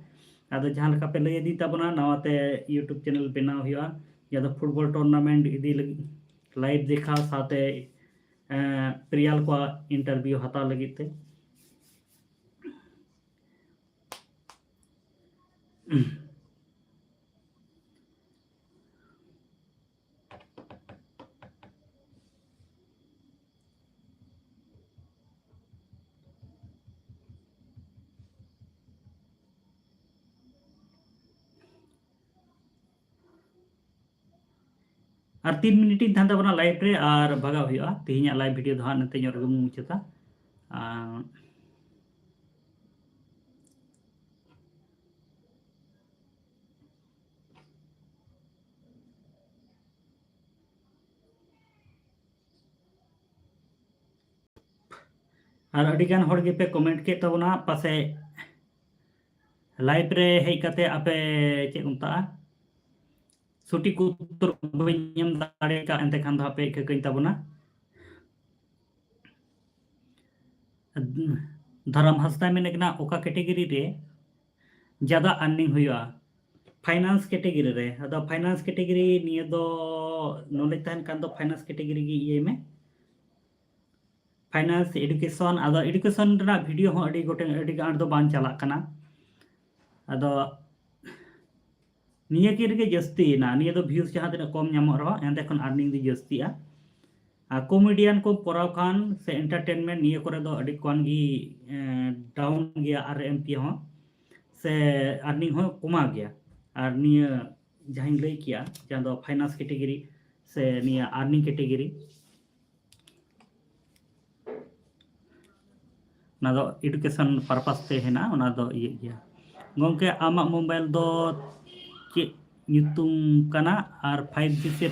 ᱟᱫᱚ ᱡᱟᱦᱟᱸ ᱞᱮᱠᱟ ᱯᱮ ᱞᱟᱹᱭ ᱤᱫᱤ ᱛᱟᱵᱚᱱᱟ, ᱱᱟᱣᱟᱛᱮ YouTube channel ᱵᱮᱱᱟᱣ ᱦᱩᱭᱩᱜᱼᱟ, ᱡᱟᱦᱟᱸ ᱫᱚ football tournament ᱤᱫᱤ ᱞᱟᱹᱜᱤᱫ live ᱫᱮᱠᱷᱟᱣ ᱥᱟᱶᱛᱮ, ᱮᱸ, ᱯᱞᱮᱭᱟᱨ ᱠᱚᱣᱟᱜ interview ᱦᱟᱛᱟᱣ ᱞᱟᱹᱜᱤᱫ ᱛᱮ᱾ ᱟᱨ ᱛᱤᱱ ᱢᱤᱱᱤᱴ ᱤᱧ ᱛᱟᱦᱮᱱ ᱛᱟᱵᱚᱱᱟ live ᱨᱮ, ᱟᱨ ᱵᱷᱟᱜᱟᱣ ᱦᱩᱭᱩᱜᱼᱟ᱾ ᱛᱮᱦᱮᱧᱟᱜ live video ᱫᱚ ᱦᱟᱸᱜ ᱱᱤᱛᱚᱜ ᱧᱚᱜ ᱨᱮᱜᱮ ᱵᱚᱱ ᱢᱩᱪᱟᱹᱫᱟ᱾ ᱟᱨ ᱟᱨ ᱟᱹᱰᱤ ᱜᱟᱱ ᱦᱚᱲ ᱜᱮᱯᱮ comment ᱠᱮᱫ ᱛᱟᱵᱚᱱᱟ, ᱯᱟᱥᱮᱡ live ᱨᱮ ᱦᱮᱡ ᱠᱟᱛᱮ ᱟᱯᱮ, ᱪᱮᱫ ᱠᱚ ᱢᱮᱛᱟᱜᱼᱟ, ᱥᱚᱴᱷᱤᱠ ᱩᱛᱛᱚᱨ ᱵᱟᱹᱧ ᱮᱢ ᱫᱟᱲᱮ ᱠᱟᱜ, ᱮᱱᱛᱮ ᱠᱷᱟᱱ ᱫᱚ ᱟᱯᱮ ᱤᱠᱟᱹ ᱠᱟᱹᱧ ᱛᱟᱵᱚᱱᱟ᱾ ᱫᱷᱚᱨᱚᱢ ᱦᱟᱸᱥᱫᱟᱭ ᱢᱮᱱᱮᱫ ᱠᱟᱱᱟ, ᱚᱠᱟ category ᱨᱮ ᱡᱟᱫᱟ earning ᱦᱩᱭᱩᱜᱼᱟ? Finance category ᱨᱮ᱾ ᱟᱫᱚ finance category ᱱᱤᱭᱟᱹ ᱫᱚ knowledge ᱛᱟᱦᱮᱱ ᱠᱷᱟᱱ ᱫᱚ finance category ᱜᱮ ᱤᱭᱟᱹᱭ ᱢᱮ, finance, education᱾ ᱟᱫᱚ education ᱨᱮᱱᱟᱜ video ᱦᱚᱸ ᱟᱹᱰᱤ ᱜᱚᱴᱮᱱ, ᱟᱹᱰᱤ ᱟᱸᱴ ᱫᱚ ᱵᱟᱝ ᱪᱟᱞᱟᱜ ᱠᱟᱱᱟ᱾ ᱟᱫᱚ ᱱᱤᱭᱟᱹ ᱠᱤ ᱨᱮᱜᱮ ᱡᱟᱹᱥᱛᱤᱭᱮᱱᱟ, ᱱᱤᱭᱟᱹ ᱫᱚ views ᱡᱟᱦᱟᱸ ᱛᱤᱱᱟᱹᱜ ᱠᱚᱢ ᱧᱟᱢᱚᱜ ᱨᱮᱦᱚᱸ, ᱮᱱᱛᱮ ᱠᱷᱚᱱ earning ᱫᱚ ᱡᱟᱹᱥᱛᱤᱜᱼᱟ᱾ ᱟᱨ comedian ᱠᱚ ᱠᱚᱨᱟᱣ ᱠᱷᱟᱱ ᱥᱮ entertainment, ᱱᱤᱭᱟᱹ ᱠᱚᱨᱮ ᱫᱚ ᱟᱹᱰᱤ ᱠᱚᱢ ᱜᱮ, ᱮᱸ, down ᱜᱮᱭᱟ RMP ᱦᱚᱸ, ᱥᱮ earning ᱦᱚᱸ ᱠᱚᱢᱟᱣ ᱜᱮᱭᱟ᱾ ᱟᱨ ᱱᱤᱭᱟᱹ ᱡᱟᱦᱟᱸᱧ ᱞᱟᱹᱭ ᱠᱮᱜᱼᱟ, ᱡᱟᱦᱟᱸ ᱫᱚ finance category ᱥᱮ ᱱᱤᱭᱟᱹ earning category, ᱚᱱᱟ ᱫᱚ education purpose ᱛᱮ ᱦᱮᱱᱟᱜᱼᱟ, ᱚᱱᱟ ᱫᱚ ᱤᱭᱟᱹᱜ ᱜᱮᱭᱟ᱾ ᱜᱚᱢᱠᱮ, ᱟᱢᱟᱜ mobile ᱫᱚ ᱪᱮᱫ ᱧᱩᱛᱩᱢ ᱠᱟᱱᱟ ᱟᱨ five G ᱥᱮ,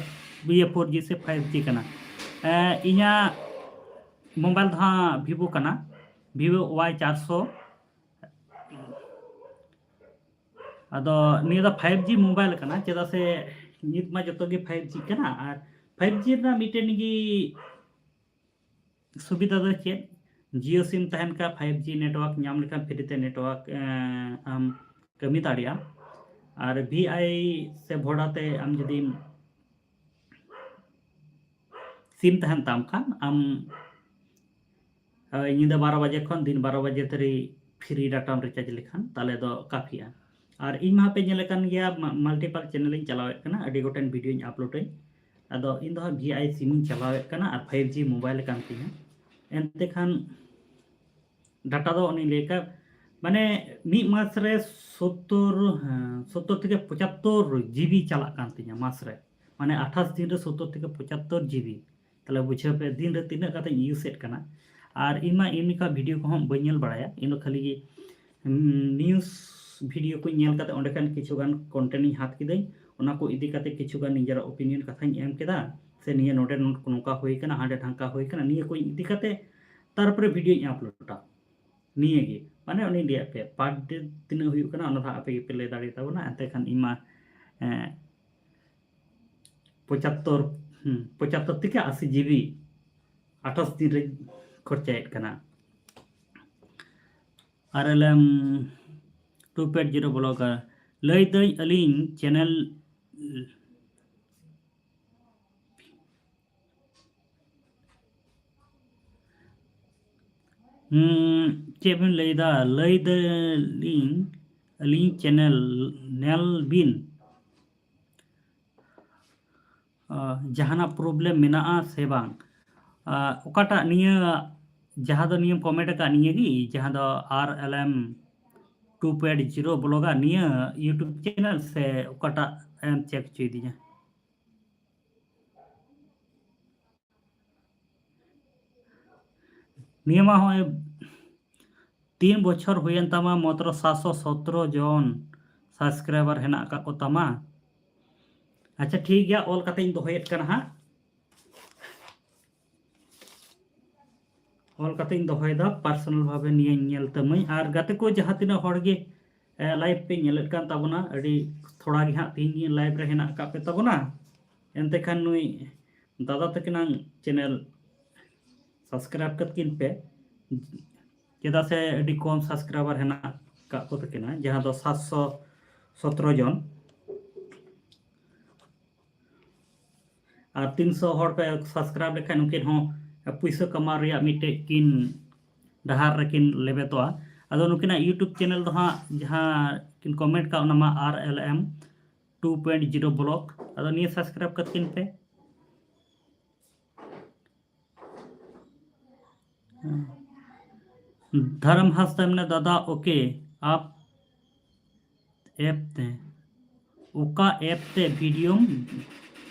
ᱤᱭᱟᱹ, four G ᱥᱮ five G ᱠᱟᱱᱟ? ᱮᱸ, ᱤᱧᱟᱹᱜ mobile ᱫᱚ ᱦᱟᱸᱜ Vivo ᱠᱟᱱᱟ, Vivo Y ᱪᱟᱨᱥᱚ᱾ ᱟᱫᱚ ᱱᱤᱭᱟᱹ ᱫᱚ five G mobile ᱠᱟᱱᱟ, ᱪᱮᱫᱟᱜ ᱥᱮ ᱱᱤᱛ ᱢᱟ ᱡᱚᱛᱚ ᱜᱮ five G ᱠᱟᱱᱟ᱾ ᱟᱨ five G ᱨᱮᱱᱟᱜ ᱢᱤᱫᱴᱮᱱ ᱜᱮ ᱥᱩᱵᱤᱫᱷᱟ ᱫᱚ ᱪᱮᱫ? Jio SIM ᱛᱟᱦᱮᱱ ᱠᱷᱟᱱ five G network ᱧᱟᱢ ᱞᱮᱠᱷᱟᱱ free ᱛᱮ network, ᱮᱸ, ᱟᱢ ᱠᱟᱹᱢᱤ ᱫᱟᱲᱮᱭᱟᱜᱼᱟ᱾ ᱟᱨ V I ᱥᱮ ᱵᱷᱳᱰᱟ ᱛᱮ ᱟᱢ ᱡᱩᱫᱤᱢ SIM ᱛᱟᱦᱮᱱ ᱛᱟᱢ ᱠᱷᱟᱱ ᱟᱢ, ᱟᱸ, ᱧᱤᱫᱟᱹ ᱵᱟᱨᱚ ᱵᱟᱡᱮ ᱠᱷᱚᱱ ᱫᱤᱱ ᱵᱟᱨᱚ ᱵᱟᱡᱮ ᱫᱷᱟᱹᱨᱤᱡ free dataᱢ recharge ᱞᱮᱠᱷᱟᱱ ᱛᱟᱦᱚᱞᱮ ᱫᱚ ᱠᱟᱯᱷᱤᱜᱼᱟ᱾ ᱟᱨ ᱤᱧ ᱢᱟ ᱯᱮ ᱧᱮᱞ ᱟᱠᱟᱱ ᱜᱮᱭᱟ, ᱢᱟ-, multiple channelᱤᱧ ᱪᱟᱞᱟᱣᱮᱫ ᱠᱟᱱᱟ, ᱟᱹᱰᱤ ᱜᱚᱴᱮᱱ videoᱧ uploadᱟᱹᱧ᱾ ᱟᱫᱚ ᱤᱧ ᱫᱚ ᱦᱟᱸᱜ V I SIMᱤᱧ ᱪᱟᱞᱟᱣᱮᱫ ᱠᱟᱱᱟ ᱟᱨ five G mobile ᱟᱠᱟᱱ ᱛᱤᱧᱟᱹ᱾ ᱮᱱᱛᱮ ᱠᱷᱟᱱ data ᱫᱚ ᱚᱱᱮᱧ ᱞᱟᱹᱭ ᱠᱟᱜ, ᱢᱟᱱᱮ ᱢᱤᱫ ᱢᱟᱥ ᱨᱮ ᱥᱳᱛᱛᱳᱨ, ᱦᱮᱸ, ᱥᱳᱛᱛᱳᱨ ᱛᱷᱮᱠᱮ ᱯᱚᱸᱪᱟᱛᱛᱳᱨ GB ᱪᱟᱞᱟᱜ ᱠᱟᱱ ᱛᱤᱧᱟᱹ ᱢᱟᱥ ᱨᱮ᱾ ᱢᱟᱱᱮ ᱟᱴᱷᱟᱥ ᱫᱤᱱ ᱨᱮ ᱥᱳᱛᱛᱳᱨ ᱛᱷᱮᱠᱮ ᱯᱚᱸᱪᱟᱛᱛᱳᱨ GB᱾ ᱛᱟᱦᱞᱮ ᱵᱩᱡᱷᱟᱹᱣ ᱯᱮ, ᱫᱤᱱ ᱨᱮ ᱛᱤᱱᱟᱹᱜ ᱠᱟᱛᱮᱧ useᱮᱫ ᱠᱟᱱᱟ᱾ ᱟᱨ ᱤᱧ ᱢᱟ ᱮᱢᱱᱤ ᱠᱟ video ᱠᱚᱦᱚᱸ ᱵᱟᱹᱧ ᱧᱮᱞ ᱵᱟᱲᱟᱭᱟ, ᱤᱧ ᱫᱚ ᱠᱷᱟᱹᱞᱤ ᱜᱮ, ᱩᱢ, news video ᱠᱚᱧ ᱧᱮᱞ ᱠᱟᱛᱮ ᱚᱸᱰᱮ ᱠᱷᱚᱱ ᱠᱤᱪᱷᱩ ᱜᱟᱱ contentᱤᱧ ᱦᱟᱛ ᱠᱤᱫᱟᱹᱧ, ᱚᱱᱟ ᱠᱚ ᱤᱫᱤ ᱠᱟᱛᱮ ᱠᱤᱪᱷᱩ ᱜᱟᱱ ᱱᱤᱡᱮᱨᱟᱜ opinion ᱠᱟᱛᱷᱟᱧ ᱮᱢ ᱠᱮᱫᱟ, ᱥᱮ ᱱᱤᱭᱟᱹ ᱱᱚᱰᱮ ᱱᱚ-, ᱱᱚᱝᱠᱟ ᱦᱩᱭ ᱠᱟᱱᱟ, ᱦᱟᱸᱰᱮ ᱰᱷᱟᱝᱠᱟ ᱦᱩᱭ ᱠᱟᱱᱟ, ᱱᱤᱭᱟᱹ ᱠᱚ ᱤᱫᱤ ᱠᱟᱛᱮ ᱛᱟᱨᱯᱚᱨᱮ videoᱧ uploadᱟ᱾ ᱱᱤᱭᱟᱹ ᱜᱮ, ᱢᱟᱱᱮ ᱩᱱᱤ ᱞᱟᱹᱭᱟᱫ ᱯᱮ per day ᱛᱤᱱᱟᱹᱜ ᱦᱩᱭᱩᱜ ᱠᱟᱱᱟ, ᱚᱱᱟ ᱫᱚ ᱦᱟᱸᱜ ᱟᱯᱮ ᱜᱮᱯᱮ ᱞᱟᱹᱭ ᱫᱟᱲᱮ ᱛᱟᱵᱚᱱᱟ᱾ ᱮᱱᱛᱮ ᱠᱷᱟᱱ ᱤᱧ ᱢᱟ, ᱮᱸ, ᱯᱚᱸᱪᱟᱛᱛᱳᱨ, ᱦᱩᱸ, ᱯᱚᱸᱪᱟᱛᱛᱳᱨ ᱛᱷᱮᱠᱮ ᱟᱥᱤ GB ᱟᱴᱷᱟᱥ ᱫᱤᱱ ᱨᱮ ᱠᱷᱚᱨᱪᱟᱭᱮᱫ ᱠᱟᱱᱟ᱾ RLM two point zero blogger, ᱞᱟᱹᱭ ᱫᱟᱹᱧ ᱟᱹᱞᱤᱧ channel, ᱦᱩᱸ, ᱪᱮᱫ ᱵᱤᱱ ᱞᱟᱹᱭᱫᱟ? ᱞᱟᱹᱭ ᱫᱟᱞᱤᱧ ᱟᱹᱞᱤᱧ channel ᱧᱮᱞ ᱵᱤᱱ᱾ ᱟᱸ, ᱡᱟᱦᱟᱱᱟᱜ problem ᱢᱮᱱᱟᱜᱼᱟ ᱥᱮ ᱵᱟᱝ? ᱟᱸ, ᱚᱠᱟᱴᱟᱜ ᱱᱤᱭᱟᱹ, ᱡᱟᱦᱟᱸ ᱫᱚ ᱱᱤᱭᱟᱹᱢ comment ᱟᱠᱟᱫ ᱱᱤᱭᱟᱹ ᱜᱮ, ᱡᱟᱦᱟᱸ ᱫᱚ RLM two point zero blogger ᱱᱤᱭᱟᱹ YouTube channel ᱥᱮ ᱚᱠᱟᱴᱟᱜ ᱮᱢ check ᱦᱚᱪᱚᱭᱮᱫᱤᱧᱟ? ᱱᱤᱭᱟᱹ ᱢᱟ ᱦᱚᱸᱜᱼᱚᱭ ᱛᱤᱱ ᱵᱚᱪᱷᱚᱨ ᱦᱩᱭᱮᱱ ᱛᱟᱢᱟ, ᱢᱟᱛᱨᱚ ᱥᱟᱛᱥᱚ ᱥᱚᱛᱨᱚ ᱡᱚᱱ subscriber ᱦᱮᱱᱟᱜ ᱟᱠᱟᱫ ᱠᱚ ᱛᱟᱢᱟ᱾ ᱟᱪᱪᱷᱟ, ᱴᱷᱤᱠ ᱜᱮᱭᱟ, ᱚᱞ ᱠᱟᱛᱮᱧ ᱫᱚᱦᱚᱭᱮᱫ ᱠᱟᱱᱟ ᱦᱟᱸᱜ᱾ ᱚᱞ ᱠᱟᱛᱮᱧ ᱫᱚᱦᱚᱭᱮᱫᱟ, personal ᱵᱷᱟᱵᱮ ᱱᱤᱭᱟᱹᱧ ᱧᱮᱞ ᱛᱟᱢᱟᱹᱧ᱾ ᱟᱨ ᱜᱟᱛᱮ ᱠᱚ ᱡᱟᱦᱟᱸ ᱛᱤᱱᱟᱹᱜ ᱦᱚᱲ ᱜᱮ, ᱮ, live ᱯᱮ ᱧᱮᱞᱮᱫ ᱠᱟᱱ ᱛᱟᱵᱚᱱᱟ, ᱟᱹᱰᱤ ᱛᱷᱚᱲᱟ ᱜᱮ ᱦᱟᱸᱜ ᱛᱮᱦᱮᱧ ᱜᱮ live ᱨᱮ ᱦᱮᱱᱟᱜ ᱟᱠᱟᱫ ᱯᱮ ᱛᱟᱵᱚᱱᱟ᱾ ᱮᱱᱛᱮ ᱠᱷᱟᱱ ᱱᱩᱭ ᱫᱟᱫᱟ ᱛᱟᱹᱠᱤᱱᱟᱝ channel subscribe ᱠᱟᱛ ᱠᱤᱱ ᱯᱮ᱾ ᱪᱮᱫᱟᱜ ᱥᱮ ᱟᱹᱰᱤ ᱠᱚᱢ subscriber ᱦᱮᱱᱟᱜ ᱠᱟᱜ ᱠᱚ ᱛᱟᱹᱠᱤᱱᱟ, ᱡᱟᱦᱟᱸ ᱫᱚ ᱥᱟᱛᱥᱚ ᱥᱚᱛᱨᱚ ᱡᱚᱱ᱾ ᱟᱨ ᱛᱤᱱᱥᱚ ᱦᱚᱲ ᱯᱮ subscribe ᱞᱮᱠᱷᱟᱱ ᱩᱱᱠᱤᱱ ᱦᱚᱸ ᱯᱩᱭᱥᱟᱹ ᱠᱟᱢᱟᱣ ᱨᱮᱭᱟᱜ ᱢᱤᱫᱴᱮᱡ ᱠᱤᱱ ᱰᱟᱦᱟᱨ ᱨᱮᱠᱤᱱ ᱞᱮᱵᱮᱫᱚᱜᱼᱟ᱾ ᱟᱫᱚ ᱱᱩᱠᱤᱱᱟᱜ YouTube channel ᱫᱚ ᱦᱟᱸᱜ ᱡᱟᱦᱟᱸ ᱠᱤᱱ comment ᱠᱟᱜ, ᱚᱱᱟ ᱢᱟ R L M two point zero vlog᱾ ᱟᱫᱚ ᱱᱤᱭᱟᱹ subscribe ᱠᱟᱛᱮ ᱠᱤᱱ ᱯᱮ᱾ ᱫᱷᱚᱨᱚᱢ ᱦᱟᱸᱥᱫᱟ ᱢᱮᱱᱟ, ᱫᱟᱫᱟ, OK, ᱟᱯ ᱮᱯ ᱛᱮ, ᱚᱠᱟ ᱮᱯ ᱛᱮ ᱵᱷᱤᱰᱤᱭᱳᱢ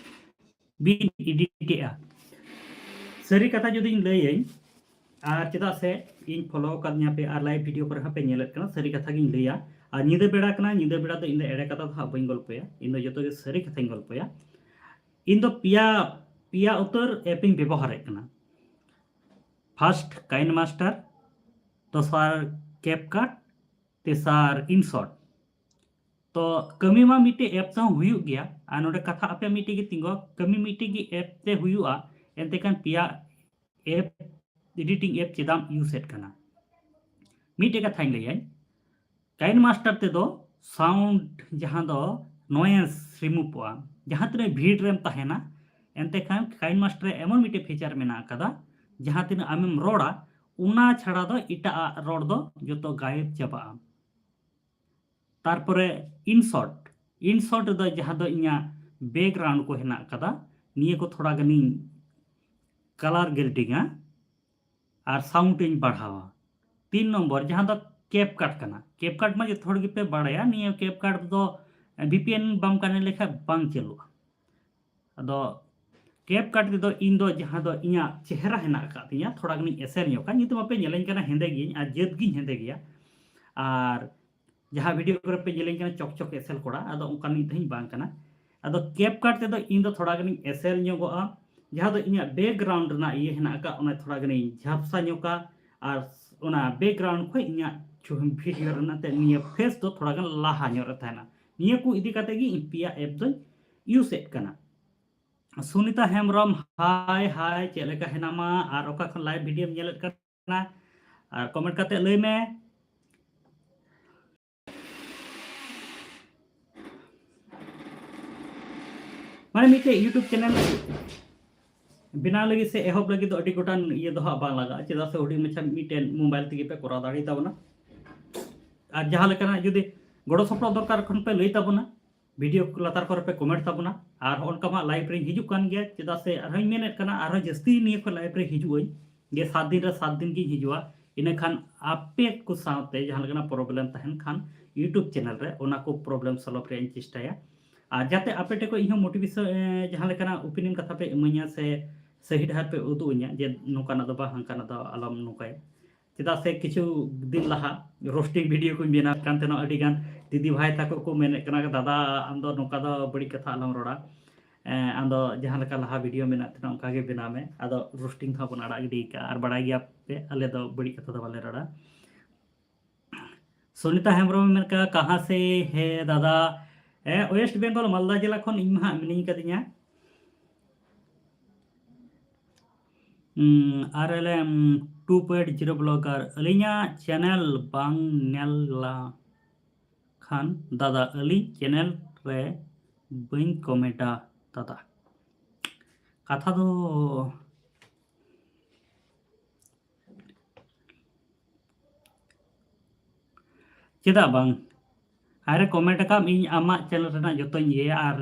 ᱵᱤᱱ ᱮᱰᱤᱴᱮᱜᱼᱟ? ᱥᱟᱹᱨᱤ ᱠᱟᱛᱷᱟ ᱡᱩᱫᱤᱧ ᱞᱟᱹᱭᱟᱹᱧ, ᱟᱨ ᱪᱮᱫᱟᱜ ᱥᱮ ᱤᱧ follow ᱟᱠᱟᱫᱤᱧᱟ ᱯᱮ ᱟᱨ live video ᱠᱚᱨᱮ ᱦᱚᱸ ᱯᱮ ᱧᱮᱞᱮᱫ ᱠᱟᱱᱟ, ᱥᱟᱹᱨᱤ ᱠᱟᱛᱷᱟ ᱜᱤᱧ ᱞᱟᱹᱭᱟ᱾ ᱟᱨ ᱧᱤᱫᱟᱹ ᱵᱮᱲᱟ ᱠᱟᱱᱟ, ᱧᱤᱫᱟᱹ ᱵᱮᱲᱟ ᱫᱚ ᱤᱧ ᱫᱚ ᱮᱲᱮ ᱠᱟᱛᱷᱟ ᱫᱚ ᱦᱟᱸᱜ ᱵᱟᱹᱧ ᱜᱚᱞᱯᱚᱭᱟ, ᱤᱧ ᱫᱚ ᱡᱚᱛᱚ ᱜᱮ ᱥᱟᱹᱨᱤ ᱠᱟᱛᱷᱟᱧ ᱜᱚᱞᱯᱚᱭᱟ᱾ ᱤᱧ ᱫᱚ ᱯᱮᱭᱟ, ᱯᱮᱭᱟ ᱩᱛᱟᱹᱨ ᱮᱯ ᱤᱧ ᱵᱮᱵᱚᱦᱟᱨᱮᱫ ᱠᱟᱱᱟ᱾ First KineMaster, ᱫᱚᱥᱟᱨ CapCut, ᱛᱮᱥᱟᱨ InShot᱾ ᱛᱚ ᱠᱟᱹᱢᱤ ᱢᱟ ᱢᱤᱫᱴᱮᱡ ᱮᱯ ᱛᱮᱦᱚᱸ ᱦᱩᱭᱩᱜ ᱜᱮᱭᱟ, ᱟᱨ ᱱᱚᱰᱮ ᱠᱟᱛᱷᱟ ᱟᱯᱮ ᱢᱤᱫᱴᱮᱡ ᱜᱮ ᱛᱤᱸᱜᱩ, ᱠᱟᱹᱢᱤ ᱢᱤᱫᱴᱮᱡ ᱜᱮ ᱮᱯ ᱛᱮ ᱦᱩᱭᱩᱜᱼᱟ, ᱮᱱᱛᱮ ᱠᱷᱟᱱ ᱯᱮᱭᱟ ᱮᱯ, editing ᱮᱯ ᱪᱮᱫᱟᱜ ᱮᱢ use ᱮᱫ ᱠᱟᱱᱟ? ᱢᱤᱫᱴᱮᱡ ᱠᱟᱛᱷᱟᱧ ᱞᱟᱹᱭᱟᱹᱧ, KineMaster ᱛᱮᱫᱚ sound ᱡᱟᱦᱟᱸ ᱫᱚ noise removeᱚᱜᱼᱟ, ᱡᱟᱦᱟᱸ ᱛᱤᱱᱟᱹᱜ ᱵᱷᱤᱲ ᱨᱮᱢ ᱛᱟᱦᱮᱱᱟ, ᱮᱱᱛᱮ ᱠᱷᱟᱱ KineMaster ᱨᱮ ᱮᱢᱚᱱ ᱢᱤᱫᱴᱮᱡ feature ᱢᱮᱱᱟᱜ ᱟᱠᱟᱫᱟ, ᱡᱟᱦᱟᱸ ᱛᱤᱱᱟᱹᱜ ᱟᱢᱮᱢ ᱨᱚᱲᱟ, ᱚᱱᱟ ᱪᱷᱟᱲᱟ ᱫᱚ ᱮᱴᱟᱜ ᱟᱜ ᱨᱚᱲ ᱫᱚ ᱡᱚᱛᱚ ᱜᱟᱭᱮᱵ ᱪᱟᱵᱟᱜᱼᱟ᱾ ᱛᱟᱨᱯᱚᱨᱮ InShot, InShot ᱨᱮᱫᱚ ᱡᱟᱦᱟᱸ ᱫᱚ ᱤᱧᱟᱹᱜ background ᱠᱚ ᱦᱮᱱᱟᱜ ᱟᱠᱟᱫᱟ, ᱱᱤᱭᱟᱹ ᱠᱚ ᱛᱷᱚᱲᱟ ᱜᱟᱱᱤᱧ color gradingᱟ ᱟᱨ sound ᱤᱧ ᱵᱟᱲᱦᱟᱣᱟ᱾ ᱛᱤᱱ ᱱᱚᱢᱵᱚᱨ ᱡᱟᱦᱟᱸ ᱫᱚ CapCut ᱠᱟᱱᱟ, CapCut ᱢᱟ ᱡᱚᱛᱚ ᱦᱚᱲ ᱜᱮᱯᱮ ᱵᱟᱲᱟᱭᱟ, ᱱᱤᱭᱟᱹ CapCut ᱫᱚ VPN ᱵᱟᱢ connect ᱞᱮᱠᱷᱟᱱ ᱵᱟᱝ ᱪᱟᱹᱞᱩᱜᱼᱟ᱾ ᱟᱫᱚ CapCut ᱨᱮᱫᱚ ᱤᱧ ᱫᱚ ᱡᱟᱦᱟᱸ ᱫᱚ ᱤᱧᱟᱹᱜ ᱪᱮᱦᱨᱟ ᱦᱮᱱᱟᱜ ᱟᱠᱟᱫ ᱛᱤᱧᱟᱹ, ᱛᱷᱚᱲᱟ ᱜᱟᱱᱤᱧ ᱮᱥᱮᱞ ᱧᱚᱜᱟ, ᱧᱤᱛᱩᱢ ᱢᱟᱯᱮ ᱧᱮᱞᱮᱧ ᱠᱟᱱᱟ ᱦᱮᱸᱫᱮ ᱜᱤᱭᱟᱹᱧ ᱟᱨ ᱡᱟᱹᱛ ᱜᱤᱧ ᱦᱮᱸᱫᱮ ᱜᱮᱭᱟ, ᱟᱨ ᱡᱟᱦᱟᱸ video ᱠᱚᱨᱮ ᱯᱮ ᱧᱮᱞᱮᱧ ᱠᱟᱱᱟ ᱪᱚᱠ ᱪᱚᱠ ᱮᱥᱮᱞ ᱠᱚᱲᱟ, ᱟᱫᱚ ᱚᱱᱠᱟᱱᱤᱡ ᱫᱚᱧ ᱵᱟᱝ ᱠᱟᱱᱟ᱾ ᱟᱫᱚ CapCut ᱛᱮᱫᱚ ᱤᱧ ᱫᱚ ᱛᱷᱚᱲᱟ ᱜᱟᱱᱤᱧ ᱮᱥᱮᱞ ᱧᱚᱜᱚᱜᱼᱟ, ᱡᱟᱦᱟᱸ ᱫᱚ ᱤᱧᱟᱹᱜ background ᱨᱮᱱᱟᱜ ᱤᱭᱟᱹ ᱦᱮᱱᱟᱜ ᱟᱠᱟᱫ, ᱚᱱᱟ ᱛᱷᱚᱲᱟ ᱜᱟᱱᱤᱧ ᱡᱷᱟᱯᱥᱟ ᱧᱚᱜᱟ, ᱟᱨ ᱚᱱᱟ background ᱠᱷᱚᱱ ᱤᱧᱟᱹᱜ ᱪᱷᱚᱵᱤ video ᱨᱮᱱᱟᱜ ᱛᱮ ᱱᱤᱭᱟᱹ face ᱫᱚ ᱛᱷᱚᱲᱟ ᱜᱟᱱ ᱞᱟᱦᱟ ᱧᱚᱜ ᱨᱮ ᱛᱟᱦᱮᱱᱟ᱾ ᱱᱤᱭᱟᱹ ᱠᱚ ᱤᱫᱤ ᱠᱟᱛᱮ ᱜᱮ ᱤᱧ ᱯᱮᱭᱟ ᱮᱯ ᱫᱚᱧ use ᱮᱫ ᱠᱟᱱᱟ᱾ ᱥᱩᱱᱤᱛᱟ ᱦᱮᱢᱵᱨᱚᱢ, ᱦᱟᱭ ᱦᱟᱭ, ᱪᱮᱫ ᱞᱮᱠᱟ ᱦᱮᱱᱟᱢᱟ ᱟᱨ ᱚᱠᱟ ᱠᱷᱚᱱ ᱞᱟᱭᱤᱵᱷ ᱵᱷᱤᱰᱤᱭᱳᱢ ᱧᱮᱞᱮᱫ ᱠᱟᱱᱟ? ᱟᱨ ᱠᱚᱢᱮᱱᱴ ᱠᱟᱛᱮ ᱞᱟᱹᱭ ᱢᱮ᱾ ᱢᱟᱱᱮ ᱢᱤᱫᱴᱮᱡ YouTube ᱪᱮᱱᱮᱞ ᱵᱮᱱᱟᱣ ᱞᱟᱹᱜᱤᱫ ᱥᱮ ᱮᱦᱚᱵ ᱞᱟᱹᱜᱤᱫ ᱫᱚ ᱟᱹᱰᱤ ᱜᱚᱴᱟᱝ ᱤᱭᱟᱹ ᱫᱚ ᱦᱟᱸᱜ ᱵᱟᱝ ᱞᱟᱜᱟᱜᱼᱟ, ᱪᱮᱫᱟᱜ ᱥᱮ ᱦᱩᱰᱤᱧ ᱢᱟᱪᱷᱟ ᱢᱤᱫᱴᱮᱱ ᱢᱳᱵᱟᱭᱤᱞ ᱛᱮᱜᱮ ᱯᱮ ᱠᱚᱨᱟᱣ ᱫᱟᱲᱮ ᱛᱟᱵᱚᱱᱟ᱾ ᱟᱨ ᱡᱟᱦᱟᱸ ᱞᱮᱠᱟᱱᱟᱜ ᱡᱩᱫᱤ ᱜᱚᱲᱚ ᱥᱚᱯᱚᱦᱚᱫ ᱫᱚᱨᱠᱟᱨ ᱠᱷᱟᱱ ᱯᱮ ᱞᱟᱹᱭ ᱛᱟᱵᱚᱱᱟ, ᱵᱷᱤᱰᱤᱭᱳ ᱞᱟᱛᱟᱨ ᱠᱚᱨᱮ ᱯᱮ ᱠᱚᱢᱮᱱᱴ ᱛᱟᱵᱚᱱᱟ᱾ ᱟᱨ ᱦᱚᱸᱜᱼᱚ ᱱᱚᱝᱠᱟ ᱢᱟ ᱞᱟᱭᱤᱵᱷ ᱨᱮᱧ ᱦᱤᱡᱩᱜ ᱠᱟᱱ ᱜᱮᱭᱟ, ᱪᱮᱫᱟᱜ ᱥᱮ ᱟᱨᱦᱚᱸᱧ ᱢᱮᱱᱮᱫ ᱠᱟᱱᱟ ᱟᱨᱦᱚᱸ ᱡᱟᱹᱥᱛᱤ ᱱᱤᱭᱟᱹ ᱠᱷᱚᱱ ᱞᱟᱭᱤᱵᱷ ᱨᱮ ᱦᱤᱡᱩᱜ ᱟᱹᱧ, ᱡᱮ ᱥᱟᱛ ᱫᱤᱱ ᱨᱮ ᱥᱟᱛ ᱫᱤᱱ ᱜᱤᱧ ᱦᱤᱡᱩᱜᱼᱟ᱾ ᱤᱱᱟᱹᱠᱷᱟᱱ ᱟᱯᱮ ᱠᱚ ᱥᱟᱶᱛᱮ ᱡᱟᱦᱟᱸ ᱞᱮᱠᱟᱱᱟᱜ ᱯᱨᱚᱵᱞᱮᱢ ᱛᱟᱦᱮᱱ ᱠᱷᱟᱱ YouTube ᱪᱮᱱᱮᱞ ᱨᱮ ᱚᱱᱟ ᱠᱚ ᱯᱨᱚᱵᱞᱮᱢ ᱥᱚᱞᱵᱷ ᱨᱮᱭᱟᱜ ᱤᱧ ᱪᱮᱥᱴᱟᱭᱟ᱾ ᱟᱨ ᱡᱟᱛᱮ ᱟᱯᱮ ᱴᱷᱮᱱ ᱠᱷᱚᱱ ᱤᱧᱦᱚᱸ ᱢᱳᱴᱤᱵᱷᱮᱥᱚᱱ, ᱮ, ᱡᱟᱦᱟᱸ ᱞᱮᱠᱟᱱᱟᱜ ᱳᱯᱤᱱᱤᱭᱚᱱ ᱠᱟᱛᱷᱟ ᱯᱮ ᱤᱢᱟᱹᱧᱟ ᱥᱮ ᱥᱟᱹᱦᱤ ᱰᱟᱦᱟᱨ ᱯᱮ ᱩᱫᱩᱜ ᱟᱹᱧᱟ ᱡᱮ ᱱᱚᱝᱠᱟᱱᱟᱜ ᱫᱚ ᱵᱟᱝ, ᱦᱟᱝᱠᱟᱱᱟᱜ ᱫᱚ ᱟᱞᱚᱢ ᱱᱚᱝᱠᱟᱭᱟ᱾ ᱪᱮᱫᱟᱜ ᱥᱮ ᱠᱤᱪᱷᱩ ᱫᱤᱱ ᱞᱟᱦᱟ ᱨᱳᱥᱴᱤᱝ ᱵᱷᱤᱰᱤᱭᱳ ᱠᱚᱧ ᱵᱮᱱᱟᱣ ᱠᱟᱱ ᱛᱟᱦᱮᱱᱟ, ᱟᱹᱰᱤ ᱜᱟᱱ ᱫᱤᱫᱤ ᱵᱷᱟᱭ ᱛᱟᱠᱚ ᱠᱚ ᱢᱮᱱᱮᱫ ᱠᱟᱱᱟ, "ᱫᱟᱫᱟ, ᱟᱢ ᱫᱚ ᱱᱚᱝᱠᱟ ᱫᱚ ᱵᱟᱹᱲᱤᱡ ᱠᱟᱛᱷᱟ ᱟᱞᱚᱢ ᱨᱚᱲᱟ, ᱮ, ᱟᱢ ᱫᱚ ᱡᱟᱦᱟᱸ ᱞᱮᱠᱟ ᱞᱟᱦᱟ ᱵᱷᱤᱰᱤᱭᱳ ᱢᱮᱱᱟᱜ ᱛᱟᱦᱮᱱᱟ ᱚᱱᱠᱟ ᱜᱮ ᱵᱮᱱᱟᱣ ᱢᱮ, ᱟᱫᱚ ᱨᱳᱥᱴᱤᱝ ᱫᱚ ᱵᱚᱱ ᱟᱲᱟᱜ ᱜᱤᱰᱤ ᱠᱟᱜᱼᱟ, ᱟᱨ ᱵᱟᱲᱟᱭ ᱜᱮᱭᱟ ᱯᱮ ᱟᱞᱮ ᱫᱚ ᱵᱟᱹᱲᱤᱡ ᱠᱟᱛᱷᱟ ᱫᱚ ᱵᱟᱞᱮ ᱨᱚᱲᱟ᱾" ᱥᱩᱱᱤᱛᱟ ᱦᱮᱢᱵᱨᱚᱢ ᱢᱮᱱ ᱠᱟᱜᱼᱟ, "ᱠᱟᱦᱟᱸ ᱥᱮ ᱦᱮ ᱫᱟᱫᱟ?" ᱮ, ᱳᱭᱮᱥᱴ ᱵᱮᱝᱜᱚᱞ, ᱢᱟᱞᱫᱟ ᱡᱮᱞᱟ ᱠᱷᱚᱱ ᱤᱧ ᱢᱟ ᱦᱟᱸᱜ ᱢᱤᱱᱟᱹᱧ ᱠᱟᱫᱤᱧᱟ᱾ ᱩᱸ, R L M two point zero blogger, ᱟᱹᱞᱤᱧᱟᱜ ᱪᱮᱱᱮᱞ ᱵᱟᱝ ᱧᱮᱞ ᱞᱟ ᱠᱷᱟᱱ ᱫᱟᱫᱟ, ᱟᱹᱞᱤᱧ ᱪᱮᱱᱮᱞ ᱨᱮ ᱵᱟᱹᱧ ᱠᱚᱢᱮᱱᱴᱟ ᱫᱟᱫᱟ᱾ ᱠᱟᱛᱷᱟ ᱫᱚ ᱪᱮᱫᱟᱜ ᱵᱟᱝ? ᱟᱨᱮ ᱠᱚᱢᱮᱱᱴ ᱟᱠᱟᱫ, ᱤᱧ ᱟᱢᱟᱜ ᱪᱮᱱᱮᱞ ᱨᱮᱱᱟᱜ ᱡᱚᱛᱚᱧ ᱤᱭᱟᱹᱭᱟ ᱟᱨ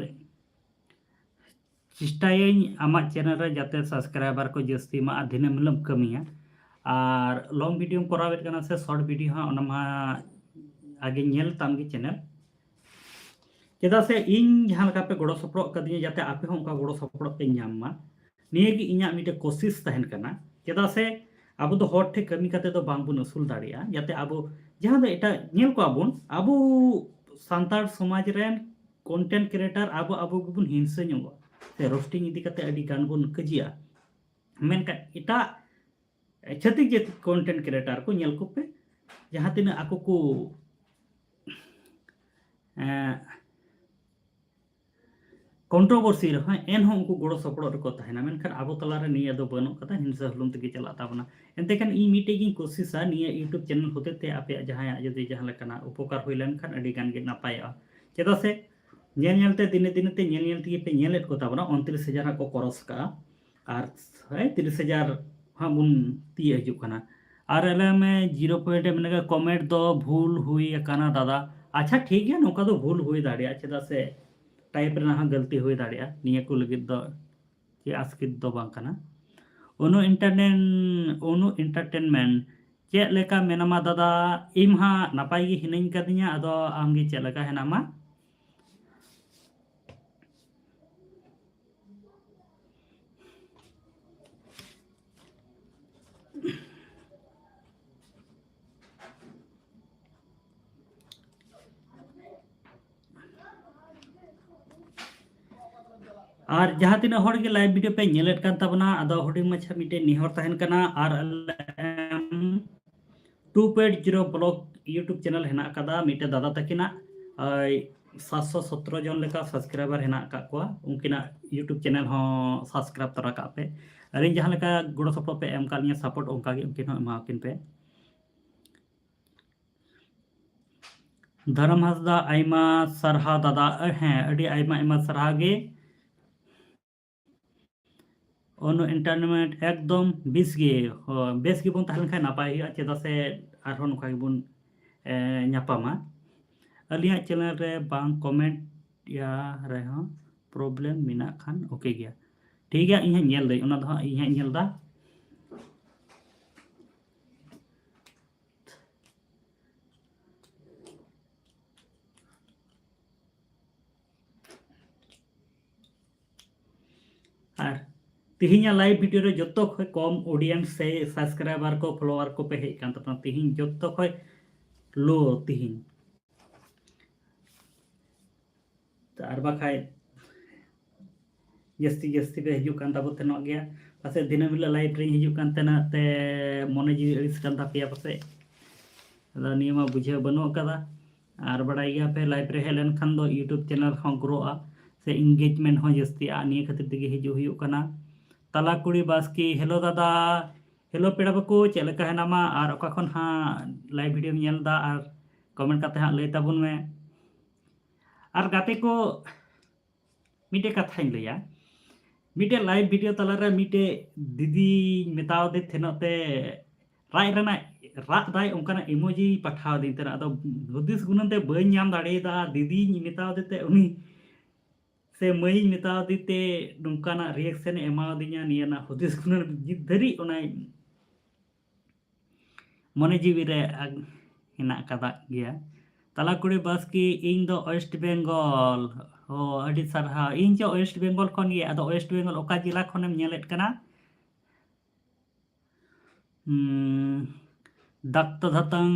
ᱪᱮᱥᱴᱟᱭᱟᱹᱧ ᱟᱢᱟᱜ ᱪᱮᱱᱮᱞ ᱨᱮ ᱡᱟᱛᱮ ᱥᱟᱵᱥᱠᱨᱟᱭᱵᱟᱨ ᱠᱚ ᱡᱟᱹᱥᱛᱤ ᱢᱟ ᱟᱨ ᱫᱤᱱᱟᱹᱢ ᱦᱤᱞᱳᱜ ᱮᱢ ᱠᱟᱹᱢᱤᱭᱟ᱾ ᱟᱨ ᱞᱚᱝ ᱵᱷᱤᱰᱤᱭᱳᱢ ᱠᱚᱨᱟᱣᱮᱫ ᱠᱟᱱᱟ ᱥᱮ ᱥᱚᱨᱴ ᱵᱷᱤᱰᱤᱭᱳ ᱦᱟᱸᱜ, ᱚᱱᱟ ᱢᱟ ᱟᱜᱮ ᱧᱮᱞ ᱛᱟᱢ ᱜᱮ ᱪᱮᱱᱮᱞ᱾ ᱪᱮᱫᱟᱜ ᱥᱮ ᱤᱧ ᱡᱟᱦᱟᱸ ᱞᱮᱠᱟ ᱯᱮ ᱜᱚᱲᱚ ᱥᱚᱯᱚᱦᱚᱫ ᱠᱟᱫᱤᱧᱟ, ᱡᱟᱛᱮ ᱟᱯᱮ ᱦᱚᱸ ᱚᱱᱠᱟ ᱜᱚᱲᱚ ᱥᱚᱯᱚᱦᱚᱫ ᱯᱮ ᱧᱟᱢ ᱢᱟ, ᱱᱤᱭᱟᱹ ᱜᱮ ᱤᱧᱟᱹᱜ ᱢᱤᱫᱴᱮᱡ ᱠᱳᱥᱤᱥ ᱛᱟᱦᱮᱱ ᱠᱟᱱᱟ᱾ ᱪᱮᱫᱟᱜ ᱥᱮ ᱟᱵᱚ ᱫᱚ ᱦᱚᱲ ᱴᱷᱮᱱ ᱠᱟᱹᱢᱤ ᱠᱟᱛᱮ ᱫᱚ ᱵᱟᱝᱵᱚᱱ ᱟᱹᱥᱩᱞ ᱫᱟᱲᱮᱭᱟᱜᱼᱟ᱾ ᱡᱟᱛᱮ ᱟᱵᱚ ᱡᱟᱦᱟᱸ ᱫᱚ ᱮᱴᱟᱜ, ᱧᱮᱞ ᱠᱚᱣᱟ ᱵᱚᱱ, ᱟᱵᱚ ᱥᱟᱱᱛᱟᱲ ᱥᱚᱢᱟᱡᱽ ᱨᱮᱱ ᱠᱚᱱᱴᱮᱱᱴ ᱠᱨᱤᱭᱮᱴᱟᱨ ᱟᱵᱚ, ᱟᱵᱚ ᱜᱮᱵᱚᱱ ᱦᱤᱝᱥᱟᱹ ᱧᱚᱜᱚᱜᱼᱟ, ᱥᱮ ᱨᱳᱥᱴᱤᱝ ᱤᱫᱤ ᱠᱟᱛᱮ ᱟᱹᱰᱤ ᱜᱟᱱ ᱵᱚᱱ ᱠᱟᱹᱡᱤᱜᱼᱟ᱾ ᱢᱮᱱᱠᱷᱟᱱ ᱮᱴᱟᱜ ᱪᱷᱟᱹᱛᱤᱠ ᱡᱟᱹᱛ ᱠᱚᱱᱴᱮᱱᱴ ᱠᱨᱤᱭᱮᱴᱟᱨ ᱠᱚ ᱧᱮᱞ ᱠᱚᱯᱮ, ᱡᱟᱦᱟᱸ ᱛᱤᱱᱟᱹᱜ ᱟᱠᱚ ᱠᱚ, ᱮᱸ, ᱠᱚᱱᱴᱨᱳᱵᱷᱟᱨᱥᱤ ᱨᱮᱦᱚᱸ ᱮᱱᱦᱚᱸ ᱩᱱᱠᱩ ᱜᱚᱲᱚ ᱥᱚᱯᱚᱦᱚᱫ ᱨᱮᱠᱚ ᱛᱟᱦᱮᱱᱟ᱾ ᱢᱮᱱᱠᱷᱟᱱ ᱟᱵᱚ ᱛᱟᱞᱟᱨᱮ ᱱᱤᱭᱟᱹ ᱫᱚ ᱵᱟᱹᱱᱩᱜ ᱠᱟᱫᱟ, ᱦᱤᱝᱥᱟᱹ ᱦᱩᱞᱩᱢ ᱛᱮᱜᱮ ᱪᱟᱞᱟᱜ ᱛᱟᱵᱚᱱᱟ᱾ ᱮᱱᱛᱮ ᱠᱷᱟᱱ ᱤᱧ ᱢᱤᱫᱴᱮᱡ ᱜᱤᱧ ᱠᱳᱥᱤᱥᱟ ᱱᱤᱭᱟᱹ YouTube ᱪᱮᱱᱮᱞ ᱦᱚᱛᱮ ᱛᱮ ᱟᱯᱮᱭᱟᱜ ᱡᱟᱦᱟᱸᱭᱟᱜ ᱡᱩᱫᱤ ᱡᱟᱦᱟᱸ ᱞᱮᱠᱟᱱᱟᱜ ᱩᱯᱚᱠᱟᱨ ᱦᱩᱭ ᱞᱮᱱᱠᱷᱟᱱ ᱟᱹᱰᱤ ᱜᱟᱱ ᱜᱮ ᱱᱟᱯᱟᱭᱚᱜᱼᱟ᱾ ᱪᱮᱫᱟᱜ ᱥᱮ ᱧᱮᱞ ᱧᱮᱞ ᱛᱮ ᱫᱤᱱᱮ ᱫᱤᱱᱮ ᱛᱮ ᱧᱮᱞ ᱧᱮᱞ ᱛᱮᱜᱮ ᱯᱮ ᱧᱮᱞᱮᱫ ᱠᱚ ᱛᱟᱵᱚᱱᱟ, ᱩᱱᱛᱨᱤᱥ ᱦᱟᱡᱟᱨ ᱦᱟᱸᱜ ᱠᱚ ᱠᱨᱚᱥ ᱠᱟᱜᱼᱟ ᱟᱨ ᱦᱳᱭ ᱛᱤᱨᱤᱥ ᱦᱟᱡᱟᱨ ᱦᱟᱸᱜ ᱵᱚᱱ ᱛᱤᱭᱟᱹᱜ ᱦᱤᱡᱩᱜ ᱠᱟᱱᱟ᱾ ᱟᱨ ᱟᱞᱮ ᱢᱮ ᱡᱤᱨᱳ ᱯᱚᱭᱮᱱᱴ ᱮ ᱢᱮᱱᱮ ᱠᱚᱢᱮᱱᱴ ᱫᱚ ᱵᱷᱩᱞ ᱦᱩᱭ ᱟᱠᱟᱱᱟ ᱫᱟᱫᱟ᱾ ᱟᱪᱪᱷᱟ ᱴᱷᱤᱠ ᱜᱮᱭᱟ, ᱱᱚᱝᱠᱟ ᱫᱚ ᱵᱷᱩᱞ ᱦᱩᱭ ᱫᱟᱲᱮᱭᱟᱜᱼᱟ, ᱪᱮᱫᱟᱜ ᱥᱮ ᱴᱟᱭᱤᱯ ᱨᱮᱱᱟᱜ ᱦᱚᱸ ᱜᱟᱹᱞᱛᱤ ᱦᱩᱭ ᱫᱟᱲᱮᱭᱟᱜᱼᱟ᱾ ᱱᱤᱭᱟᱹ ᱠᱚ ᱞᱟᱹᱜᱤᱫ ᱫᱚ ᱪᱮᱫ ᱟᱥᱠᱮᱛ ᱫᱚ ᱵᱟᱝ ᱠᱟᱱᱟ᱾ ᱚᱱᱩ ᱮᱱᱴᱟᱨᱴᱮᱱ ᱚᱱᱩ ᱮᱱᱴᱟᱨᱴᱮᱱᱢᱮᱱᱴ ᱪᱮᱫ ᱞᱮᱠᱟ ᱢᱮᱱᱟᱢᱟ ᱫᱟᱫᱟ? ᱤᱧ ᱦᱟᱸᱜ ᱱᱟᱯᱟᱭ ᱜᱮ ᱦᱤᱱᱟᱹᱧ ᱠᱟᱫᱤᱧᱟ, ᱟᱫᱚ ᱟᱢᱜᱮ ᱪᱮᱫ ᱞᱮᱠᱟ ᱦᱮᱱᱟᱢᱟ? ᱟᱨ ᱡᱟᱦᱟᱸ ᱛᱤᱱᱟᱹᱜ ᱦᱚᱲ ᱜᱮ ᱞᱟᱭᱤᱵᱷ ᱵᱷᱤᱰᱤᱭᱳ ᱯᱮ ᱧᱮᱞᱮᱫ ᱠᱟᱱ ᱛᱟᱵᱚᱱᱟ, ᱟᱫᱚ ᱦᱩᱰᱤᱧ ᱢᱟᱪᱷᱟ ᱢᱤᱫᱴᱮᱱ ᱱᱮᱦᱚᱨ ᱛᱟᱦᱮᱱ ᱠᱟᱱᱟ, ᱟᱨ ᱟᱞᱮ two point zero blog YouTube channel ᱦᱮᱱᱟᱜ ᱟᱠᱟᱫᱟ ᱢᱤᱫᱴᱮᱱ ᱫᱟᱫᱟ ᱛᱟᱹᱠᱤᱱᱟᱜ, ᱳᱭ ᱥᱟᱛᱥᱚ ᱥᱚᱛᱨᱚ ᱡᱚᱱ ᱞᱮᱠᱟ ᱥᱟᱵᱥᱠᱨᱟᱭᱵᱟᱨ ᱦᱮᱱᱟᱜ ᱟᱠᱟᱫ ᱠᱚᱣᱟ᱾ ᱩᱱᱠᱤᱱᱟᱜ YouTube ᱪᱮᱱᱮᱞ ᱦᱚᱸ ᱥᱟᱵᱥᱠᱨᱟᱭᱤᱵ ᱛᱚᱨᱟ ᱠᱟᱜ ᱯᱮ᱾ ᱟᱹᱞᱤᱧ ᱡᱟᱦᱟᱸ ᱞᱮᱠᱟ ᱜᱚᱲᱚ ᱥᱚᱯᱚᱦᱚᱫ ᱯᱮ ᱮᱢ ᱠᱟᱜ ᱞᱤᱧᱟ ᱥᱟᱯᱳᱨᱴ, ᱚᱱᱠᱟ ᱜᱮ ᱩᱱᱠᱤᱱ ᱦᱚᱸ ᱮᱢᱟᱣᱟᱠᱤᱱ ᱯᱮ᱾ ᱫᱷᱚᱨᱚᱢ ᱦᱟᱸᱥᱫᱟ, ᱟᱭᱢᱟ ᱥᱟᱨᱦᱟᱣ ᱫᱟᱫᱟ᱾ ᱦᱮᱸ, ᱟᱹᱰᱤ ᱟᱭᱢᱟ ᱟᱭᱢᱟ ᱥᱟᱨᱦᱟᱣ ᱜᱮ᱾ ᱚᱱᱩ ᱮᱱᱴᱟᱨᱴᱮᱱᱢᱮᱱᱴ ᱮᱠᱫᱚᱢ ᱵᱮᱥ ᱜᱮ᱾ ᱦᱳᱭ, ᱵᱮᱥ ᱜᱮᱵᱚᱱ ᱛᱟᱦᱮᱸ ᱞᱮᱱᱠᱷᱟᱱ ᱱᱟᱯᱟᱭ ᱦᱩᱭᱩᱜᱼᱟ, ᱪᱮᱫᱟᱜ ᱥᱮ ᱟᱨᱦᱚᱸ ᱱᱚᱝᱠᱟ ᱜᱮᱵᱚᱱ, ᱮ, ᱧᱟᱯᱟᱢᱟ᱾ ᱟᱹᱞᱤᱧᱟᱜ ᱪᱮᱱᱮᱞ ᱨᱮ ᱵᱟᱝ ᱠᱚᱢᱮᱱᱴ ᱭᱟ ᱨᱮᱦᱚᱸ ᱯᱨᱚᱵᱞᱮᱢ ᱢᱮᱱᱟᱜ ᱠᱷᱟᱱ ᱳᱠᱮ ᱜᱮᱭᱟ᱾ ᱴᱷᱤᱠ ᱜᱮᱭᱟ, ᱤᱧ ᱦᱟᱸᱜ ᱧᱮᱞ ᱫᱟᱹᱧ, ᱚᱱᱟ ᱫᱚ ᱦᱟᱸᱜ ᱤᱧ ᱦᱟᱸᱜ ᱧᱮᱞ ᱫᱟ᱾ ᱟᱨ ᱛᱤᱦᱤᱧᱟᱜ ᱞᱟᱭᱤᱵᱷ ᱵᱷᱤᱰᱤᱭᱳ ᱨᱮ ᱡᱚᱛᱚ ᱠᱷᱚᱡ ᱠᱚᱢ ᱚᱰᱤᱭᱮᱱᱥ ᱥᱮ ᱥᱟᱵᱥᱠᱨᱟᱭᱵᱟᱨ ᱠᱚ, ᱯᱷᱚᱞᱳᱣᱟᱨ ᱠᱚ ᱯᱮ ᱦᱮᱡ ᱠᱟᱱ ᱛᱟᱵᱚᱱᱟ᱾ ᱛᱤᱦᱤᱧ ᱡᱚᱛᱚ ᱠᱷᱚᱡ ᱞᱳ ᱛᱤᱦᱤᱧ᱾ ᱟᱨ ᱵᱟᱠᱷᱟᱡ ᱡᱟᱹᱥᱛᱤ ᱡᱟᱹᱥᱛᱤ ᱯᱮ ᱦᱤᱡᱩᱜ ᱠᱟᱱ ᱛᱟᱵᱚ ᱛᱟᱦᱮᱱᱚᱜ ᱜᱮᱭᱟ᱾ ᱯᱟᱥᱮᱡ ᱫᱤᱱᱟᱹᱢ ᱦᱤᱞᱳᱜ ᱞᱟᱭᱤᱵᱷ ᱨᱮᱧ ᱦᱤᱡᱩᱜ ᱠᱟᱱ ᱛᱟᱦᱮᱱᱟ, ᱛᱮ ᱢᱚᱱᱮ ᱡᱤᱣᱤ ᱟᱹᱲᱤᱥ ᱠᱟᱱ ᱛᱟᱯᱮᱭᱟ ᱯᱟᱥᱮᱡ᱾ ᱟᱫᱚ ᱱᱤᱭᱟᱹ ᱢᱟ ᱵᱩᱡᱷᱟᱹᱣ ᱵᱟᱹᱱᱩᱜ ᱟᱠᱟᱫᱟ᱾ ᱟᱨ ᱵᱟᱲᱟᱭ ᱜᱮᱭᱟ ᱯᱮ, ᱞᱟᱭᱤᱵᱷ ᱨᱮ ᱦᱮᱡ ᱞᱮᱱᱠᱷᱟᱱ ᱫᱚ YouTube ᱪᱮᱱᱮᱞ ᱦᱚᱸ ᱜᱨᱳᱜᱼᱟ᱾ ᱥᱮ engagement ᱦᱚᱸ ᱡᱟᱹᱥᱛᱤᱜᱼᱟ᱾ ᱱᱤᱭᱟᱹ ᱠᱷᱟᱹᱛᱤᱨ ᱛᱮᱜᱮ ᱦᱤᱡᱩᱜ ᱦᱩᱭᱩᱜ ᱠᱟᱱᱟ᱾ ᱛᱟᱞᱟ ᱠᱩᱲᱤ ᱵᱟᱥᱠᱮ, ᱦᱮᱞᱳ ᱫᱟᱫᱟ, ᱦᱮᱞᱳ ᱯᱮᱲᱟ ᱵᱟᱹᱠᱩ, ᱪᱮᱫ ᱞᱮᱠᱟ ᱦᱮᱱᱟᱢᱟ? ᱟᱨ ᱚᱠᱟ ᱠᱷᱚᱱ ᱦᱟᱸᱜ live videoᱢ ᱧᱮᱞ ᱮᱫᱟ? ᱟᱨ comment ᱠᱟᱛᱮ ᱦᱟᱸᱜ ᱞᱟᱹᱭ ᱛᱟᱵᱚᱱ ᱢᱮ᱾ ᱟᱨ ᱜᱟᱛᱮ ᱠᱚ, ᱢᱤᱫᱴᱮᱡ ᱠᱟᱛᱷᱟᱧ ᱞᱟᱹᱭᱟ, ᱢᱤᱫᱴᱮᱡ live video ᱛᱟᱞᱟᱨᱮ ᱢᱤᱫᱴᱮᱡ ᱫᱤᱫᱤᱧ ᱢᱮᱛᱟᱣ ᱫᱮ ᱛᱟᱦᱮᱱᱚᱜ ᱛᱮ ᱨᱟᱜ ᱨᱮᱱᱟᱜ, ᱨᱟᱜ ᱫᱟᱭ, ᱚᱱᱠᱟᱱᱟᱜ emojiᱭ ᱯᱟᱴᱷᱟᱣ ᱟᱹᱫᱤᱧ ᱛᱟᱦᱮᱱᱟ᱾ ᱟᱫᱚ ᱦᱩᱫᱤᱥ ᱜᱩᱱᱟᱹᱱ ᱛᱮ ᱵᱟᱹᱧ ᱧᱟᱢ ᱫᱟᱲᱮᱭᱟᱫᱟ, ᱫᱤᱫᱤᱧ ᱢᱮᱛᱟᱣ ᱫᱮ ᱛᱮ ᱩᱱᱤ ᱥᱮ ᱢᱟᱹᱭᱤᱧ ᱢᱮᱛᱟᱣ ᱫᱮ ᱛᱮ ᱱᱚᱝᱠᱟᱱᱟᱜ reactionᱮ ᱮᱢᱟᱣᱟᱫᱤᱧᱟ, ᱱᱤᱭᱟᱹ ᱨᱮᱱᱟᱜ ᱦᱩᱫᱤᱥ ᱜᱩᱱᱟᱹᱱ ᱱᱤᱛ ᱫᱷᱟᱹᱨᱤᱡ ᱚᱱᱟᱭ ᱢᱚᱱᱮ ᱡᱤᱣᱤ ᱨᱮ ᱟᱜ-, ᱦᱮᱱᱟᱜ ᱟᱠᱟᱫᱟᱜ ᱜᱮᱭᱟ᱾ ᱛᱟᱞᱟ ᱠᱩᱲᱤ ᱵᱟᱥᱠᱮ, ᱤᱧ ᱫᱚ West Bengal᱾ ᱚ, ᱟᱹᱰᱤ ᱥᱟᱨᱦᱟᱣ᱾ ᱤᱧ ᱪᱚ West Bengal ᱠᱷᱚᱱ ᱜᱮ᱾ ᱟᱫᱚ West Bengal ᱚᱠᱟ ᱡᱮᱞᱟ ᱠᱷᱚᱱᱮᱢ ᱧᱮᱞᱮᱫ ᱠᱟᱱᱟ? ᱦᱩᱸ, ᱰᱟᱠᱛᱟᱨ ᱫᱷᱟᱛᱟᱝ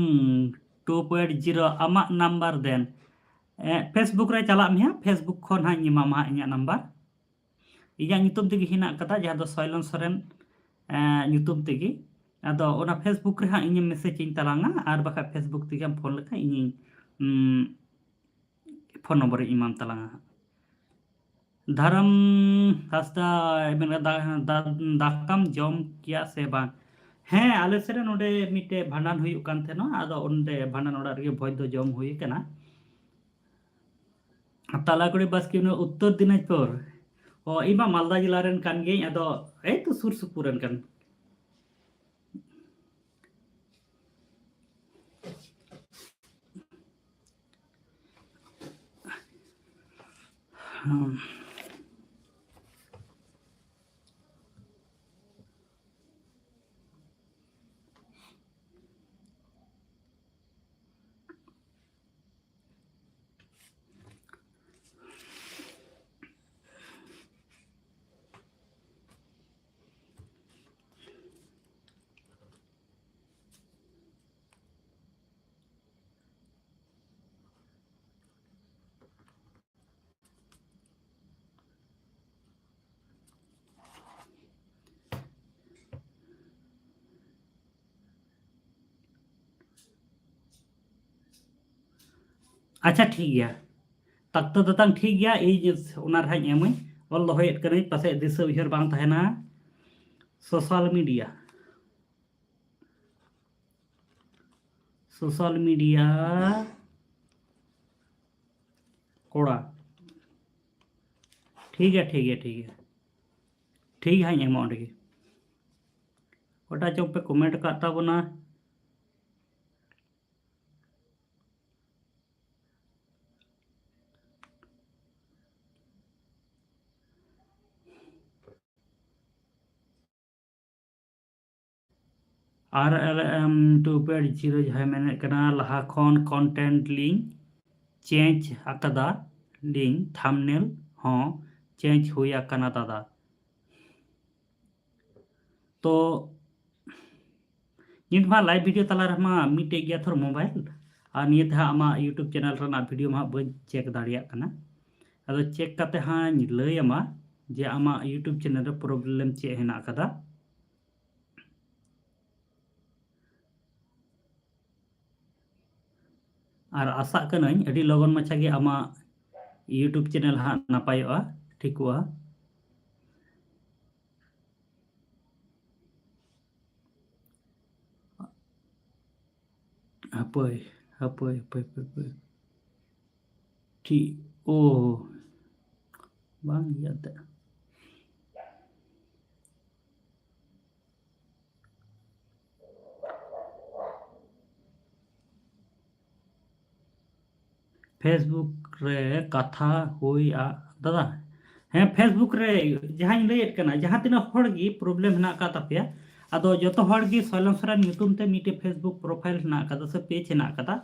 two point zero, ᱟᱢᱟᱜ number ᱫᱮᱱ᱾ ᱮ, Facebook ᱨᱮ ᱪᱟᱞᱟᱜ ᱢᱮ ᱦᱟᱸᱜ, Facebook ᱠᱷᱚᱱ ᱦᱟᱸᱜ ᱤᱧ ᱮᱢᱟᱢᱟ ᱦᱟᱸᱜ ᱤᱧᱟᱹᱜ number᱾ ᱤᱧᱟᱹᱜ ᱧᱩᱛᱩᱢ ᱛᱮᱜᱮ ᱦᱮᱱᱟᱜ ᱠᱟᱫᱟ, ᱡᱟᱦᱟᱸ ᱫᱚ ᱥᱚᱭᱞᱚᱱ ᱥᱚᱨᱮᱱ, ᱮ, ᱧᱩᱛᱩᱢ ᱛᱮᱜᱮ᱾ ᱟᱫᱚ ᱚᱱᱟ Facebook ᱨᱮ ᱦᱟᱸᱜ ᱤᱧᱮᱢ message ᱤᱧ ᱛᱟᱞᱟᱝᱟ, ᱟᱨ ᱵᱟᱠᱷᱟᱡ Facebook ᱛᱮᱜᱮᱢ phone ᱞᱮᱠᱷᱟᱡ ᱤᱧᱤᱧ, ᱩᱸ, phone number ᱤᱧ ᱮᱢᱟᱢ ᱛᱟᱞᱟᱝᱟ ᱦᱟᱸᱜ᱾ ᱫᱷᱟᱨᱟᱢ ᱦᱟᱸᱥᱫᱟ ᱢᱮᱱ ᱠᱟᱫᱟ, ᱫᱟ-, ᱫᱟ-, ᱫᱟᱠᱟᱢ ᱡᱚᱢ ᱠᱮᱭᱟ ᱥᱮ ᱵᱟᱝ? ᱦᱮᱸ, ᱟᱞᱮ ᱥᱮᱫ ᱨᱮ ᱱᱚᱰᱮ ᱢᱤᱫᱴᱮᱡ ᱵᱷᱟᱸᱰᱟᱱ ᱦᱩᱭᱩᱜ ᱠᱟᱱ ᱛᱟᱦᱮᱱᱟ, ᱟᱫᱚ ᱚᱸᱰᱮ ᱵᱷᱟᱸᱰᱟᱱ ᱚᱲᱟᱜ ᱨᱮᱜᱮ ᱵᱷᱚᱡᱽ ᱫᱚ ᱡᱚᱢ ᱦᱩᱭ ᱠᱟᱱᱟ᱾ ᱛᱟᱞᱟ ᱠᱩᱲᱤ ᱵᱟᱥᱠᱮ, ᱩᱱᱤ ᱩᱛᱛᱚᱨ ᱫᱤᱱᱟᱡᱽᱯᱩᱨ᱾ ᱚ, ᱤᱧ ᱢᱟ ᱢᱟᱞᱫᱟ ᱡᱮᱞᱟ ᱨᱮᱱ ᱠᱟᱱ ᱜᱤᱭᱟᱹᱧ, ᱟᱫᱚ ᱮᱭ ᱛᱚ ᱥᱩᱨ ᱥᱩᱯᱩᱨ ᱨᱮᱱ ᱠᱟᱱ᱾ ᱦᱩᱸ᱾ ᱟᱪᱪᱷᱟ, ᱴᱷᱤᱠ ᱜᱮᱭᱟ᱾ ᱚᱠᱛᱚ ᱫᱚ ᱛᱟᱝ ᱴᱷᱤᱠ ᱜᱮᱭᱟ, ᱤᱧ ᱚᱱᱟ ᱨᱮᱦᱟᱸᱜ ᱮᱢᱟᱹᱧ, ᱚᱞ ᱫᱚᱦᱚᱭᱮᱫ ᱠᱟᱹᱱᱟᱹᱧ, ᱯᱟᱥᱮᱡ ᱫᱤᱥᱟᱹ ᱩᱭᱦᱟᱹᱨ ᱵᱟᱝ ᱛᱟᱦᱮᱱᱟ᱾ ᱥᱳᱥᱟᱞ ᱢᱤᱰᱤᱭᱟ, ᱥᱳᱥᱟᱞ ᱢᱤᱰᱤᱭᱟ ᱠᱚᱲᱟ᱾ ᱴᱷᱤᱠ ᱜᱮᱭᱟ, ᱴᱷᱤᱠ ᱜᱮᱭᱟ, ᱴᱷᱤᱠ ᱜᱮᱭᱟ, ᱴᱷᱤᱠ ᱜᱮᱭᱟ, ᱦᱟᱸᱜ ᱤᱧ ᱮᱢᱟ ᱚᱸᱰᱮ ᱜᱮ᱾ ᱚᱠᱚᱭᱴᱟᱜ ᱪᱚᱝ ᱯᱮ ᱠᱚᱢᱮᱱᱴ ᱟᱠᱟᱫ ᱛᱟᱵᱚᱱᱟ᱾ ᱟᱨ ᱮᱞ ᱮᱢ ᱴᱩ ᱯᱮᱰ ᱡᱤᱨᱳ ᱡᱟᱦᱟᱸᱭ ᱢᱮᱱᱮᱫ ᱠᱟᱱᱟ, ᱞᱟᱦᱟ ᱠᱷᱚᱱ ᱠᱚᱱᱴᱮᱱᱴ ᱞᱤᱧ ᱪᱮᱧᱡᱽ ᱟᱠᱟᱫᱟ ᱞᱤᱧ, ᱛᱷᱟᱢᱵᱱᱮᱞ ᱦᱚᱸ ᱪᱮᱧᱡᱽ ᱦᱩᱭ ᱟᱠᱟᱱᱟ ᱫᱟᱫᱟ᱾ ᱛᱚ ᱱᱤᱛ ᱢᱟ ᱞᱟᱭᱤᱵᱷ ᱵᱷᱤᱰᱤᱭᱳ ᱛᱟᱞᱟ ᱨᱮᱢᱟ ᱢᱤᱫᱴᱮᱡ ᱜᱮᱭᱟ ᱛᱷᱚᱨ ᱢᱳᱵᱟᱭᱤᱞ, ᱟᱨ ᱱᱤᱭᱟᱹ ᱛᱮᱦᱟᱸᱜ ᱟᱢᱟᱜ ᱭᱩᱴᱩᱵᱽ ᱪᱮᱱᱮᱞ ᱨᱮᱱᱟᱜ ᱵᱷᱤᱰᱤᱭᱳ ᱢᱟ ᱦᱟᱸᱜ ᱵᱟᱹᱧ ᱪᱮᱠ ᱫᱟᱲᱮᱭᱟᱜ ᱠᱟᱱᱟ᱾ ᱟᱫᱚ ᱪᱮᱠ ᱠᱟᱛᱮ ᱦᱟᱸᱜ ᱤᱧ ᱞᱟᱹᱭ ᱟᱢᱟ ᱡᱮ ᱟᱢᱟᱜ ᱭᱩᱴᱩᱵᱽ ᱪᱮᱱᱮᱞ ᱨᱮ ᱯᱨᱚᱵᱞᱮᱢ ᱪᱮᱫ ᱦᱮᱱᱟᱜ ᱟᱠᱟᱫᱟ᱾ ᱟᱨ ᱟᱥᱟᱜ ᱠᱟᱹᱱᱟᱹᱧ ᱟᱹᱰᱤ ᱞᱚᱜᱚᱱ ᱢᱟᱪᱷᱟ ᱜᱮ ᱟᱢᱟᱜ ᱭᱩᱴᱩᱵᱽ ᱪᱮᱱᱮᱞ ᱦᱟᱸᱜ ᱱᱟᱯᱟᱭᱚᱜᱼᱟ, ᱴᱷᱤᱠᱚᱜᱼᱟ᱾ ᱦᱟᱯᱳᱭ, ᱦᱟᱯᱳᱭ, ᱦᱟᱯᱳᱭ, ᱦᱟᱯᱳᱭ, ᱦᱟᱯᱳᱭ᱾ ᱴᱷᱤᱠ, ᱳ, ᱵᱟᱝ ᱤᱭᱟᱹᱛᱮ᱾ Facebook ᱨᱮ ᱠᱟᱛᱷᱟ ᱦᱩᱭ ᱟ, ᱫᱟᱫᱟ᱾ ᱦᱮᱸ, Facebook ᱨᱮ ᱡᱟᱦᱟᱸᱧ ᱞᱟᱹᱭᱮᱫ ᱠᱟᱱᱟ, ᱡᱟᱦᱟᱸ ᱛᱤᱱᱟᱹᱜ ᱦᱚᱲ ᱜᱮ ᱯᱨᱚᱵᱞᱮᱢ ᱦᱮᱱᱟᱜ ᱟᱠᱟᱫ ᱛᱟᱯᱮᱭᱟ, ᱟᱫᱚ ᱡᱚᱛᱚ ᱦᱚᱲ ᱜᱮ ᱥᱚᱭᱞᱚᱢ ᱥᱚᱨᱮᱱ ᱧᱩᱛᱩᱢ ᱛᱮ ᱢᱤᱫᱴᱮᱡ Facebook ᱯᱨᱚᱯᱷᱟᱭᱤᱞ ᱦᱮᱱᱟᱜ ᱟᱠᱟᱫᱟ ᱥᱮ ᱯᱮᱡᱽ ᱦᱮᱱᱟᱜ ᱟᱠᱟᱫᱟ,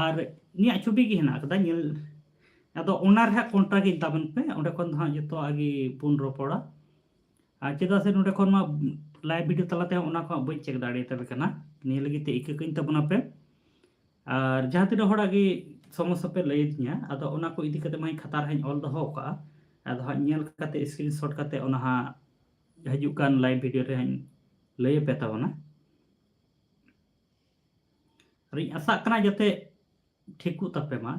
ᱟᱨ ᱩᱱᱤᱭᱟᱜ ᱪᱷᱚᱵᱤ ᱜᱮ ᱦᱮᱱᱟᱜ ᱟᱠᱟᱫᱟ᱾ ᱧᱮᱞ, ᱟᱫᱚ ᱚᱱᱟ ᱨᱮ ᱦᱟᱸᱜ ᱠᱚᱱᱴᱟᱠᱴ ᱤᱧ ᱛᱟᱵᱚᱱ ᱯᱮ, ᱚᱸᱰᱮ ᱠᱷᱚᱱ ᱫᱚ ᱦᱟᱸᱜ ᱡᱚᱛᱚᱣᱟᱜ ᱜᱮ ᱵᱚᱱ ᱨᱚᱯᱚᱲᱟ᱾ ᱟᱨ ᱪᱮᱫᱟᱜ ᱥᱮ ᱱᱚᱸᱰᱮ ᱠᱷᱚᱱ ᱢᱟ ᱞᱟᱭᱤᱵᱷ ᱵᱷᱤᱰᱤᱭᱳ ᱛᱟᱞᱟᱛᱮ ᱚᱱᱟ ᱠᱚ ᱦᱟᱸᱜ ᱵᱟᱹᱧ ᱪᱮᱠ ᱫᱟᱲᱮᱭᱟᱛᱟ ᱯᱮ ᱠᱟᱱᱟ, ᱱᱤᱭᱟᱹ ᱞᱟᱹᱜᱤᱫ ᱛᱮ ᱤᱠᱟᱹ ᱠᱟᱹᱧ ᱛᱟᱵᱚᱱᱟ ᱯᱮ᱾ ᱟᱨ ᱡᱟᱦᱟᱸ ᱛᱤᱱᱟᱹᱜ ᱦᱚᱲᱟᱜ ᱜᱮ ᱥᱚᱢᱚᱥᱥᱟ ᱯᱮ ᱞᱟᱹᱭ ᱟᱹᱫᱤᱧᱟ, ᱟᱫᱚ ᱚᱱᱟ ᱠᱚ ᱤᱫᱤ ᱠᱟᱛᱮ ᱢᱟ ᱤᱧ ᱠᱷᱟᱛᱟ ᱨᱮ ᱦᱟᱸᱜ ᱤᱧ ᱚᱞ ᱫᱚᱦᱚ ᱟᱠᱟᱫᱼᱟ᱾ ᱟᱫᱚ ᱦᱟᱸᱜ ᱧᱮᱞ ᱠᱟᱛᱮ, ᱥᱠᱨᱤᱱᱥᱚᱴ ᱠᱟᱛᱮ ᱚᱱᱟ ᱦᱟᱸᱜ ᱦᱤᱡᱩᱜ ᱠᱟᱱ ᱞᱟᱭᱤᱵᱷ ᱵᱷᱤᱰᱤᱭᱳ ᱨᱮ ᱦᱟᱸᱜ ᱤᱧ ᱞᱟᱹᱭ ᱟᱯᱮ ᱛᱟᱵᱚᱱᱟ᱾ ᱟᱨ ᱤᱧ ᱟᱥᱟᱜ ᱠᱟᱱᱟ ᱡᱟᱛᱮ ᱴᱷᱤᱠᱚᱜ ᱛᱟᱯᱮ ᱢᱟ᱾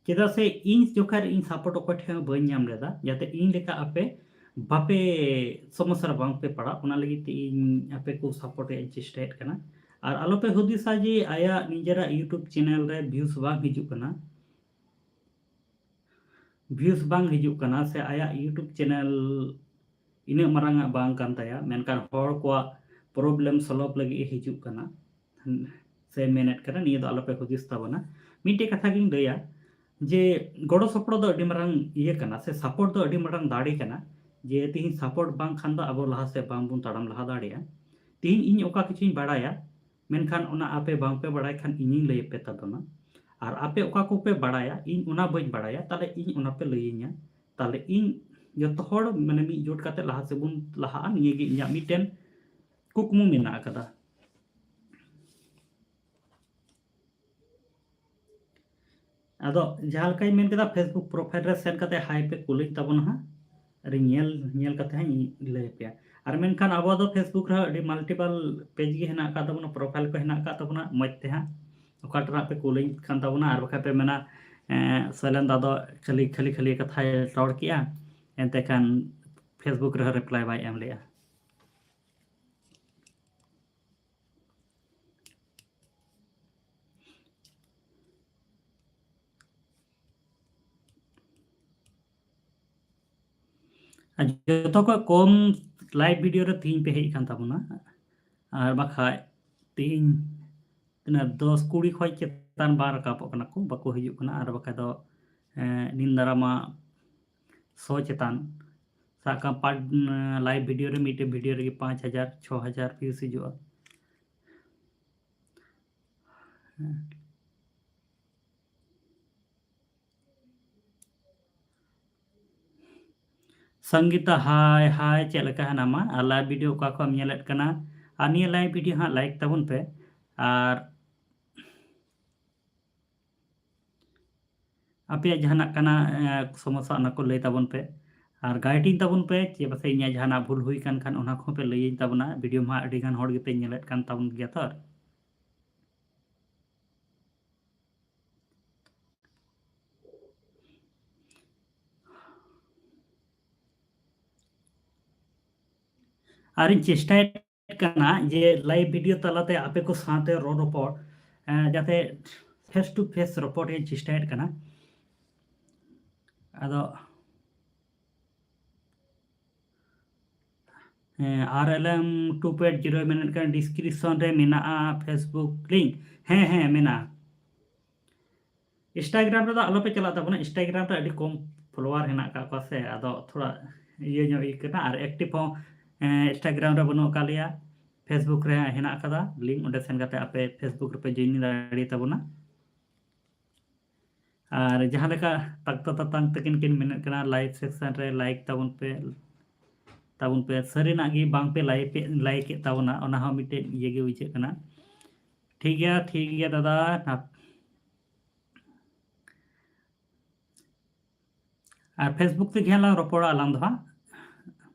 ᱪᱮᱫᱟᱜ ᱥᱮ ᱤᱧ ᱡᱚᱠᱷᱟᱡ ᱤᱧ support ᱚᱠᱚᱭ ᱴᱷᱮᱱ ᱦᱚᱸ ᱵᱟᱹᱧ ᱧᱟᱢ ᱞᱮᱫᱟ, ᱡᱟᱛᱮ ᱤᱧ ᱞᱮᱠᱟ ᱟᱯᱮ ᱵᱟᱯᱮ ᱥᱚᱢᱚᱥᱥᱟ ᱨᱮ ᱵᱟᱝᱯᱮ ᱯᱟᱲᱟᱜ, ᱚᱱᱟ ᱞᱟᱹᱜᱤᱫ ᱛᱮ ᱤᱧ ᱟᱯᱮ ᱠᱚ support ᱨᱮᱭᱟᱜ ᱤᱧ ᱪᱮᱥᱴᱟᱭᱮᱫ ᱠᱟᱱᱟ᱾ ᱟᱨ ᱟᱞᱚᱯᱮ ᱦᱩᱫᱤᱥᱟ ᱡᱮ ᱟᱭᱟᱜ ᱱᱤᱡᱮᱨᱟᱜ YouTube channel ᱨᱮ views ᱵᱟᱝ ᱦᱤᱡᱩᱜ ᱠᱟᱱᱟ, views ᱵᱟᱝ ᱦᱤᱡᱩᱜ ᱠᱟᱱᱟ, ᱥᱮ ᱟᱭᱟᱜ YouTube channel ᱤᱱᱟᱹᱜ ᱢᱟᱨᱟᱝ ᱟᱜ ᱵᱟᱝ ᱠᱟᱱ ᱛᱟᱭᱟ, ᱢᱮᱱᱠᱷᱟᱱ ᱦᱚᱲ ᱠᱚᱣᱟᱜ problem solve ᱞᱟᱹᱜᱤᱫ ᱮ ᱦᱤᱡᱩᱜ ᱠᱟᱱᱟ ᱥᱮ ᱢᱮᱱᱮᱫ ᱠᱟᱱᱟ, ᱱᱤᱭᱟᱹ ᱫᱚ ᱟᱞᱚᱯᱮ ᱦᱩᱫᱤᱥ ᱛᱟᱵᱚᱱᱟ᱾ ᱢᱤᱫᱴᱮᱡ ᱠᱟᱛᱷᱟ ᱜᱤᱧ ᱞᱟᱹᱭᱟ ᱡᱮ ᱜᱚᱲᱚ ᱥᱚᱯᱚᱦᱚᱫ ᱫᱚ ᱟᱹᱰᱤ ᱢᱟᱨᱟᱝ ᱤᱭᱟᱹ ᱠᱟᱱᱟ, ᱥᱮ support ᱫᱚ ᱟᱹᱰᱤ ᱢᱟᱨᱟᱝ ᱫᱟᱲᱮ ᱠᱟᱱᱟ᱾ ᱡᱮ ᱛᱤᱦᱤᱧ support ᱵᱟᱝ ᱠᱷᱟᱱ ᱫᱚ ᱟᱵᱚ ᱞᱟᱦᱟ ᱥᱮᱫ ᱵᱟᱝ ᱵᱚᱱ ᱛᱟᱲᱟᱢ ᱞᱟᱦᱟ ᱫᱟᱲᱮᱭᱟᱜᱼᱟ᱾ ᱛᱤᱦᱤᱧ ᱤᱧ ᱚᱠᱟ ᱠᱤᱪᱷᱩᱧ ᱵᱟᱲᱟᱭᱟ, ᱢᱮᱱᱠᱷᱟᱱ ᱚᱱᱟ ᱟᱯᱮ ᱵᱟᱝᱯᱮ ᱵᱟᱲᱟᱭ ᱠᱷᱟᱱ ᱤᱧᱤᱧ ᱞᱟᱹᱭ ᱟᱯᱮ ᱛᱟᱵᱚᱱᱟ᱾ ᱟᱨ ᱟᱯᱮ ᱚᱠᱟ ᱠᱚᱯᱮ ᱵᱟᱲᱟᱭᱟ, ᱤᱧ ᱚᱱᱟ ᱵᱟᱹᱧ ᱵᱟᱲᱟᱭᱟ, ᱛᱟᱦᱞᱮ ᱤᱧ ᱚᱱᱟ ᱯᱮ ᱞᱟᱹᱭᱟᱹᱧᱟ᱾ ᱛᱟᱦᱞᱮ ᱤᱧ ᱡᱚᱛᱚ ᱦᱚᱲ ᱢᱟᱱᱮ ᱢᱤᱫ ᱡᱳᱴ ᱠᱟᱛᱮ ᱞᱟᱦᱟ ᱥᱮᱫ ᱵᱚᱱ ᱞᱟᱦᱟᱜᱼᱟ, ᱱᱤᱭᱟᱹ ᱜᱮ ᱤᱧᱟᱹᱜ ᱢᱤᱫᱴᱮᱱ ᱠᱩᱠᱢᱩ ᱢᱮᱱᱟᱜ ᱟᱠᱟᱫᱟ᱾ ᱟᱫᱚ ᱡᱟᱦᱟᱸ ᱞᱮᱠᱟᱧ ᱢᱮᱱ ᱠᱮᱫᱟ, Facebook profile ᱨᱮ ᱥᱮᱱ ᱠᱟᱛᱮ hi ᱯᱮ ᱠᱩᱞᱟᱹᱧ ᱛᱟᱵᱚᱱᱟ ᱦᱟᱸᱜ, ᱟᱨ ᱧᱮᱞ, ᱧᱮᱞ ᱠᱟᱛᱮ ᱦᱟᱸᱜ ᱤᱧ ᱞᱟᱹᱭ ᱟᱯᱮᱭᱟ᱾ ᱟᱨ ᱢᱮᱱᱠᱷᱟᱱ ᱟᱵᱚ ᱫᱚ Facebook ᱨᱮᱦᱚᱸ ᱟᱹᱰᱤ multiple page ᱜᱮ ᱦᱮᱱᱟᱜ ᱟᱠᱟᱫ ᱛᱟᱵᱚᱱᱟ, profile ᱠᱚ ᱦᱮᱱᱟᱜ ᱟᱠᱟᱫ ᱛᱟᱵᱚᱱᱟ, ᱢᱚᱡᱽ ᱛᱮ ᱦᱟᱸᱜ ᱚᱠᱟᱴᱟᱜ ᱯᱮ ᱠᱩᱞᱟᱹᱧ ᱠᱟᱱ ᱛᱟᱵᱚᱱᱟ᱾ ᱟᱨ ᱵᱟᱠᱷᱟᱡ ᱯᱮ ᱢᱮᱱᱟ, "ᱮᱸ, ᱥᱚᱭᱞᱮᱱ ᱫᱟ ᱫᱚ ᱠᱷᱟᱹᱞᱤ, ᱠᱷᱟᱹᱞᱤ, ᱠᱷᱟᱹᱞᱤ ᱠᱟᱛᱷᱟᱭ ᱨᱚᱲ ᱠᱮᱜᱼᱟ, ᱮᱱᱛᱮ ᱠᱷᱟᱱ Facebook ᱨᱮᱦᱚᱸ reply ᱵᱟᱭ ᱮᱢ ᱞᱮᱜᱼᱟ᱾" ᱟᱨ ᱡᱚᱛᱚ ᱠᱷᱚᱡ ᱠᱚᱢ live video ᱨᱮ ᱛᱤᱦᱤᱧ ᱯᱮ ᱦᱮᱡ ᱟᱠᱟᱱ ᱛᱟᱵᱚᱱᱟ, ᱟᱨ ᱵᱟᱠᱷᱟᱡ ᱛᱤᱦᱤᱧ ᱛᱤᱱᱟᱹᱜ ᱫᱚᱥ ᱠᱩᱲᱤ ᱠᱷᱚᱡ ᱪᱮᱛᱟᱱ ᱵᱟᱝ ᱨᱟᱠᱟᱵᱚᱜ ᱠᱟᱱᱟ ᱠᱚ, ᱵᱟᱠᱚ ᱦᱤᱡᱩᱜ ᱠᱟᱱᱟ᱾ ᱟᱨ ᱵᱟᱠᱷᱟᱡ ᱫᱚ, ᱮᱸ, ᱱᱤᱱ ᱫᱟᱨᱟᱢᱟ ᱥᱚ ᱪᱮᱛᱟᱱ, ᱥᱟᱵ ᱠᱟᱜ ᱢᱮ, ᱯᱟᱸᱪ, ᱮᱸ, live video ᱨᱮ ᱢᱤᱫᱴᱮᱡ video ᱨᱮᱜᱮ ᱯᱟᱸᱪ ᱦᱟᱡᱟᱨ, ᱪᱷᱚ ᱦᱟᱡᱟᱨ views ᱦᱤᱡᱩᱜᱼᱟ᱾ ᱦᱮᱸ᱾ ᱥᱚᱝᱜᱤᱛᱟ, hi, hi, ᱪᱮᱫ ᱞᱮᱠᱟ ᱦᱮᱱᱟᱢᱟ? ᱟᱨ live video ᱚᱠᱟ ᱠᱷᱚᱱ ᱮᱢ ᱧᱮᱞᱮᱫ ᱠᱟᱱᱟ? ᱟᱨ ᱱᱤᱭᱟᱹ live video ᱦᱟᱸᱜ like ᱛᱟᱵᱚᱱ ᱯᱮ᱾ ᱟᱨ ᱟᱯᱮᱭᱟᱜ ᱡᱟᱦᱟᱱᱟᱜ ᱠᱟᱱᱟ, ᱮ, ᱥᱚᱢᱚᱥᱥᱟ, ᱚᱱᱟ ᱠᱚ ᱞᱟᱹᱭ ᱛᱟᱵᱚᱱ ᱯᱮ᱾ ᱟᱨ guide ᱤᱧ ᱛᱟᱵᱚᱱ ᱯᱮ, ᱪᱮ ᱯᱟᱥᱮᱡ ᱤᱧᱟᱹᱜ ᱡᱟᱦᱟᱱᱟᱜ ᱵᱷᱩᱞ ᱦᱩᱭ ᱠᱟᱱ ᱠᱷᱟᱱ, ᱚᱱᱟ ᱠᱚᱦᱚᱸ ᱯᱮ ᱞᱟᱹᱭᱟᱹᱧ ᱛᱟᱵᱚᱱᱟ᱾ Video ᱢᱟ ᱟᱹᱰᱤ ᱜᱟᱱ ᱦᱚᱲ ᱜᱮᱯᱮ ᱧᱮᱞᱮᱫ ᱠᱟᱱ ᱛᱟᱵᱚᱱ ᱜᱮᱭᱟ ᱛᱚ᱾ ᱟᱨᱤᱧ ᱪᱮᱥᱴᱟᱭᱮᱫ ᱠᱟᱱᱟ ᱡᱮ live video ᱛᱟᱞᱟᱛᱮ ᱟᱯᱮ ᱠᱚ ᱥᱟᱶᱛᱮ ᱨᱚᱲ ᱨᱚᱯᱚᱲ, ᱮᱸ, ᱡᱟᱛᱮ face to face ᱨᱚᱯᱚᱲ ᱨᱮᱭᱟᱜ ᱪᱮᱥᱴᱟᱭᱮᱫ ᱠᱟᱱᱟ᱾ ᱟᱫᱚ, ᱦᱮᱸ, R L M two point zero ᱢᱮᱱᱮᱫ ᱠᱟᱱᱟ, description ᱨᱮ ᱢᱮᱱᱟᱜᱼᱟ Facebook link᱾ ᱦᱮᱸ, ᱦᱮᱸ, ᱢᱮᱱᱟᱜᱼᱟ᱾ Instagram ᱨᱮᱫᱚ ᱟᱞᱚᱯᱮ ᱪᱟᱞᱟᱜ ᱛᱟᱵᱚᱱᱟ, Instagram ᱨᱮ ᱟᱹᱰᱤ ᱠᱚᱢ follower ᱦᱮᱱᱟᱜ ᱟᱠᱟᱫ ᱠᱚᱣᱟ ᱥᱮ, ᱟᱫᱚ ᱛᱷᱚᱲᱟ ᱤᱭᱟᱹ ᱧᱚᱜ ᱟᱹᱭᱠᱟᱹᱜ ᱠᱟᱱᱟ᱾ ᱟᱨ active ᱦᱚᱸ, ᱮᱸ, Instagram ᱨᱮ ᱵᱟᱹᱱᱩᱜ ᱟᱠᱟᱫ ᱞᱮᱭᱟ, Facebook ᱨᱮ ᱦᱮᱱᱟᱜ ᱟᱠᱟᱫᱟ link, ᱚᱸᱰᱮ ᱥᱮᱱ ᱠᱟᱛᱮ ᱟᱯᱮ Facebook ᱨᱮᱯᱮ join ᱫᱟᱲᱮ ᱛᱟᱵᱚᱱᱟ᱾ ᱟᱨ ᱡᱟᱦᱟᱸ ᱞᱮᱠᱟ ᱛᱟᱠᱛᱟ ᱛᱟᱛᱟᱝ ᱛᱟᱹᱠᱤᱱ ᱠᱤᱱ ᱢᱮᱱᱮᱫ ᱠᱟᱱᱟ, live section ᱨᱮ like ᱛᱟᱵᱚᱱ ᱯᱮ, ᱛᱟᱵᱚᱱ ᱯᱮ᱾ ᱥᱟᱹᱨᱤᱱᱟᱜ ᱜᱮ ᱵᱟᱝ ᱯᱮ like ᱮᱫ ᱛᱟᱵᱚᱱᱟ, ᱚᱱᱟ ᱦᱚᱸ ᱢᱤᱫᱴᱮᱱ ᱤᱭᱟᱹ ᱜᱮ ᱵᱩᱡᱷᱟᱹᱜ ᱠᱟᱱᱟ᱾ ᱴᱷᱤᱠ ᱜᱮᱭᱟ, ᱴᱷᱤᱠ ᱜᱮᱭᱟ ᱫᱟᱫᱟ᱾ ᱱᱟᱯ-, ᱟᱨ Facebook ᱛᱮᱜᱮ ᱦᱟᱸᱜ ᱞᱟᱝ ᱨᱚᱯᱚᱲᱟ ᱟᱞᱟᱝ ᱫᱚ ᱦᱟᱸᱜ᱾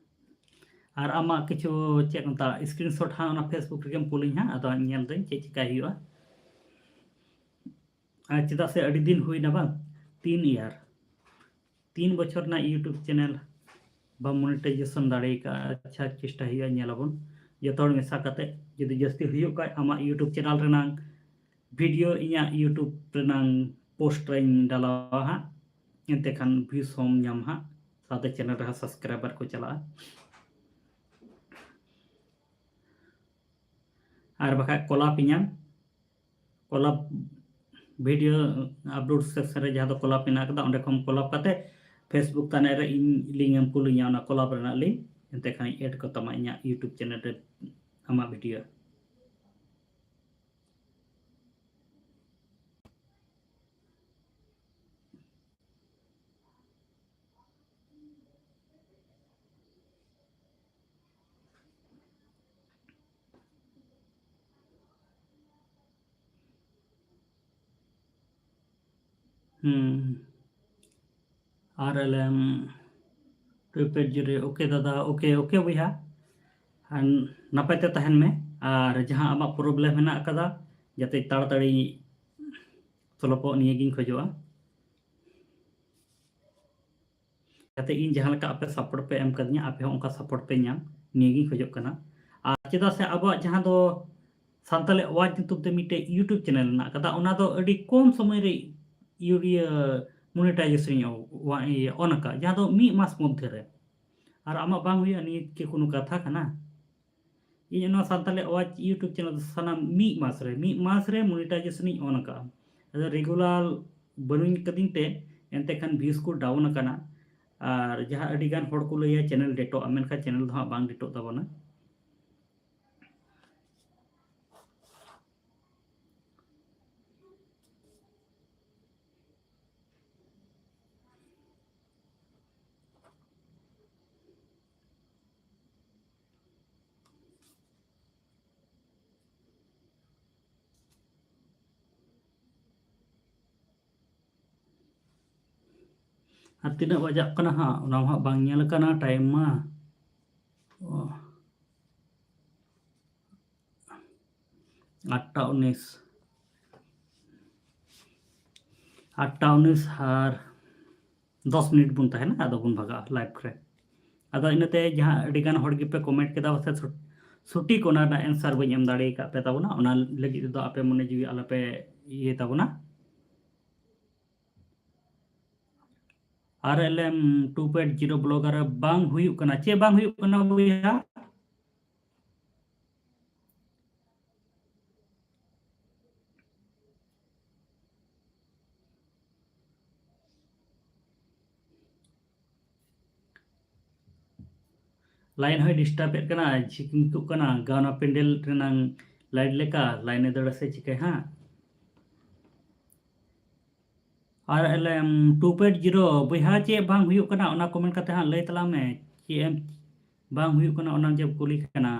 ᱟᱨ ᱟᱢᱟᱜ ᱠᱤᱪᱷᱩ ᱪᱮᱫ ᱠᱚ ᱢᱮᱛᱟᱜᱼᱟ, screenshot ᱦᱟᱸᱜ ᱚᱱᱟ Facebook ᱨᱮᱜᱮᱢ ᱠᱩᱞᱤᱧ ᱦᱟᱸᱜ, ᱟᱫᱚ ᱦᱟᱸᱜ ᱧᱮᱞ ᱫᱟᱹᱧ ᱪᱮᱫ ᱪᱤᱠᱟᱹᱭ ᱦᱩᱭᱩᱜᱼᱟ᱾ ᱟᱨ ᱪᱮᱫᱟᱜ ᱥᱮ ᱟᱹᱰᱤ ᱫᱤᱱ ᱦᱩᱭᱱᱟ ᱵᱟᱝ, ᱛᱤᱱ year, ᱛᱤᱱ ᱵᱚᱪᱷᱚᱨ ᱨᱮᱱᱟᱜ YouTube channel ᱵᱟᱢ monetization ᱫᱟᱲᱮ ᱟᱠᱟᱫᱼᱟ᱾ ᱟᱪᱪᱷᱟ, ᱪᱮᱥᱴᱟ ᱦᱩᱭᱩᱜᱼᱟ, ᱧᱮᱞ ᱟᱵᱚᱱ ᱡᱚᱛᱚ ᱦᱚᱲ ᱢᱮᱥᱟ ᱠᱟᱛᱮ᱾ ᱡᱩᱫᱤ ᱡᱟᱹᱥᱛᱤ ᱦᱩᱭᱩᱜ ᱠᱷᱟᱡ, ᱟᱢᱟᱜ YouTube channel ᱨᱮᱱᱟᱝ video ᱤᱧᱟᱹᱜ YouTube ᱨᱮᱱᱟᱝ post ᱨᱮᱧ ᱰᱟᱞᱟᱣᱟ ᱦᱟᱸᱜ, ᱮᱱᱛᱮ ᱠᱷᱟᱱ views ᱦᱚᱸᱢ ᱧᱟᱢᱟ ᱦᱟᱸᱜ, ᱥᱟᱶᱛᱮ channel ᱨᱮᱦᱚᱸ subscriber ᱠᱚ ᱪᱟᱞᱟᱜᱼᱟ᱾ ᱟᱨ ᱵᱟᱠᱷᱟᱡ collab ᱤᱧᱟᱢ, collab video upload section ᱨᱮ ᱡᱟᱦᱟᱸ ᱫᱚ collab ᱢᱮᱱᱟᱜ ᱠᱟᱫᱟ, ᱚᱸᱰᱮ ᱠᱷᱚᱱ collab ᱠᱟᱛᱮ Facebook ᱛᱟᱱᱮ ᱨᱮ ᱤᱧ link ᱮᱢ ᱠᱩᱞᱤᱧᱟ, ᱚᱱᱟ collab ᱨᱮᱱᱟᱜ link, ᱮᱱᱛᱮ ᱠᱷᱟᱱ add ᱠᱚᱛᱟᱢᱟ ᱤᱧᱟᱹᱜ YouTube channel ᱨᱮ ᱟᱢᱟᱜ video᱾ ᱦᱩᱸ᱾ R L M two point zero, okay ᱫᱟᱫᱟ, okay, okay ᱵᱚᱭᱦᱟ᱾ ᱟᱨ ᱱᱟᱯᱟᱭ ᱛᱮ ᱛᱟᱦᱮᱱ ᱢᱮ᱾ ᱟᱨ ᱡᱟᱦᱟᱸ ᱟᱢᱟᱜ problem ᱦᱮᱱᱟᱜ ᱟᱠᱟᱫᱟ, ᱡᱟᱛᱮ ᱛᱟᱲᱟᱛᱟᱲᱤ ᱥᱚᱞᱚᱯᱚᱜ, ᱱᱤᱭᱟᱹᱜᱤᱧ ᱠᱷᱚᱡᱚᱜᱼᱟ᱾ ᱡᱟᱛᱮ ᱤᱧ ᱡᱟᱦᱟᱸ ᱞᱮᱠᱟ ᱟᱯᱮ support ᱯᱮ ᱮᱢ ᱠᱟᱫᱤᱧᱟ, ᱟᱯᱮ ᱦᱚᱸ ᱚᱱᱠᱟ support ᱯᱮ ᱧᱟᱢ, ᱱᱤᱭᱟᱹᱜᱤᱧ ᱠᱷᱚᱡᱚᱜ ᱠᱟᱱᱟ᱾ ᱟᱨ ᱪᱮᱫᱟᱜ ᱥᱮ ᱟᱵᱚᱣᱟᱜ ᱡᱟᱦᱟᱸ ᱫᱚ ᱥᱟᱱᱛᱟᱲᱤ ᱟᱣᱟᱡᱽ ᱧᱩᱛᱩᱢ ᱛᱮ ᱢᱤᱫᱴᱮᱡ YouTube channel ᱢᱮᱱᱟᱜ ᱠᱟᱫᱟ, ᱚᱱᱟ ᱫᱚ ᱟᱹᱰᱤ ᱠᱚᱢ ᱥᱚᱢᱚᱭ ᱨᱮ ᱤᱭᱩ-, ᱤᱭᱟᱹ monetization ᱤᱧ ᱚ-, ᱚ-, ᱤᱭᱟᱹ on ᱟᱠᱟᱫ, ᱡᱟᱦᱟᱸ ᱫᱚ ᱢᱤᱫ ᱢᱟᱥ ᱢᱚᱫᱽᱫᱷᱮ ᱨᱮ᱾ ᱟᱨ ᱟᱢᱟᱜ ᱵᱟᱝ ᱦᱩᱭᱩᱜᱼᱟ, ᱱᱤᱭᱟᱹ ᱠᱤ ᱠᱳᱱᱳ ᱠᱟᱛᱷᱟ ᱠᱟᱱᱟ? ᱤᱧ ᱱᱚᱣᱟ ᱥᱟᱱᱛᱟᱲᱤ ᱟᱣᱟᱡᱽ YouTube channel ᱫᱚ ᱥᱟᱱᱟᱢ ᱢᱤᱫ ᱢᱟᱥ ᱨᱮ, ᱢᱤᱫ ᱢᱟᱥ ᱨᱮ monetization ᱤᱧ on ᱟᱠᱟᱫᱼᱟ᱾ ᱟᱫᱚ regular ᱵᱟᱹᱱᱩᱧ ᱠᱟᱹᱫᱤᱧ ᱛᱮ ᱮᱱᱛᱮ ᱠᱷᱟᱱ views ᱠᱚ down ᱟᱠᱟᱱᱟ᱾ ᱟᱨ ᱡᱟᱦᱟᱸ ᱟᱹᱰᱤ ᱜᱟᱱ ᱦᱚᱲ ᱠᱚ ᱞᱟᱹᱭᱟ channel ᱰᱮᱴᱚᱜᱼᱟ, ᱢᱮᱱᱠᱷᱟᱱ channel ᱫᱚ ᱦᱟᱸᱜ ᱵᱟᱝ ᱰᱮᱴᱚᱜ ᱛᱟᱵᱚᱱᱟ᱾ ᱟᱨ ᱛᱤᱱᱟᱹᱜ ᱵᱟᱡᱟᱜ ᱠᱟᱱᱟ ᱦᱟᱸᱜ, ᱚᱱᱟ ᱢᱟ ᱦᱟᱸᱜ ᱵᱟᱝ ᱧᱮᱞ ᱟᱠᱟᱱᱟ time ᱢᱟ᱾ ᱚ᱾ ᱟᱴᱴᱟ ᱩᱱᱤᱥ, ᱟᱴᱴᱟ ᱩᱱᱤᱥ ᱟᱨ ᱫᱚᱥ ᱢᱤᱱᱤᱴ ᱵᱚᱱ ᱛᱟᱦᱮᱱᱟ, ᱟᱫᱚ ᱵᱚᱱ ᱵᱷᱟᱜᱟᱜᱼᱟ live ᱨᱮ᱾ ᱟᱫᱚ ᱤᱱᱟᱹᱛᱮ ᱡᱟᱦᱟᱸ ᱟᱹᱰᱤ ᱜᱟᱱ ᱦᱚᱲ ᱜᱮᱯᱮ comment ᱠᱮᱫᱟ, ᱯᱟᱥᱮᱡ ᱥᱚ-, ᱥᱚᱴᱷᱤᱠ ᱚᱱᱟ ᱨᱮᱱᱟᱜ answer ᱵᱟᱹᱧ ᱮᱢ ᱫᱟᱲᱮ ᱟᱠᱟᱫ ᱯᱮ ᱛᱟᱵᱚᱱᱟ, ᱚᱱᱟ ᱞᱟᱹᱜᱤᱫ ᱛᱮᱫᱚ ᱟᱯᱮ ᱢᱚᱱᱮ ᱡᱤᱣᱤ ᱟᱞᱚᱯᱮ ᱤᱭᱟᱹᱭ ᱛᱟᱵᱚᱱᱟ᱾ R L M two point zero blogger ᱵᱟᱝ ᱦᱩᱭᱩᱜ ᱠᱟᱱᱟ᱾ ᱪᱮᱫ ᱵᱟᱝ ᱦᱩᱭᱩᱜ ᱠᱟᱱᱟ ᱵᱚᱭᱦᱟ? Line ᱦᱚᱸᱭ disturb ᱮᱫ ᱠᱟᱱᱟ, ᱡᱷᱤᱠᱢᱤᱠᱚᱜ ᱠᱟᱱᱟ, ᱜᱟᱣᱱᱟ ᱯᱮᱱᱰᱮᱞ ᱨᱮᱱᱟᱝ light ᱞᱮᱠᱟ line ᱮ ᱫᱟᱹᱲᱟ ᱥᱮ ᱪᱤᱠᱟᱹᱭ ᱦᱟᱸᱜ? R L M two point zero ᱵᱚᱭᱦᱟ, ᱪᱮᱫ ᱵᱟᱝ ᱦᱩᱭᱩᱜ ᱠᱟᱱᱟ, ᱚᱱᱟ comment ᱠᱟᱛᱮ ᱦᱟᱸᱜ ᱞᱟᱹᱭ ᱛᱟᱞᱟᱝ ᱢᱮ, ᱪᱮᱫ ᱮᱢ ᱵᱟᱝ ᱦᱩᱭᱩᱜ ᱠᱟᱱᱟ, ᱚᱱᱟᱢ ᱡᱮ ᱠᱩᱞᱤ ᱠᱟᱱᱟ᱾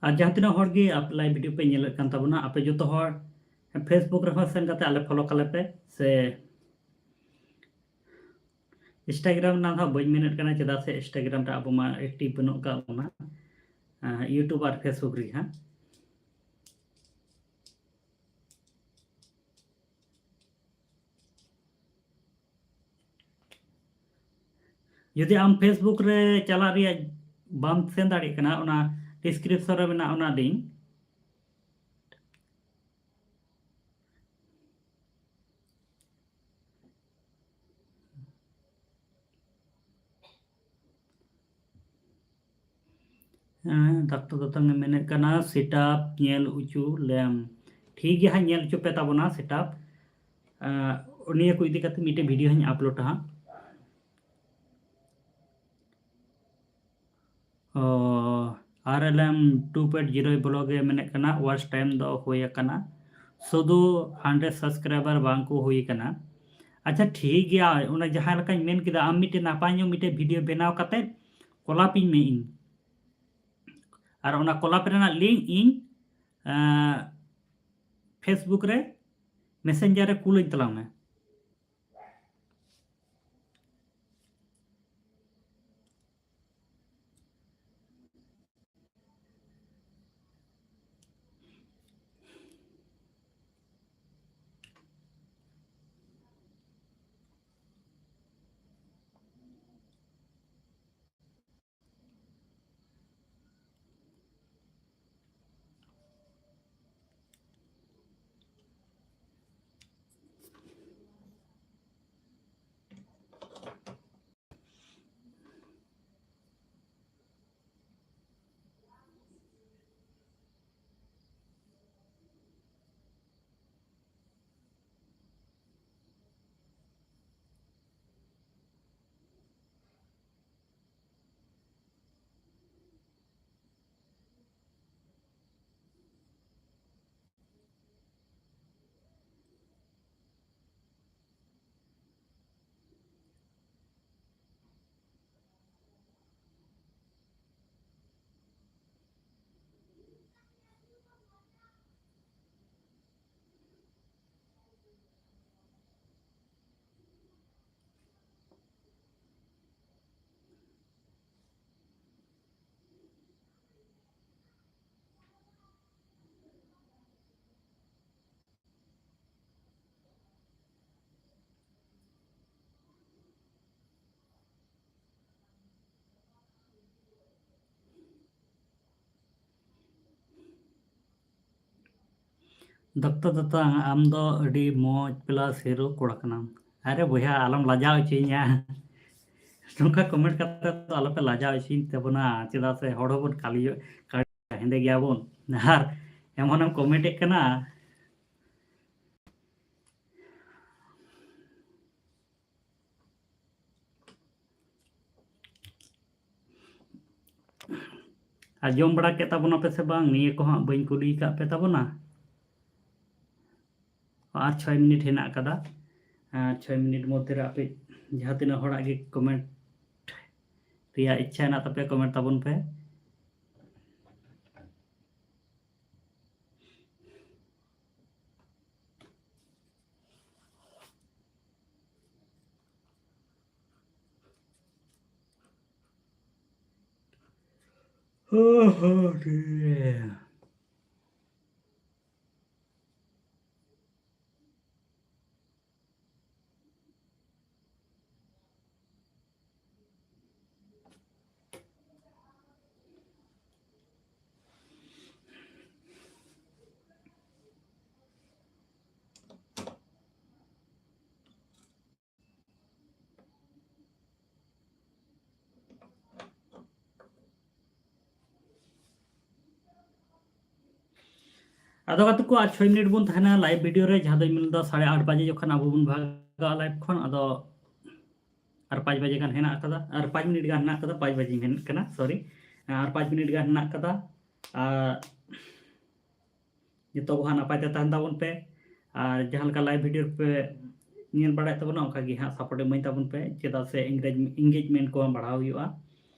ᱟᱨ ᱡᱟᱦᱟᱸ ᱛᱤᱱᱟᱹᱜ ᱦᱚᱲ ᱜᱮ ᱟᱯ-, live video ᱯᱮ ᱧᱮᱞᱮᱫ ᱠᱟᱱ ᱛᱟᱵᱚᱱᱟ, ᱟᱯᱮ ᱡᱚᱛᱚ ᱦᱚᱲ Facebook ᱨᱮᱦᱚᱸ ᱥᱮᱱ ᱠᱟᱛᱮ ᱟᱞᱮ follow ᱠᱟᱞᱮ ᱯᱮ, ᱥᱮ ᱤᱱᱥᱴᱟᱜᱨᱟᱢ ᱨᱮᱱᱟᱜ ᱫᱚ ᱵᱟᱹᱧ ᱢᱮᱱᱮᱫ ᱠᱟᱱᱟ, ᱪᱮᱫᱟᱜ ᱥᱮ ᱤᱱᱥᱴᱟᱜᱨᱟᱢ ᱨᱮ ᱟᱵᱚ ᱢᱟ ᱮᱠᱴᱤᱵᱷ ᱵᱟᱹᱱᱩᱜ ᱟᱠᱟᱫ ᱵᱚᱱᱟ᱾ ᱟᱸ, ᱤᱭᱩᱴᱩᱵᱽ ᱟᱨ ᱯᱷᱮᱥᱵᱩᱠ ᱨᱮ ᱦᱟᱸᱜ᱾ ᱡᱩᱫᱤ ᱟᱢ ᱯᱷᱮᱥᱵᱩᱠ ᱨᱮ ᱪᱟᱞᱟᱜ ᱨᱮᱭᱟᱜ ᱵᱟᱢ ᱥᱮᱱ ᱫᱟᱲᱮᱭᱟᱜ ᱠᱟᱱᱟ, ᱚᱱᱟ ᱰᱤᱥᱠᱨᱤᱯᱥᱚᱱ ᱨᱮ ᱢᱮᱱᱟᱜᱼᱟ ᱚᱱᱟ ᱞᱤᱝᱠ᱾ ᱦᱮᱸ, ᱰᱟᱠᱛᱟᱨ ᱫᱟᱛᱟᱝ ᱮ ᱢᱮᱱᱮᱫ ᱠᱟᱱᱟ, ᱥᱮᱴᱟᱯ ᱧᱮᱞ ᱦᱚᱪᱚ ᱞᱮᱢ᱾ ᱴᱷᱤᱠ ᱜᱮᱭᱟ ᱦᱟᱸᱜ, ᱧᱮᱞ ᱦᱚᱪᱚ ᱯᱮ ᱛᱟᱵᱚᱱᱟ ᱥᱮᱴᱟᱯ᱾ ᱱᱤᱭᱟᱹ ᱠᱚ ᱤᱫᱤ ᱠᱟᱛᱮ ᱢᱤᱫᱴᱮᱱ ᱵᱷᱤᱰᱤᱭᱳ ᱦᱟᱸᱜ ᱟᱯᱞᱳᱰᱟ ᱦᱟᱸᱜ᱾ ᱚ, R L M two point zero blog ᱮ ᱢᱮᱱᱮᱫ ᱠᱟᱱᱟ, ᱣᱟᱪ ᱴᱟᱭᱤᱢ ᱫᱚ ᱦᱩᱭ ᱟᱠᱟᱱᱟ, ᱥᱩᱫᱷᱩ ᱦᱟᱱᱰᱨᱮᱰ ᱥᱟᱵᱥᱠᱨᱟᱭᱵᱟᱨ ᱵᱟᱝ ᱠᱚ ᱦᱩᱭ ᱟᱠᱟᱱᱟ᱾ ᱟᱪᱪᱷᱟ, ᱴᱷᱤᱠ ᱜᱮᱭᱟ, ᱚᱱᱟ ᱡᱟᱦᱟᱸ ᱞᱮᱠᱟᱧ ᱢᱮᱱ ᱠᱮᱫᱟ, ᱟᱢ ᱢᱤᱫᱴᱮᱱ ᱱᱟᱯᱟᱭ ᱧᱚᱜ ᱢᱤᱫᱴᱮᱱ ᱵᱷᱤᱰᱤᱭᱳ ᱵᱮᱱᱟᱣ ᱠᱟᱛᱮ ᱠᱚᱞᱟᱯᱤᱧ ᱢᱮ ᱤᱧ, ᱟᱨ ᱚᱱᱟ ᱠᱚᱞᱟᱯ ᱨᱮᱱᱟᱜ ᱞᱤᱝᱠ ᱤᱧ, ᱮᱸ, ᱯᱷᱮᱥᱵᱩᱠ ᱨᱮ ᱢᱮᱥᱮᱧᱡᱟᱨ ᱨᱮ ᱠᱩᱞᱟᱹᱧ ᱛᱟᱞᱟᱝ ᱢᱮ᱾ ᱫᱚᱛᱛᱚ ᱫᱚᱛᱛᱚ, ᱟᱢ ᱫᱚ ᱟᱹᱰᱤ ᱢᱚᱡᱽ plus hero ᱠᱚᱲᱟ ᱠᱟᱱᱟᱢ᱾ ᱟᱨᱮ ᱵᱚᱭᱦᱟ, ᱟᱞᱚᱢ ᱞᱟᱡᱟᱣ ᱦᱚᱪᱚᱧᱟ᱾ ᱱᱚᱝᱠᱟ comment ᱠᱟᱛᱮ ᱫᱚ ᱟᱞᱚᱯᱮ ᱞᱟᱡᱟᱣ ᱦᱚᱪᱚᱧ ᱛᱟᱵᱚᱱᱟ, ᱪᱮᱫᱟᱜ ᱥᱮ ᱦᱚᱲ ᱦᱚᱸᱵᱚᱱ ᱠᱟᱹᱞᱤ, ᱠᱟᱹᱞᱤ ᱦᱮᱸᱫᱮ ᱜᱮᱭᱟᱵᱚᱱ᱾ ᱟᱨ ᱮᱢᱚᱱᱮᱢ comment ᱮᱫ ᱠᱟᱱᱟ᱾ ᱟᱨ ᱡᱚᱢ ᱵᱟᱲᱟ ᱠᱮᱫ ᱛᱟᱵᱚᱱᱟᱯᱮ ᱥᱮ ᱵᱟᱝ? ᱱᱤᱭᱟᱹ ᱠᱚᱦᱚᱸ ᱵᱟᱹᱧ ᱠᱩᱞᱤ ᱟᱠᱟᱫ ᱯᱮ ᱛᱟᱵᱚᱱᱟ᱾ ᱟᱨ ᱪᱷᱚᱭ ᱢᱤᱱᱤᱴ ᱦᱮᱱᱟᱜ ᱟᱠᱟᱫᱟ᱾ ᱟᱨ ᱪᱷᱚᱭ ᱢᱤᱱᱤᱴ ᱢᱚᱫᱽᱫᱷᱮ ᱨᱮ ᱟᱯᱮ ᱡᱟᱦᱟᱸ ᱛᱤᱱᱟᱹᱜ ᱦᱚᱲᱟᱜ ᱜᱮ comment ᱨᱮᱭᱟᱜ ᱤᱪᱪᱷᱟ ᱦᱮᱱᱟᱜ ᱛᱟᱯᱮᱭᱟ, comment ᱛᱟᱵᱚᱱ ᱯᱮ᱾ ᱟᱫᱚ ᱜᱟᱛᱮ ᱠᱚ, ᱟᱨ ᱪᱷᱚᱭ ᱢᱤᱱᱤᱴ ᱵᱚᱱ ᱛᱟᱦᱮᱱᱟ live video ᱨᱮ, ᱡᱟᱦᱟᱸ ᱫᱚᱧ ᱢᱮᱱ ᱞᱮᱫᱟ ᱥᱟᱲᱮ ᱟᱴ ᱵᱟᱡᱮ ᱡᱚᱠᱷᱚᱱ ᱟᱵᱚ ᱵᱚᱱ ᱵᱷᱟᱜᱟᱜᱼᱟ live ᱠᱷᱚᱱ᱾ ᱟᱫᱚ ᱟᱨ ᱯᱟᱸᱪ ᱵᱟᱡᱮ ᱜᱟᱱ ᱦᱮᱱᱟᱜ ᱟᱠᱟᱫᱟ, ᱟᱨ ᱯᱟᱸᱪ ᱢᱤᱱᱤᱴ ᱜᱟᱱ ᱦᱮᱱᱟᱜ ᱟᱠᱟᱫᱟ, ᱯᱟᱸᱪ ᱵᱟᱡᱮᱧ ᱢᱮᱱᱮᱫ ᱠᱟᱱᱟ, sorry, ᱟᱨ ᱯᱟᱸᱪ ᱢᱤᱱᱤᱴ ᱜᱟᱱ ᱦᱮᱱᱟᱜ ᱟᱠᱟᱫᱟ᱾ ᱟᱨ ᱡᱚᱛᱚ ᱠᱚ ᱦᱟᱸᱜ ᱱᱟᱯᱟᱭ ᱛᱮ ᱛᱟᱦᱮᱱ ᱛᱟᱵᱚᱱ ᱯᱮ, ᱟᱨ ᱡᱟᱦᱟᱸ ᱞᱮᱠᱟ live video ᱯᱮ ᱧᱮᱞ ᱵᱟᱲᱟᱭᱮᱫ ᱛᱟᱵᱚᱱᱟ, ᱚᱱᱠᱟ ᱜᱮ ᱦᱟᱸᱜ support ᱮᱢᱟᱹᱧ ᱛᱟᱵᱚᱱ ᱯᱮ, ᱪᱮᱫᱟᱜ ᱥᱮ engage-, engagement ᱠᱚ ᱵᱟᱲᱦᱟᱣ ᱦᱩᱭᱩᱜᱼᱟ᱾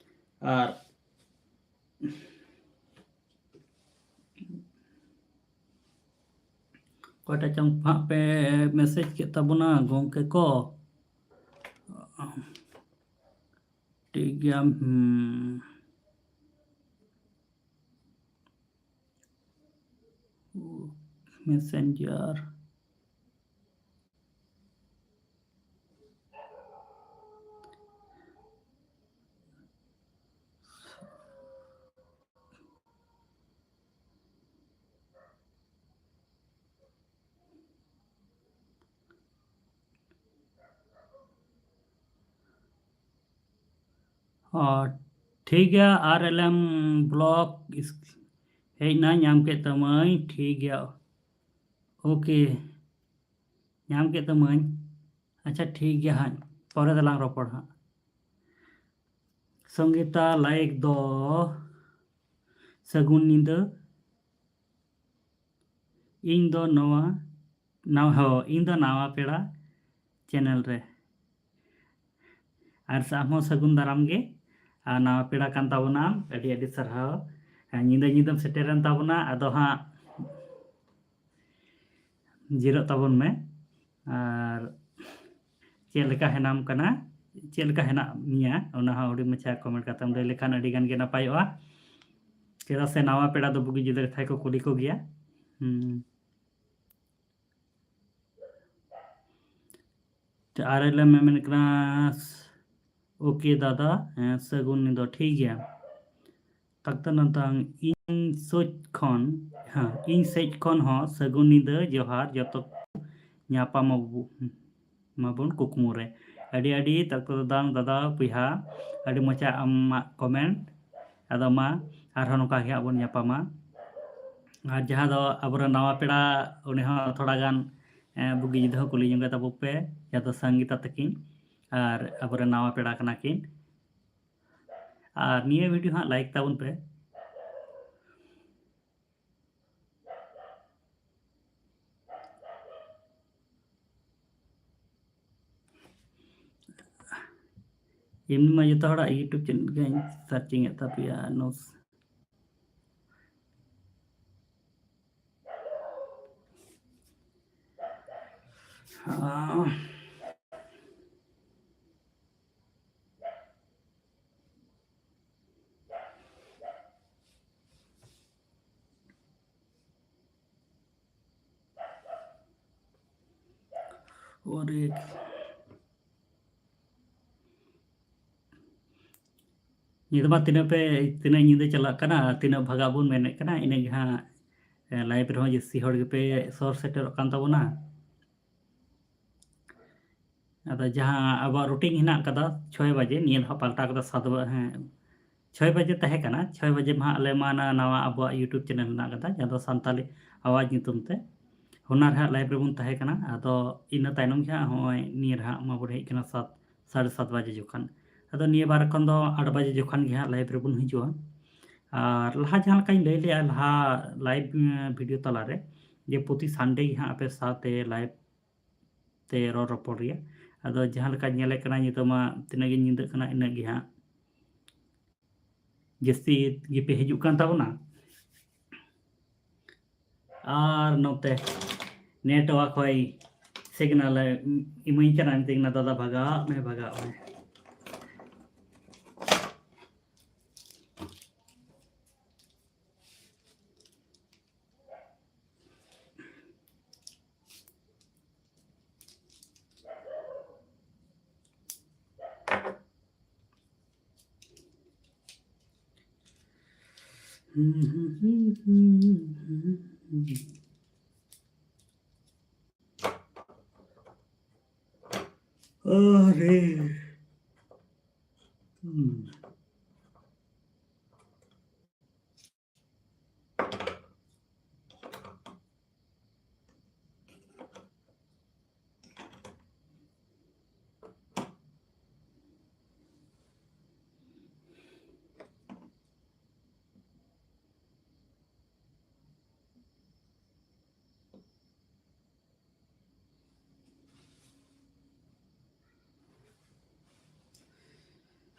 ᱟᱨ ᱚᱠᱚᱭᱴᱟᱜ ᱪᱚᱝ ᱦᱟᱸᱜ ᱯᱮ message ᱠᱮᱫ ᱛᱟᱵᱚᱱᱟ ᱜᱚᱢᱠᱮ ᱠᱚ? ᱴᱷᱤᱠ ᱜᱮᱭᱟ, ᱦᱩᱸ᱾ Messenger᱾ ᱚ, ᱴᱷᱤᱠ ᱜᱮᱭᱟ, ᱟᱨ ᱮᱞ ᱮᱢ block is-, ᱦᱮᱡ ᱮᱱᱟ, ᱧᱟᱢ ᱠᱮᱫ ᱛᱟᱢᱟᱹᱧ, ᱴᱷᱤᱠ ᱜᱮᱭᱟ, ᱳᱠᱮ, ᱧᱟᱢ ᱠᱮᱫ ᱛᱟᱢᱟᱹᱧ᱾ ᱟᱪᱪᱷᱟ, ᱴᱷᱤᱠ ᱜᱮᱭᱟ ᱦᱟᱸᱜ, ᱯᱚᱨᱮ ᱫᱚᱞᱟᱝ ᱨᱚᱯᱚᱲ ᱦᱟᱸᱜ᱾ ᱥᱚᱝᱜᱤᱛᱟ ᱞᱟᱭᱤᱠ ᱫᱚ ᱥᱟᱹᱜᱩᱱ ᱧᱤᱫᱟᱹ᱾ ᱤᱧ ᱫᱚ ᱱᱚᱣᱟ, ᱱᱟᱣᱟ, ᱦᱚ, ᱤᱧ ᱫᱚ ᱱᱟᱣᱟ ᱯᱮᱲᱟ channel ᱨᱮ᱾ ᱟᱨ ᱟᱢ ᱦᱚᱸ ᱥᱟᱹᱜᱩᱱ ᱫᱟᱨᱟᱢ ᱜᱮ᱾ ᱟᱨ ᱱᱟᱣᱟ ᱯᱮᱲᱟ ᱠᱟᱱ ᱛᱟᱵᱚᱱᱟᱢ, ᱟᱹᱰᱤ ᱟᱹᱰᱤ ᱥᱟᱨᱦᱟᱣ᱾ ᱦᱮᱸ, ᱧᱤᱫᱟᱹ ᱧᱤᱫᱟᱹᱢ ᱥᱮᱴᱮᱨᱮᱱ ᱛᱟᱵᱚᱱᱟ, ᱟᱫᱚ ᱦᱟᱸᱜ ᱡᱤᱨᱟᱹᱜ ᱛᱟᱵᱚᱱ ᱢᱮ᱾ ᱟᱨ ᱪᱮᱫ ᱞᱮᱠᱟ ᱦᱮᱱᱟᱢ ᱠᱟᱱᱟ, ᱪᱮᱫ ᱞᱮᱠᱟ ᱦᱮᱱᱟᱜ ᱢᱮᱭᱟ, ᱚᱱᱟ ᱦᱚᱸ ᱦᱩᱰᱤᱧ ᱢᱟᱪᱷᱟ comment ᱠᱟᱛᱮᱢ ᱞᱟᱹᱭ ᱞᱮᱠᱷᱟᱱ ᱟᱹᱰᱤ ᱜᱟᱱ ᱜᱮ ᱱᱟᱯᱟᱭᱚᱜᱼᱟ᱾ ᱪᱮᱫᱟᱜ ᱥᱮ ᱱᱟᱣᱟ ᱯᱮᱲᱟ ᱫᱚ ᱵᱩᱜᱤ ᱡᱩᱫᱟᱹ ᱠᱟᱛᱷᱟ ᱠᱚ ᱠᱩᱞᱤ ᱠᱚᱜᱮᱭᱟ᱾ ᱦᱩᱸ᱾ ᱟᱨ ᱮᱞ ᱮᱢ ᱢᱮᱢᱮᱱ ᱠᱟᱱᱟ, ᱳᱠᱮ ᱫᱟᱫᱟ, ᱦᱮᱸ, ᱥᱟᱹᱜᱩᱱ ᱧᱤᱫᱟᱹ, ᱴᱷᱤᱠ ᱜᱮᱭᱟ᱾ ᱰᱟᱠᱛᱟᱨ ᱱᱟᱛᱟᱝ, ᱤᱧ ᱥᱮᱡ ᱠᱷᱚᱱ, ᱦᱮᱸ, ᱤᱧ ᱥᱮᱡ ᱠᱷᱚᱱ ᱦᱚᱸ ᱥᱟᱹᱜᱩᱱ ᱧᱤᱫᱟᱹ, ᱡᱚᱦᱟᱨ, ᱡᱚᱛᱚ ᱧᱟᱯᱟᱢ ᱟᱵᱚ-, ᱢᱟᱵᱚᱱ ᱠᱩᱠᱢᱩ ᱨᱮ᱾ ᱟᱹᱰᱤ ᱟᱹᱰᱤ ᱰᱟᱠᱛᱟᱨ ᱫᱟᱫᱟ, ᱫᱟᱫᱟ ᱵᱚᱭᱦᱟ, ᱟᱹᱰᱤ ᱢᱚᱡᱟ ᱟᱢᱟᱜ comment᱾ ᱟᱫᱚ ᱢᱟ ᱟᱨᱦᱚᱸ ᱱᱚᱝᱠᱟ ᱜᱮ ᱦᱟᱸᱜ ᱵᱚᱱ ᱧᱟᱯᱟᱢᱟ᱾ ᱟᱨ ᱡᱟᱦᱟᱸ ᱫᱚ ᱟᱵᱚᱨᱮᱱ ᱱᱟᱣᱟ ᱯᱮᱲᱟ, ᱩᱱᱤ ᱦᱚᱸ ᱛᱷᱚᱲᱟ ᱜᱟᱱ, ᱮᱸ, ᱵᱩᱜᱤ ᱡᱩᱫᱟᱹ ᱦᱚᱸ ᱠᱩᱞᱤ ᱧᱚᱜ ᱛᱟᱵᱚ ᱯᱮ, ᱡᱟᱦᱟᱸ ᱫᱚ ᱥᱚᱝᱜᱤᱛᱟ ᱛᱟᱹᱠᱤᱱ, ᱟᱨ ᱟᱵᱚᱨᱮᱱ ᱱᱟᱣᱟ ᱯᱮᱲᱟ ᱠᱟᱱᱟ ᱠᱤᱱ᱾ ᱟᱨ ᱱᱤᱭᱟᱹ video ᱦᱟᱸᱜ like ᱛᱟᱵᱚᱱ ᱯᱮ᱾ ᱮᱢᱱᱤ ᱢᱟ ᱡᱚᱛᱚ ᱦᱚᱲᱟᱜ YouTube channel ᱜᱮᱧ searching ᱮᱫ ᱛᱟᱯᱮᱭᱟ, ᱱᱳᱥ᱾ ᱟᱸ᱾ ᱚᱨᱮ᱾ ᱱᱤᱛ ᱢᱟ ᱛᱤᱱᱟᱹᱜ ᱯᱮ, ᱛᱤᱱᱟᱹᱜ ᱧᱤᱫᱟᱹ ᱪᱟᱞᱟᱜ ᱠᱟᱱᱟ, ᱛᱤᱱᱟᱹᱜ ᱵᱷᱟᱜᱟ ᱵᱚᱱ ᱢᱮᱱᱮᱫ ᱠᱟᱱᱟ, ᱤᱱᱟᱹᱜ ᱜᱮ ᱦᱟᱸᱜ, ᱮ, live ᱨᱮᱦᱚᱸ ᱡᱟᱹᱥᱛᱤ ᱦᱚᱲ ᱜᱮᱯᱮ ᱥᱚᱦᱚᱨ ᱥᱮᱴᱮᱨᱚᱜ ᱠᱟᱱ ᱛᱟᱵᱚᱱᱟ᱾ ᱟᱫᱚ ᱡᱟᱦᱟᱸ ᱟᱵᱚᱣᱟᱜ routine ᱦᱮᱱᱟᱜ ᱠᱟᱫᱟ ᱪᱷᱚᱭ ᱵᱟᱡᱮ, ᱱᱤᱭᱟᱹ ᱫᱷᱟᱣ ᱯᱟᱞᱴᱟᱣ ᱠᱟᱫᱟ ᱥᱟᱛ ᱵᱟ-, ᱦᱮᱸ, ᱪᱷᱚᱭ ᱵᱟᱡᱮ ᱛᱟᱦᱮᱸ ᱠᱟᱱᱟ, ᱪᱷᱚᱭ ᱵᱟᱡᱮ ᱢᱟ ᱦᱟᱸᱜ ᱟᱞᱮ ᱢᱟ ᱱᱟ-, ᱱᱟᱣᱟ ᱟᱵᱚᱣᱟᱜ YouTube channel ᱦᱮᱱᱟᱜ ᱠᱟᱫᱟ, ᱡᱟᱦᱟᱸ ᱫᱚ ᱥᱟᱱᱛᱟᱞᱤ ᱟᱣᱟᱡᱽ ᱧᱩᱛᱩᱢ ᱛᱮ, ᱚᱱᱟ ᱨᱮ ᱦᱟᱸᱜ live ᱨᱮᱵᱚᱱ ᱛᱟᱦᱮᱸ ᱠᱟᱱᱟ᱾ ᱟᱫᱚ ᱤᱱᱟᱹ ᱛᱟᱭᱱᱚᱢ ᱜᱮ ᱦᱟᱸᱜ ᱦᱚᱸᱜᱼᱚᱭ ᱱᱤᱭᱟᱹ ᱨᱮ ᱦᱟᱸᱜ ᱢᱟᱵᱚᱱ ᱦᱮᱡ ᱠᱟᱱᱟ ᱥᱟᱛ, ᱥᱟᱲᱮ ᱥᱟᱛ ᱵᱟᱡᱮ ᱡᱚᱠᱷᱚᱱ᱾ ᱟᱫᱚ ᱱᱤᱭᱟᱹ ᱵᱟᱨ ᱠᱷᱚᱱ ᱫᱚ ᱟᱴ ᱵᱟᱡᱮ ᱡᱚᱠᱷᱚᱱ ᱜᱮ ᱦᱟᱸᱜ live ᱨᱮᱵᱚᱱ ᱦᱤᱡᱩᱜᱼᱟ᱾ ᱟᱨ ᱞᱟᱦᱟ ᱡᱟᱦᱟᱸ ᱞᱮᱠᱟᱧ ᱞᱟᱹᱭ ᱞᱮᱜᱼᱟ ᱞᱟᱦᱟ live, ᱮᱸ, video ᱛᱟᱞᱟᱨᱮ, ᱡᱮ ᱯᱨᱚᱛᱤ Sunday ᱜᱮ ᱦᱟᱸᱜ ᱟᱯᱮ ᱥᱟᱶᱛᱮ live ᱛᱮ ᱨᱚᱲ ᱨᱚᱯᱚᱲ ᱨᱮᱭᱟᱜ᱾ ᱟᱫᱚ ᱡᱟᱦᱟᱸ ᱞᱮᱠᱟ ᱧᱮᱞᱮᱫ ᱠᱟᱱᱟ, ᱱᱤᱛᱚᱜ ᱢᱟ ᱛᱤᱱᱟᱹᱜ ᱜᱮ ᱧᱤᱫᱟᱹᱜ ᱠᱟᱱᱟ, ᱤᱱᱟᱹᱜ ᱜᱮ ᱦᱟᱸᱜ ᱡᱟᱹᱥᱛᱤ ᱜᱮᱯᱮ ᱦᱤᱡᱩᱜ ᱠᱟᱱ ᱛᱟᱵᱚᱱᱟ᱾ ᱟᱨ ᱱᱚᱛᱮ network ᱦᱚᱸᱭ signal ᱮ ᱤᱢᱟᱹᱧ ᱠᱟᱱᱟ, ᱢᱤᱛᱟᱹᱧ ᱠᱟᱱᱟ, "ᱫᱟᱫᱟ, ᱵᱷᱟᱜᱟᱜ ᱢᱮ, ᱵᱷᱟᱜᱟᱜ ᱢᱮ᱾" ᱟᱨᱮ᱾ ᱦᱩᱸ᱾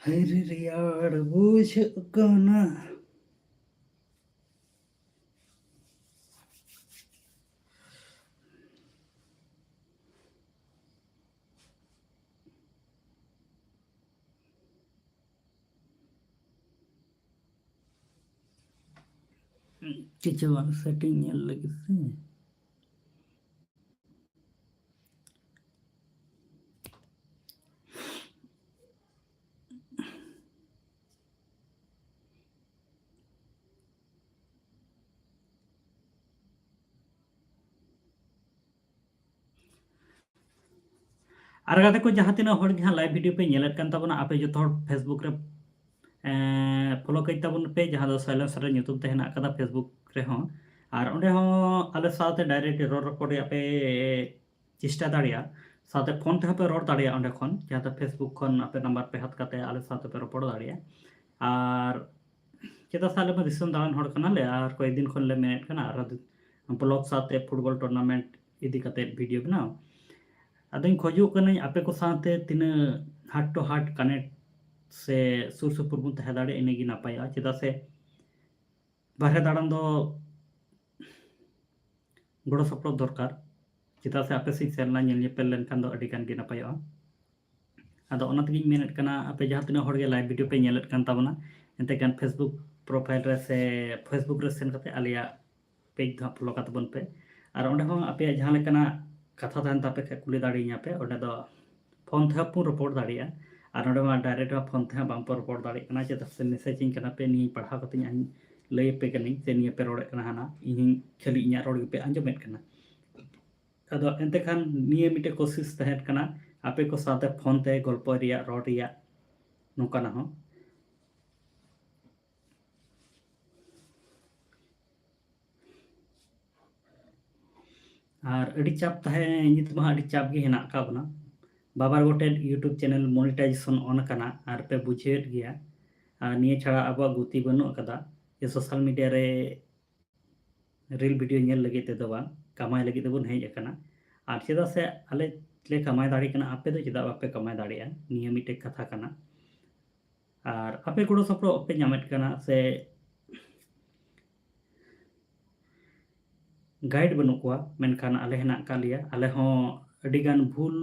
ᱦᱟᱭᱨᱮ ᱨᱮᱭᱟᱲ ᱵᱩᱡᱷᱟᱹᱜ ᱠᱟᱱᱟ᱾ ᱠᱤᱪᱷᱩ ᱜᱟᱱ setting ᱧᱮᱞ ᱞᱟᱹᱜᱤᱫ ᱥᱮ᱾ ᱟᱨ ᱜᱟᱛᱮ ᱠᱚ, ᱡᱟᱦᱟᱸ ᱛᱤᱱᱟᱹᱜ ᱦᱚᱲ ᱜᱮ ᱦᱟᱸᱜ live video ᱯᱮ ᱧᱮᱞᱮᱫ ᱠᱟᱱ ᱛᱟᱵᱚᱱᱟ, ᱟᱯᱮ ᱡᱚᱛᱚ ᱦᱚᱲ Facebook ᱨᱮ ᱯᱷᱚᱞᱳ ᱠᱟᱹᱧ ᱛᱟᱵᱚᱱ ᱯᱮ, ᱡᱟᱦᱟᱸ ᱫᱚ ᱥᱟᱭᱞᱮᱱᱥ ᱨᱮ ᱧᱩᱛᱩᱢ ᱛᱮ ᱦᱮᱱᱟᱜ ᱟᱠᱟᱫᱟ Facebook ᱨᱮᱦᱚᱸ᱾ ᱟᱨ ᱚᱸᱰᱮ ᱦᱚᱸ ᱟᱞᱮ ᱥᱟᱶᱛᱮ ᱰᱟᱭᱨᱮᱠᱴ ᱨᱚᱲ ᱨᱚᱯᱚᱲ ᱨᱮᱭᱟᱜ ᱯᱮ ᱪᱮᱥᱴᱟ ᱫᱟᱲᱮᱭᱟᱜᱼᱟ᱾ ᱥᱟᱶᱛᱮ ᱯᱷᱳᱱ ᱛᱮᱦᱚᱸ ᱯᱮ ᱨᱚᱲ ᱫᱟᱲᱮᱭᱟᱜᱼᱟ ᱚᱸᱰᱮ ᱠᱷᱚᱱ, ᱡᱟᱦᱟᱸ ᱫᱚ Facebook ᱠᱷᱚᱱ ᱟᱯᱮ ᱱᱟᱢᱵᱟᱨ ᱯᱮ ᱦᱟᱛ ᱠᱟᱛᱮ ᱟᱞᱮ ᱥᱟᱶᱛᱮ ᱯᱮ ᱨᱚᱯᱚᱲ ᱫᱟᱲᱮᱭᱟᱜᱼᱟ᱾ ᱟᱨ ᱪᱮᱫᱟᱜ ᱥᱮ ᱟᱞᱮ ᱢᱟ ᱫᱤᱥᱚᱢ ᱫᱟᱬᱟᱱ ᱦᱚᱲ ᱠᱟᱱᱟᱞᱮ, ᱟᱨ ᱠᱚᱭᱮᱠ ᱫᱤᱱ ᱠᱷᱚᱱ ᱞᱮ ᱢᱮᱱᱮᱫ ᱠᱟᱱᱟ ᱟᱨ ᱵᱞᱚᱜ ᱥᱟᱶᱛᱮ ᱯᱷᱩᱴᱵᱚᱞ ᱴᱩᱨᱱᱟᱢᱮᱱᱴ ᱤᱫᱤ ᱠᱟᱛᱮ ᱵᱷᱤᱰᱤᱭᱳ ᱵᱮᱱᱟᱣ᱾ ᱟᱫᱚᱧ ᱠᱷᱚᱡᱚᱜ ᱠᱟᱹᱱᱟᱹᱧ ᱟᱯᱮ ᱠᱚ ᱥᱟᱶᱛᱮ ᱛᱤᱱᱟᱹᱜ heart to heart connect ᱥᱮ ᱥᱩᱨ ᱥᱩᱯᱩᱨ ᱵᱚᱱ ᱛᱟᱦᱮᱸ ᱫᱟᱲᱮᱭᱟᱜᱼᱟ, ᱤᱱᱟᱹᱜᱮ ᱱᱟᱯᱟᱭᱚᱜᱼᱟ᱾ ᱪᱮᱫᱟᱜ ᱥᱮ ᱵᱟᱦᱨᱮ ᱫᱟᱬᱟᱱ ᱫᱚ ᱜᱚᱲᱚ ᱥᱚᱯᱚᱦᱚᱫ ᱫᱚᱨᱠᱟᱨ᱾ ᱪᱮᱫᱟᱜ ᱥᱮ ᱟᱯᱮ ᱥᱮᱫ ᱥᱮᱱ ᱞᱮᱱᱟ, ᱧᱮᱞ ᱧᱮᱯᱮᱞ ᱞᱮᱱᱠᱷᱟᱱ ᱫᱚ ᱟᱹᱰᱤ ᱜᱟᱱ ᱜᱮ ᱱᱟᱯᱟᱭᱚᱜᱼᱟ᱾ ᱟᱫᱚ ᱚᱱᱟ ᱛᱮᱜᱮᱧ ᱢᱮᱱᱮᱫ ᱠᱟᱱᱟ, ᱟᱯᱮ ᱡᱟᱦᱟᱸ ᱛᱤᱱᱟᱹᱜ ᱦᱚᱲ ᱜᱮ live video ᱯᱮ ᱧᱮᱞᱮᱫ ᱠᱟᱱ ᱛᱟᱵᱚᱱᱟ, ᱮᱱᱛᱮ ᱠᱷᱟᱱ Facebook profile ᱨᱮ ᱥᱮ Facebook ᱨᱮ ᱥᱮᱱ ᱠᱟᱛᱮ ᱟᱞᱮᱭᱟᱜ ᱯᱮᱡᱽ ᱫᱚ ᱦᱟᱸᱜ ᱯᱷᱚᱞᱳ ᱠᱟᱛᱮ ᱵᱚᱱ ᱯᱮ᱾ ᱟᱨ ᱚᱸᱰᱮ ᱦᱚᱸ ᱟᱯᱮᱭᱟᱜ ᱡᱟᱦᱟᱸ ᱞᱮᱠᱟᱱᱟᱜ ᱠᱟᱛᱷᱟ ᱛᱟᱦᱮᱱ ᱛᱟᱯᱮ ᱠᱷᱟᱡ ᱠᱩᱞᱤ ᱫᱟᱲᱮᱭᱟᱹᱧᱟ ᱯᱮ᱾ ᱚᱸᱰᱮ ᱫᱚ ᱯᱷᱳᱱ ᱛᱮᱦᱚᱸ ᱵᱚᱱ ᱨᱚᱯᱚᱲ ᱫᱟᱲᱮᱭᱟᱜᱼᱟ᱾ ᱟᱨ ᱱᱚᱸᱰᱮ ᱢᱟ ᱰᱟᱭᱨᱮᱠᱴ ᱢᱟ ᱯᱷᱳᱱ ᱛᱮᱦᱚᱸ ᱵᱟᱝ ᱯᱮ ᱨᱚᱯᱚᱲ ᱫᱟᱲᱮᱭᱟᱜ ᱠᱟᱱᱟ, ᱪᱮᱫᱟᱜ ᱥᱮ ᱢᱮᱥᱮᱡᱽ ᱟᱹᱧ ᱠᱟᱱᱟ ᱯᱮ, ᱱᱤᱭᱟᱹᱧ ᱯᱟᱲᱦᱟᱣ ᱠᱟᱛᱮᱧ ᱟᱹᱧ ᱞᱟᱹᱭ ᱟᱯᱮ ᱠᱟᱹᱱᱟᱹᱧ ᱥᱮ ᱱᱤᱭᱟᱹ ᱯᱮ ᱨᱚᱲᱮᱫ ᱠᱟᱱᱟ ᱦᱟᱱᱟ, ᱤᱧ ᱠᱷᱟᱹᱞᱤ ᱤᱧᱟᱹᱜ ᱨᱚᱲ ᱜᱮᱯᱮ ᱟᱸᱡᱚᱢᱮᱫ ᱠᱟᱱᱟ᱾ ᱟᱫᱚ ᱮᱱᱛᱮ ᱠᱷᱟᱱ ᱱᱤᱭᱟᱹ ᱢᱤᱫᱴᱮᱡ ᱠᱳᱥᱤᱥ ᱛᱟᱦᱮᱸ ᱠᱟᱱᱟ ᱟᱯᱮ ᱠᱚ ᱥᱟᱶᱛᱮ ᱯᱷᱳᱱ ᱛᱮ ᱜᱚᱞᱯᱚ ᱨᱮᱭᱟᱜ, ᱨᱚᱲ ᱨᱮᱭᱟᱜ, ᱱᱚᱝᱠᱟᱱᱟᱜ ᱦᱚᱸ᱾ ᱟᱨ ᱟᱹᱰᱤ ᱪᱟᱯ ᱛᱟᱦᱮᱸ, ᱱᱤᱛ ᱢᱟ ᱟᱹᱰᱤ ᱪᱟᱯ ᱜᱮ ᱦᱮᱱᱟᱜ ᱟᱠᱟᱫ ᱵᱚᱱᱟ᱾ ᱵᱟᱵᱟᱨ ᱜᱚᱴᱮᱡ YouTube channel monetization on ᱟᱠᱟᱱᱟ ᱟᱨ ᱯᱮ ᱵᱩᱡᱷᱟᱹᱣᱮᱫ ᱜᱮᱭᱟ᱾ ᱟᱨ ᱱᱤᱭᱟᱹ ᱪᱷᱟᱲᱟ ᱟᱵᱚᱣᱟᱜ ᱜᱩᱛᱤ ᱵᱟᱹᱱᱩᱜ ᱟᱠᱟᱫᱟ ᱡᱮ social media ᱨᱮ reel video ᱧᱮᱞ ᱞᱟᱹᱜᱤᱫ ᱛᱮᱫᱚ ᱵᱟᱝ, ᱠᱟᱢᱟᱭ ᱞᱟᱹᱜᱤᱫ ᱛᱮᱵᱚᱱ ᱦᱮᱡ ᱟᱠᱟᱱᱟ᱾ ᱟᱨ ᱪᱮᱫᱟᱜ ᱥᱮ ᱟᱞᱮ ᱞᱮ ᱠᱟᱢᱟᱭ ᱫᱟᱲᱮᱭᱟᱜ ᱠᱟᱱᱟ, ᱟᱯᱮ ᱫᱚ ᱪᱮᱫᱟᱜ ᱵᱟᱯᱮ ᱠᱟᱢᱟᱭ ᱫᱟᱲᱮᱭᱟᱜᱼᱟ? ᱱᱤᱭᱟᱹ ᱢᱤᱫᱴᱮᱡ ᱠᱟᱛᱷᱟ ᱠᱟᱱᱟ᱾ ᱟᱨ ᱟᱯᱮ ᱜᱚᱲᱚ ᱥᱚᱯᱚᱦᱚᱫ ᱯᱮ ᱧᱟᱢᱮᱫ ᱠᱟᱱᱟ ᱥᱮ ᱜᱟᱭᱤᱰ ᱵᱟᱹᱱᱩᱜ ᱠᱚᱣᱟ, ᱢᱮᱱᱠᱷᱟᱱ ᱟᱞᱮ ᱦᱮᱱᱟᱜ ᱟᱠᱟᱫ ᱞᱮᱭᱟ᱾ ᱟᱞᱮ ᱦᱚᱸ ᱟᱹᱰᱤᱜᱟᱱ ᱵᱷᱩᱞ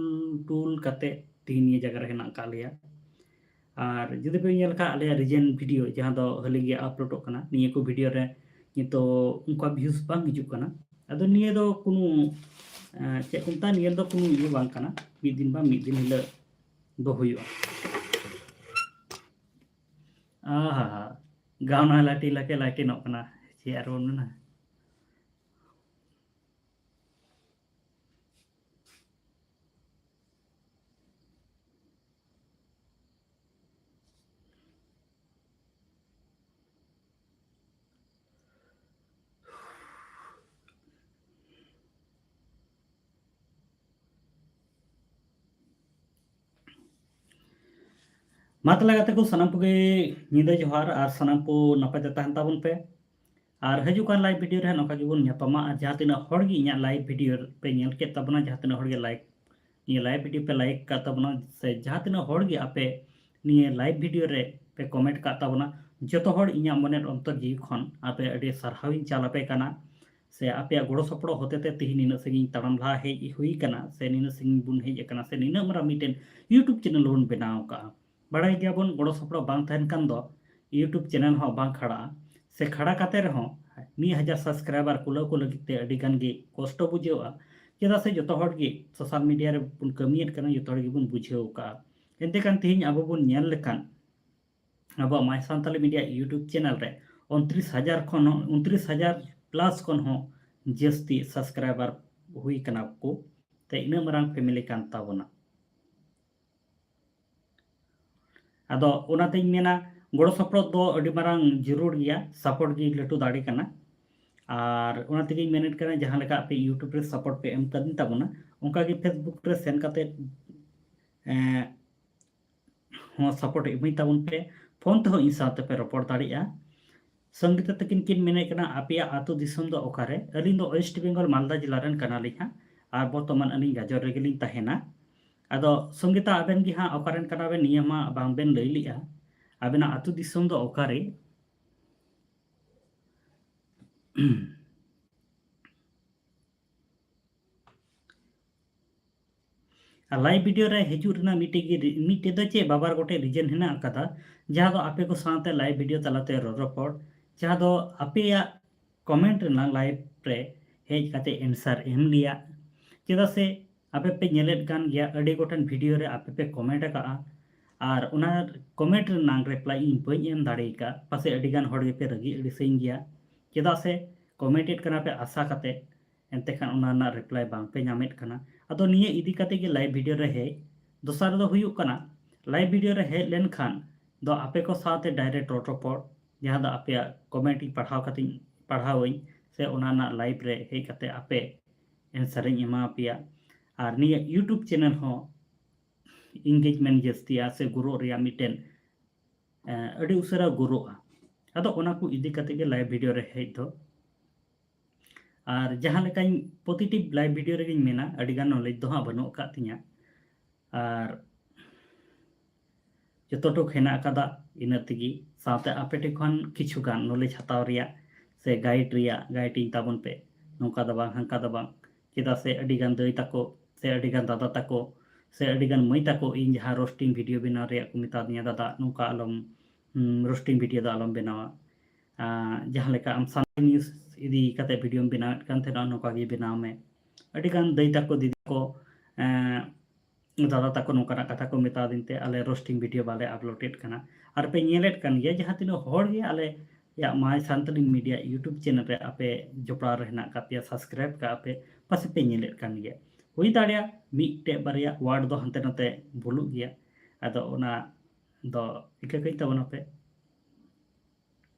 ᱴᱩᱞ ᱠᱟᱛᱮ ᱛᱮᱦᱮᱧ ᱱᱤᱭᱟᱹ ᱡᱟᱭᱜᱟ ᱨᱮ ᱦᱮᱱᱟᱜ ᱟᱠᱟᱫ ᱞᱮᱭᱟ᱾ ᱟᱨ ᱡᱩᱫᱤ ᱯᱮ ᱧᱮᱞ ᱠᱷᱟᱱ ᱟᱞᱮᱭᱟᱜ recent video ᱡᱟᱦᱟᱸ ᱫᱚ ᱦᱟᱹᱞᱤ ᱜᱮ ᱟᱯᱞᱳᱰᱚᱜ ᱠᱟᱱᱟ, ᱱᱤᱭᱟᱹ ᱠᱚ ᱵᱷᱤᱰᱤᱭᱳ ᱨᱮ ᱱᱤᱛᱚᱜ ᱚᱱᱠᱟ views ᱵᱟᱝ ᱦᱤᱡᱩᱜ ᱠᱟᱱᱟ᱾ ᱟᱫᱚ ᱱᱤᱭᱟᱹ ᱫᱚ ᱠᱳᱱᱳ, ᱮᱸ, ᱪᱮᱫ ᱠᱚ ᱢᱮᱛᱟᱜᱼᱟ, ᱱᱤᱭᱟᱹ ᱫᱚ ᱠᱳᱱᱳ ᱤᱭᱟᱹ ᱵᱟᱝ ᱠᱟᱱᱟ, ᱢᱤᱫ ᱫᱤᱱ ᱵᱟᱝ ᱢᱤᱫ ᱫᱤᱱ ᱦᱤᱞᱳᱜ ᱫᱚ ᱦᱩᱭᱩᱜᱼᱟ᱾ ᱟᱦᱟ, ᱜᱟᱣᱱᱟ ᱞᱟᱴᱤ ᱞᱟᱠᱮ ᱞᱟᱴᱤᱱᱚᱜ ᱠᱟᱱᱟ, ᱪᱮᱫ ᱟᱨ ᱵᱚᱱ ᱢᱮᱱᱟ? ᱢᱟ ᱛᱟᱦᱞᱮ ᱜᱟᱛᱮ ᱠᱚ, ᱥᱟᱱᱟᱢ ᱠᱚᱜᱮ ᱧᱤᱫᱟᱹ ᱡᱚᱦᱟᱨ ᱟᱨ ᱥᱟᱱᱟᱢ ᱠᱚ ᱱᱟᱯᱟᱭ ᱛᱮ ᱛᱟᱦᱮᱱ ᱛᱟᱵᱚᱱ ᱯᱮ᱾ ᱟᱨ ᱦᱤᱡᱩᱜ ᱠᱟᱱ live video ᱨᱮ ᱱᱚᱝᱠᱟ ᱜᱮᱵᱚᱱ ᱧᱟᱯᱟᱢᱟ᱾ ᱟᱨ ᱡᱟᱦᱟᱸ ᱛᱤᱱᱟᱹᱜ ᱦᱚᱲ ᱜᱮ ᱤᱧᱟᱹᱜ live video ᱯᱮ ᱧᱮᱞ ᱠᱮᱫ ᱛᱟᱵᱚᱱᱟ, ᱡᱟᱦᱟᱸ ᱛᱤᱱᱟᱹᱜ ᱦᱚᱲ ᱜᱮ like, ᱱᱤᱭᱟᱹ live video ᱯᱮ like ᱠᱟᱜ ᱛᱟᱵᱚᱱᱟ, ᱥᱮ ᱡᱟᱦᱟᱸ ᱛᱤᱱᱟᱹᱜ ᱦᱚᱲ ᱜᱮ ᱟᱯᱮ ᱱᱤᱭᱟᱹ live video ᱨᱮ ᱯᱮ comment ᱠᱟᱜ ᱛᱟᱵᱚᱱᱟ, ᱡᱚᱛᱚ ᱦᱚᱲ ᱤᱧᱟᱹᱜ ᱢᱚᱱᱮᱨ ᱚᱱᱛᱚᱨ ᱡᱤᱣᱤ ᱠᱷᱚᱱ ᱟᱯᱮ ᱟᱹᱰᱤ ᱥᱟᱨᱦᱟᱣᱤᱧ ᱪᱟᱞ ᱟᱯᱮ ᱠᱟᱱᱟ᱾ ᱥᱮ ᱟᱯᱮᱭᱟᱜ ᱜᱚᱲᱚ ᱥᱚᱯᱚᱦᱚᱫ ᱦᱚᱛᱮ ᱛᱮ ᱛᱤᱦᱤᱧ ᱱᱤᱱᱟᱹᱜ ᱥᱟᱺᱜᱤᱧ ᱛᱟᱲᱟᱢ ᱞᱟᱦᱟ ᱦᱮᱡ ᱦᱩᱭ ᱠᱟᱱᱟ, ᱥᱮ ᱱᱤᱱᱟᱹᱜ ᱥᱟᱺᱜᱤᱧ ᱵᱚᱱ ᱦᱮᱡ ᱟᱠᱟᱱᱟ, ᱥᱮ ᱱᱤᱱᱟᱹᱜ ᱢᱟᱨᱟᱝ ᱢᱤᱫᱴᱮᱱ YouTube channel ᱵᱚᱱ ᱵᱮᱱᱟᱣ ᱠᱟᱜᱼᱟ᱾ ᱵᱟᱲᱟᱭ ᱜᱮᱭᱟᱵᱚᱱ, ᱜᱚᱲᱚ ᱥᱚᱯᱚᱦᱚᱫ ᱵᱟᱝ ᱛᱟᱦᱮᱱ ᱠᱷᱟᱱ ᱫᱚ YouTube channel ᱦᱚᱸ ᱵᱟᱝ ᱠᱷᱟᱲᱟᱜᱼᱟ᱾ ᱥᱮ ᱠᱷᱟᱲᱟ ᱠᱟᱛᱮ ᱨᱮᱦᱚᱸ ᱢᱤᱫ ᱦᱟᱡᱟᱨ subscriber ᱠᱩᱞᱟᱹᱣ ᱠᱚ ᱞᱟᱹᱜᱤᱫ ᱛᱮ ᱟᱹᱰᱤ ᱜᱟᱱ ᱜᱮ ᱠᱚᱥᱴᱚ ᱵᱩᱡᱷᱟᱹᱜᱼᱟ᱾ ᱪᱮᱫᱟᱜ ᱥᱮ ᱡᱚᱛᱚ ᱦᱚᱲ ᱜᱮ social media ᱨᱮᱵᱚᱱ ᱠᱟᱹᱢᱤᱭᱮᱫ ᱠᱟᱱᱟ, ᱡᱚᱛᱚ ᱦᱚᱲ ᱜᱮᱵᱚᱱ ᱵᱩᱡᱷᱟᱹᱣ ᱠᱟᱜᱼᱟ᱾ ᱮᱱᱛᱮ ᱠᱷᱟᱱ ᱛᱤᱦᱤᱧ ᱟᱵᱚ ᱵᱚᱱ ᱧᱮᱞ ᱞᱮᱠᱷᱟᱱ ᱟᱵᱚᱣᱟᱜ My Santali Media YouTube channel ᱨᱮ ᱩᱱᱛᱨᱤᱥ ᱦᱟᱡᱟᱨ ᱠᱷᱚᱱ ᱦᱚᱸ, ᱩᱱᱛᱨᱤᱥ ᱦᱟᱡᱟᱨ plus ᱠᱷᱚᱱ ᱦᱚᱸ ᱡᱟᱹᱥᱛᱤ subscriber ᱦᱩᱭ ᱠᱟᱱᱟ ᱠᱚ᱾ ᱛᱮ ᱤᱱᱟᱹᱜ ᱢᱟᱨᱟᱝ family ᱠᱟᱱ ᱛᱟᱵᱚᱱᱟ᱾ ᱟᱫᱚ ᱚᱱᱟᱛᱤᱧ ᱢᱮᱱᱟ, ᱜᱚᱲᱚ ᱥᱚᱯᱚᱦᱚᱫ ᱫᱚ ᱟᱹᱰᱤ ᱢᱟᱨᱟᱝ ᱡᱟᱹᱨᱩᱲ ᱜᱮᱭᱟ, support ᱜᱮ ᱞᱟᱹᱴᱩ ᱫᱟᱲᱮ ᱠᱟᱱᱟ᱾ ᱟᱨ ᱚᱱᱟ ᱛᱮᱜᱮᱧ ᱢᱮᱱᱮᱫ ᱠᱟᱱᱟ, ᱡᱟᱦᱟᱸ ᱞᱮᱠᱟ ᱟᱯᱮ YouTube ᱨᱮ support ᱯᱮ ᱮᱢ ᱠᱟᱫᱤᱧ ᱛᱟᱵᱚᱱᱟ, ᱚᱱᱠᱟ ᱜᱮ Facebook ᱨᱮ ᱥᱮᱱ ᱠᱟᱛᱮ, ᱮᱸ, ᱦᱚᱸ support ᱤᱢᱟᱹᱧ ᱛᱟᱵᱚᱱ ᱯᱮ᱾ ᱯᱷᱳᱱ ᱛᱮᱦᱚᱸ ᱤᱧ ᱥᱟᱶᱛᱮ ᱯᱮ ᱨᱚᱯᱚᱲ ᱫᱟᱲᱮᱭᱟᱜᱼᱟ᱾ ᱥᱚᱝᱜᱤᱛᱟ ᱛᱟᱹᱠᱤᱱ ᱠᱤᱱ ᱢᱮᱱᱮᱫ ᱠᱟᱱᱟ, "ᱟᱯᱮᱭᱟᱜ ᱟᱹᱛᱩ ᱫᱤᱥᱚᱢ ᱫᱚ ᱚᱠᱟᱨᱮ?" ᱟᱹᱞᱤᱧ ᱫᱚ West Bengal ᱢᱟᱞᱫᱟ ᱡᱮᱞᱟ ᱨᱮᱱ ᱠᱟᱱᱟᱞᱤᱧ ᱦᱟᱸᱜ, ᱟᱨ ᱵᱚᱨᱛᱚᱢᱟᱱ ᱟᱹᱞᱤᱧ ᱜᱟᱡᱚᱞ ᱨᱮᱜᱮ ᱞᱤᱧ ᱛᱟᱦᱮᱱᱟ᱾ ᱟᱫᱚ ᱥᱚᱝᱜᱤᱛᱟ, ᱟᱵᱮᱱ ᱜᱮ ᱦᱟᱸᱜ ᱚᱠᱟᱨᱮᱱ ᱠᱟᱱᱟ ᱵᱮᱱ, ᱱᱤᱭᱟᱹ ᱢᱟ ᱵᱟᱝ ᱵᱮᱱ ᱞᱟᱹᱭ ᱞᱮᱜᱼᱟ, ᱟᱵᱮᱱᱟᱜ ᱟᱹᱛᱩ ᱫᱤᱥᱚᱢ ᱫᱚ ᱚᱠᱟᱨᱮ? ᱟᱨ live video ᱨᱮ ᱦᱤᱡᱩᱜ ᱨᱮᱱᱟᱜ ᱢᱤᱫᱴᱮᱡ ᱜᱮ ᱨᱤ-, ᱢᱤᱫᱴᱮᱡ ᱫᱚ ᱪᱮᱫ ᱵᱟᱵᱟᱨ ᱜᱚᱴᱮᱡ reason ᱦᱮᱱᱟᱜ ᱟᱠᱟᱫᱟ, ᱡᱟᱦᱟᱸ ᱫᱚ ᱟᱯᱮ ᱠᱚ ᱥᱟᱶᱛᱮ live video ᱛᱟᱞᱟᱛᱮ ᱨᱚᱲ ᱨᱚᱯᱚᱲ, ᱡᱟᱦᱟᱸ ᱫᱚ ᱟᱯᱮᱭᱟᱜ comment ᱨᱮᱱᱟᱜ live ᱨᱮ ᱦᱮᱡ ᱠᱟᱛᱮ answer ᱮᱢ ᱨᱮᱭᱟᱜ᱾ ᱪᱮᱫᱟᱜ ᱥᱮ ᱟᱯᱮ ᱯᱮ ᱧᱮᱞᱮᱫ ᱠᱟᱱ ᱜᱮᱭᱟ, ᱟᱹᱰᱤ ᱜᱚᱴᱮᱱ video ᱨᱮ ᱟᱯᱮ ᱯᱮ comment ᱟᱠᱟᱜᱼᱟ, ᱟᱨ ᱚᱱᱟ comment ᱨᱮᱱᱟᱜ reply ᱤᱧ ᱵᱟᱹᱧ ᱮᱢ ᱫᱟᱲᱮ ᱟᱠᱟᱫ᱾ ᱯᱟᱥᱮᱡ ᱟᱹᱰᱤ ᱜᱟᱱ ᱦᱚᱲ ᱜᱮᱯᱮ ᱨᱟᱹᱜᱤ ᱟᱹᱲᱤᱥᱟᱹᱧ ᱜᱮᱭᱟ, ᱪᱮᱫᱟᱜ ᱥᱮ comment ᱮᱫ ᱠᱟᱱᱟ ᱯᱮ ᱟᱥᱟ ᱠᱟᱛᱮ, ᱮᱱᱛᱮ ᱠᱷᱟᱱ ᱚᱱᱟ ᱨᱮᱱᱟᱜ reply ᱵᱟᱝ ᱯᱮ ᱧᱟᱢᱮᱫ ᱠᱟᱱᱟ᱾ ᱟᱫᱚ ᱱᱤᱭᱟᱹ ᱤᱫᱤ ᱠᱟᱛᱮ ᱜᱮ live video ᱨᱮ ᱦᱮᱡ᱾ ᱫᱚᱥᱟᱨ ᱫᱚ ᱦᱩᱭᱩᱜ ᱠᱟᱱᱟ, live video ᱨᱮ ᱦᱮᱡ ᱞᱮᱱᱠᱷᱟᱱ ᱫᱚ ᱟᱯᱮ ᱠᱚ ᱥᱟᱶᱛᱮ direct ᱨᱚᱲ ᱨᱚᱯᱚᱲ, ᱡᱟᱦᱟᱸ ᱫᱚ ᱟᱯᱮᱭᱟᱜ comment ᱤᱧ ᱯᱟᱲᱦᱟᱣ ᱠᱟᱛᱮᱧ, ᱯᱟᱲᱦᱟᱣᱟᱹᱧ, ᱥᱮ ᱚᱱᱟ ᱨᱮᱱᱟᱜ live ᱨᱮ ᱦᱮᱡ ᱠᱟᱛᱮ ᱟᱯᱮ answer ᱤᱧ ᱮᱢᱟ ᱯᱮᱭᱟ᱾ ᱟᱨ ᱱᱤᱭᱟᱹ YouTube channel ᱦᱚᱸ engagement ᱡᱟᱹᱥᱛᱤᱜᱼᱟ ᱥᱮ growth ᱨᱮᱭᱟᱜ ᱢᱤᱫᱴᱮᱱ ᱟᱹᱰᱤ ᱩᱥᱟᱹᱨᱟ growth ᱟ᱾ ᱟᱫᱚ ᱚᱱᱟ ᱠᱚ ᱤᱫᱤ ᱠᱟᱛᱮ ᱜᱮ live video ᱨᱮ ᱦᱮᱡ ᱫᱚ᱾ ᱟᱨ ᱡᱟᱦᱟᱸ ᱞᱮᱠᱟᱧ ᱯᱨᱚᱛᱤᱴᱤ live video ᱨᱮᱜᱮᱧ ᱢᱮᱱᱟ, ᱟᱹᱰᱤᱜᱟᱱ knowledge ᱫᱚ ᱦᱟᱸᱜ ᱵᱟᱹᱱᱩᱜ ᱟᱠᱟᱫ ᱛᱤᱧᱟᱹ᱾ ᱟᱨ ᱡᱚᱛᱚ ᱴᱩᱠ ᱦᱮᱱᱟᱜ ᱟᱠᱟᱫᱟ ᱤᱱᱟᱹ ᱛᱮᱜᱮ, ᱥᱟᱶᱛᱮ ᱟᱯᱮ ᱴᱷᱮᱱ ᱠᱷᱚᱱ ᱠᱤᱪᱷᱩ ᱜᱟᱱ knowledge ᱦᱟᱛᱟᱣ ᱨᱮᱭᱟᱜ ᱥᱮ guide ᱨᱮᱭᱟᱜ, guide ᱤᱧ ᱛᱟᱵᱚᱱ ᱯᱮ, ᱱᱚᱝᱠᱟ ᱫᱚ ᱵᱟᱝ, ᱦᱟᱱᱠᱟ ᱫᱚ ᱵᱟᱝ᱾ ᱪᱮᱫᱟᱜ ᱥᱮ ᱟᱹᱰᱤᱜᱟᱱ ᱫᱟᱹᱭ ᱛᱟᱠᱚ ᱥᱮ ᱟᱹᱰᱤᱜᱟᱱ ᱫᱟᱫᱟ ᱛᱟᱠᱚ ᱥᱮ ᱟᱹᱰᱤᱜᱟᱱ ᱢᱟᱹᱭ ᱛᱟᱠᱚ ᱤᱧ ᱡᱟᱦᱟᱸ roasting video ᱵᱮᱱᱟᱣ ᱨᱮᱭᱟᱜ ᱠᱚ ᱢᱮᱛᱟ ᱫᱤᱧᱟ, "ᱫᱟᱫᱟ, ᱱᱚᱝᱠᱟ ᱟᱞᱚᱢ, ᱦᱩᱸ, roasting video ᱫᱚ ᱟᱞᱚᱢ ᱵᱮᱱᱟᱣᱟ᱾ ᱟᱸ, ᱡᱟᱦᱟᱸ ᱞᱮᱠᱟ ᱟᱢ ᱥᱟᱱᱛᱟᱲᱤ news ᱤᱫᱤ ᱠᱟᱛᱮ videoᱢ ᱵᱮᱱᱟᱣᱮᱫ ᱠᱟᱱ ᱛᱟᱦᱮᱱᱟ, ᱱᱚᱝᱠᱟ ᱜᱮ ᱵᱮᱱᱟᱣ ᱢᱮ᱾" ᱟᱹᱰᱤᱜᱟᱱ ᱫᱟᱹᱭ ᱛᱟᱠᱚ, ᱫᱤᱫᱤ ᱠᱚ, ᱮᱸ, ᱫᱟᱫᱟ ᱛᱟᱠᱚ ᱱᱚᱝᱠᱟᱱᱟᱜ ᱠᱟᱛᱷᱟ ᱠᱚ ᱢᱮᱛᱟ ᱫᱤᱧ ᱛᱮ ᱟᱞᱮ roasting video ᱵᱟᱞᱮ uploadᱮᱫ ᱠᱟᱱᱟ᱾ ᱟᱨ ᱯᱮ ᱧᱮᱞᱮᱫ ᱠᱟᱱ ᱜᱮᱭᱟ, ᱡᱟᱦᱟᱸ ᱛᱤᱱᱟᱹᱜ ᱦᱚᱲ ᱜᱮ ᱟᱞᱮᱭᱟᱜ My Santali Media YouTube channel ᱨᱮ ᱟᱯᱮ ᱡᱚᱯᱲᱟᱣ ᱨᱮ ᱦᱮᱱᱟᱜ ᱟᱠᱟᱫ ᱯᱮᱭᱟ, subscribe ᱠᱟᱜᱼᱟ ᱯᱮ, ᱯᱟᱥᱮ ᱯᱮ ᱧᱮᱞᱮᱫ ᱠᱟᱱ ᱜᱮᱭᱟ᱾ ᱦᱩᱭ ᱫᱟᱲᱮᱭᱟᱜᱼᱟ ᱢᱤᱫᱴᱮᱡ ᱵᱟᱨᱭᱟ word ᱫᱚ ᱦᱟᱱᱛᱮ ᱱᱟᱛᱮ ᱵᱷᱩᱞᱩᱜ ᱜᱮᱭᱟ, ᱟᱫᱚ ᱚᱱᱟ ᱫᱚ ᱤᱠᱟᱹ ᱠᱟᱹᱧ ᱛᱟᱵᱚᱱᱟᱯᱮ᱾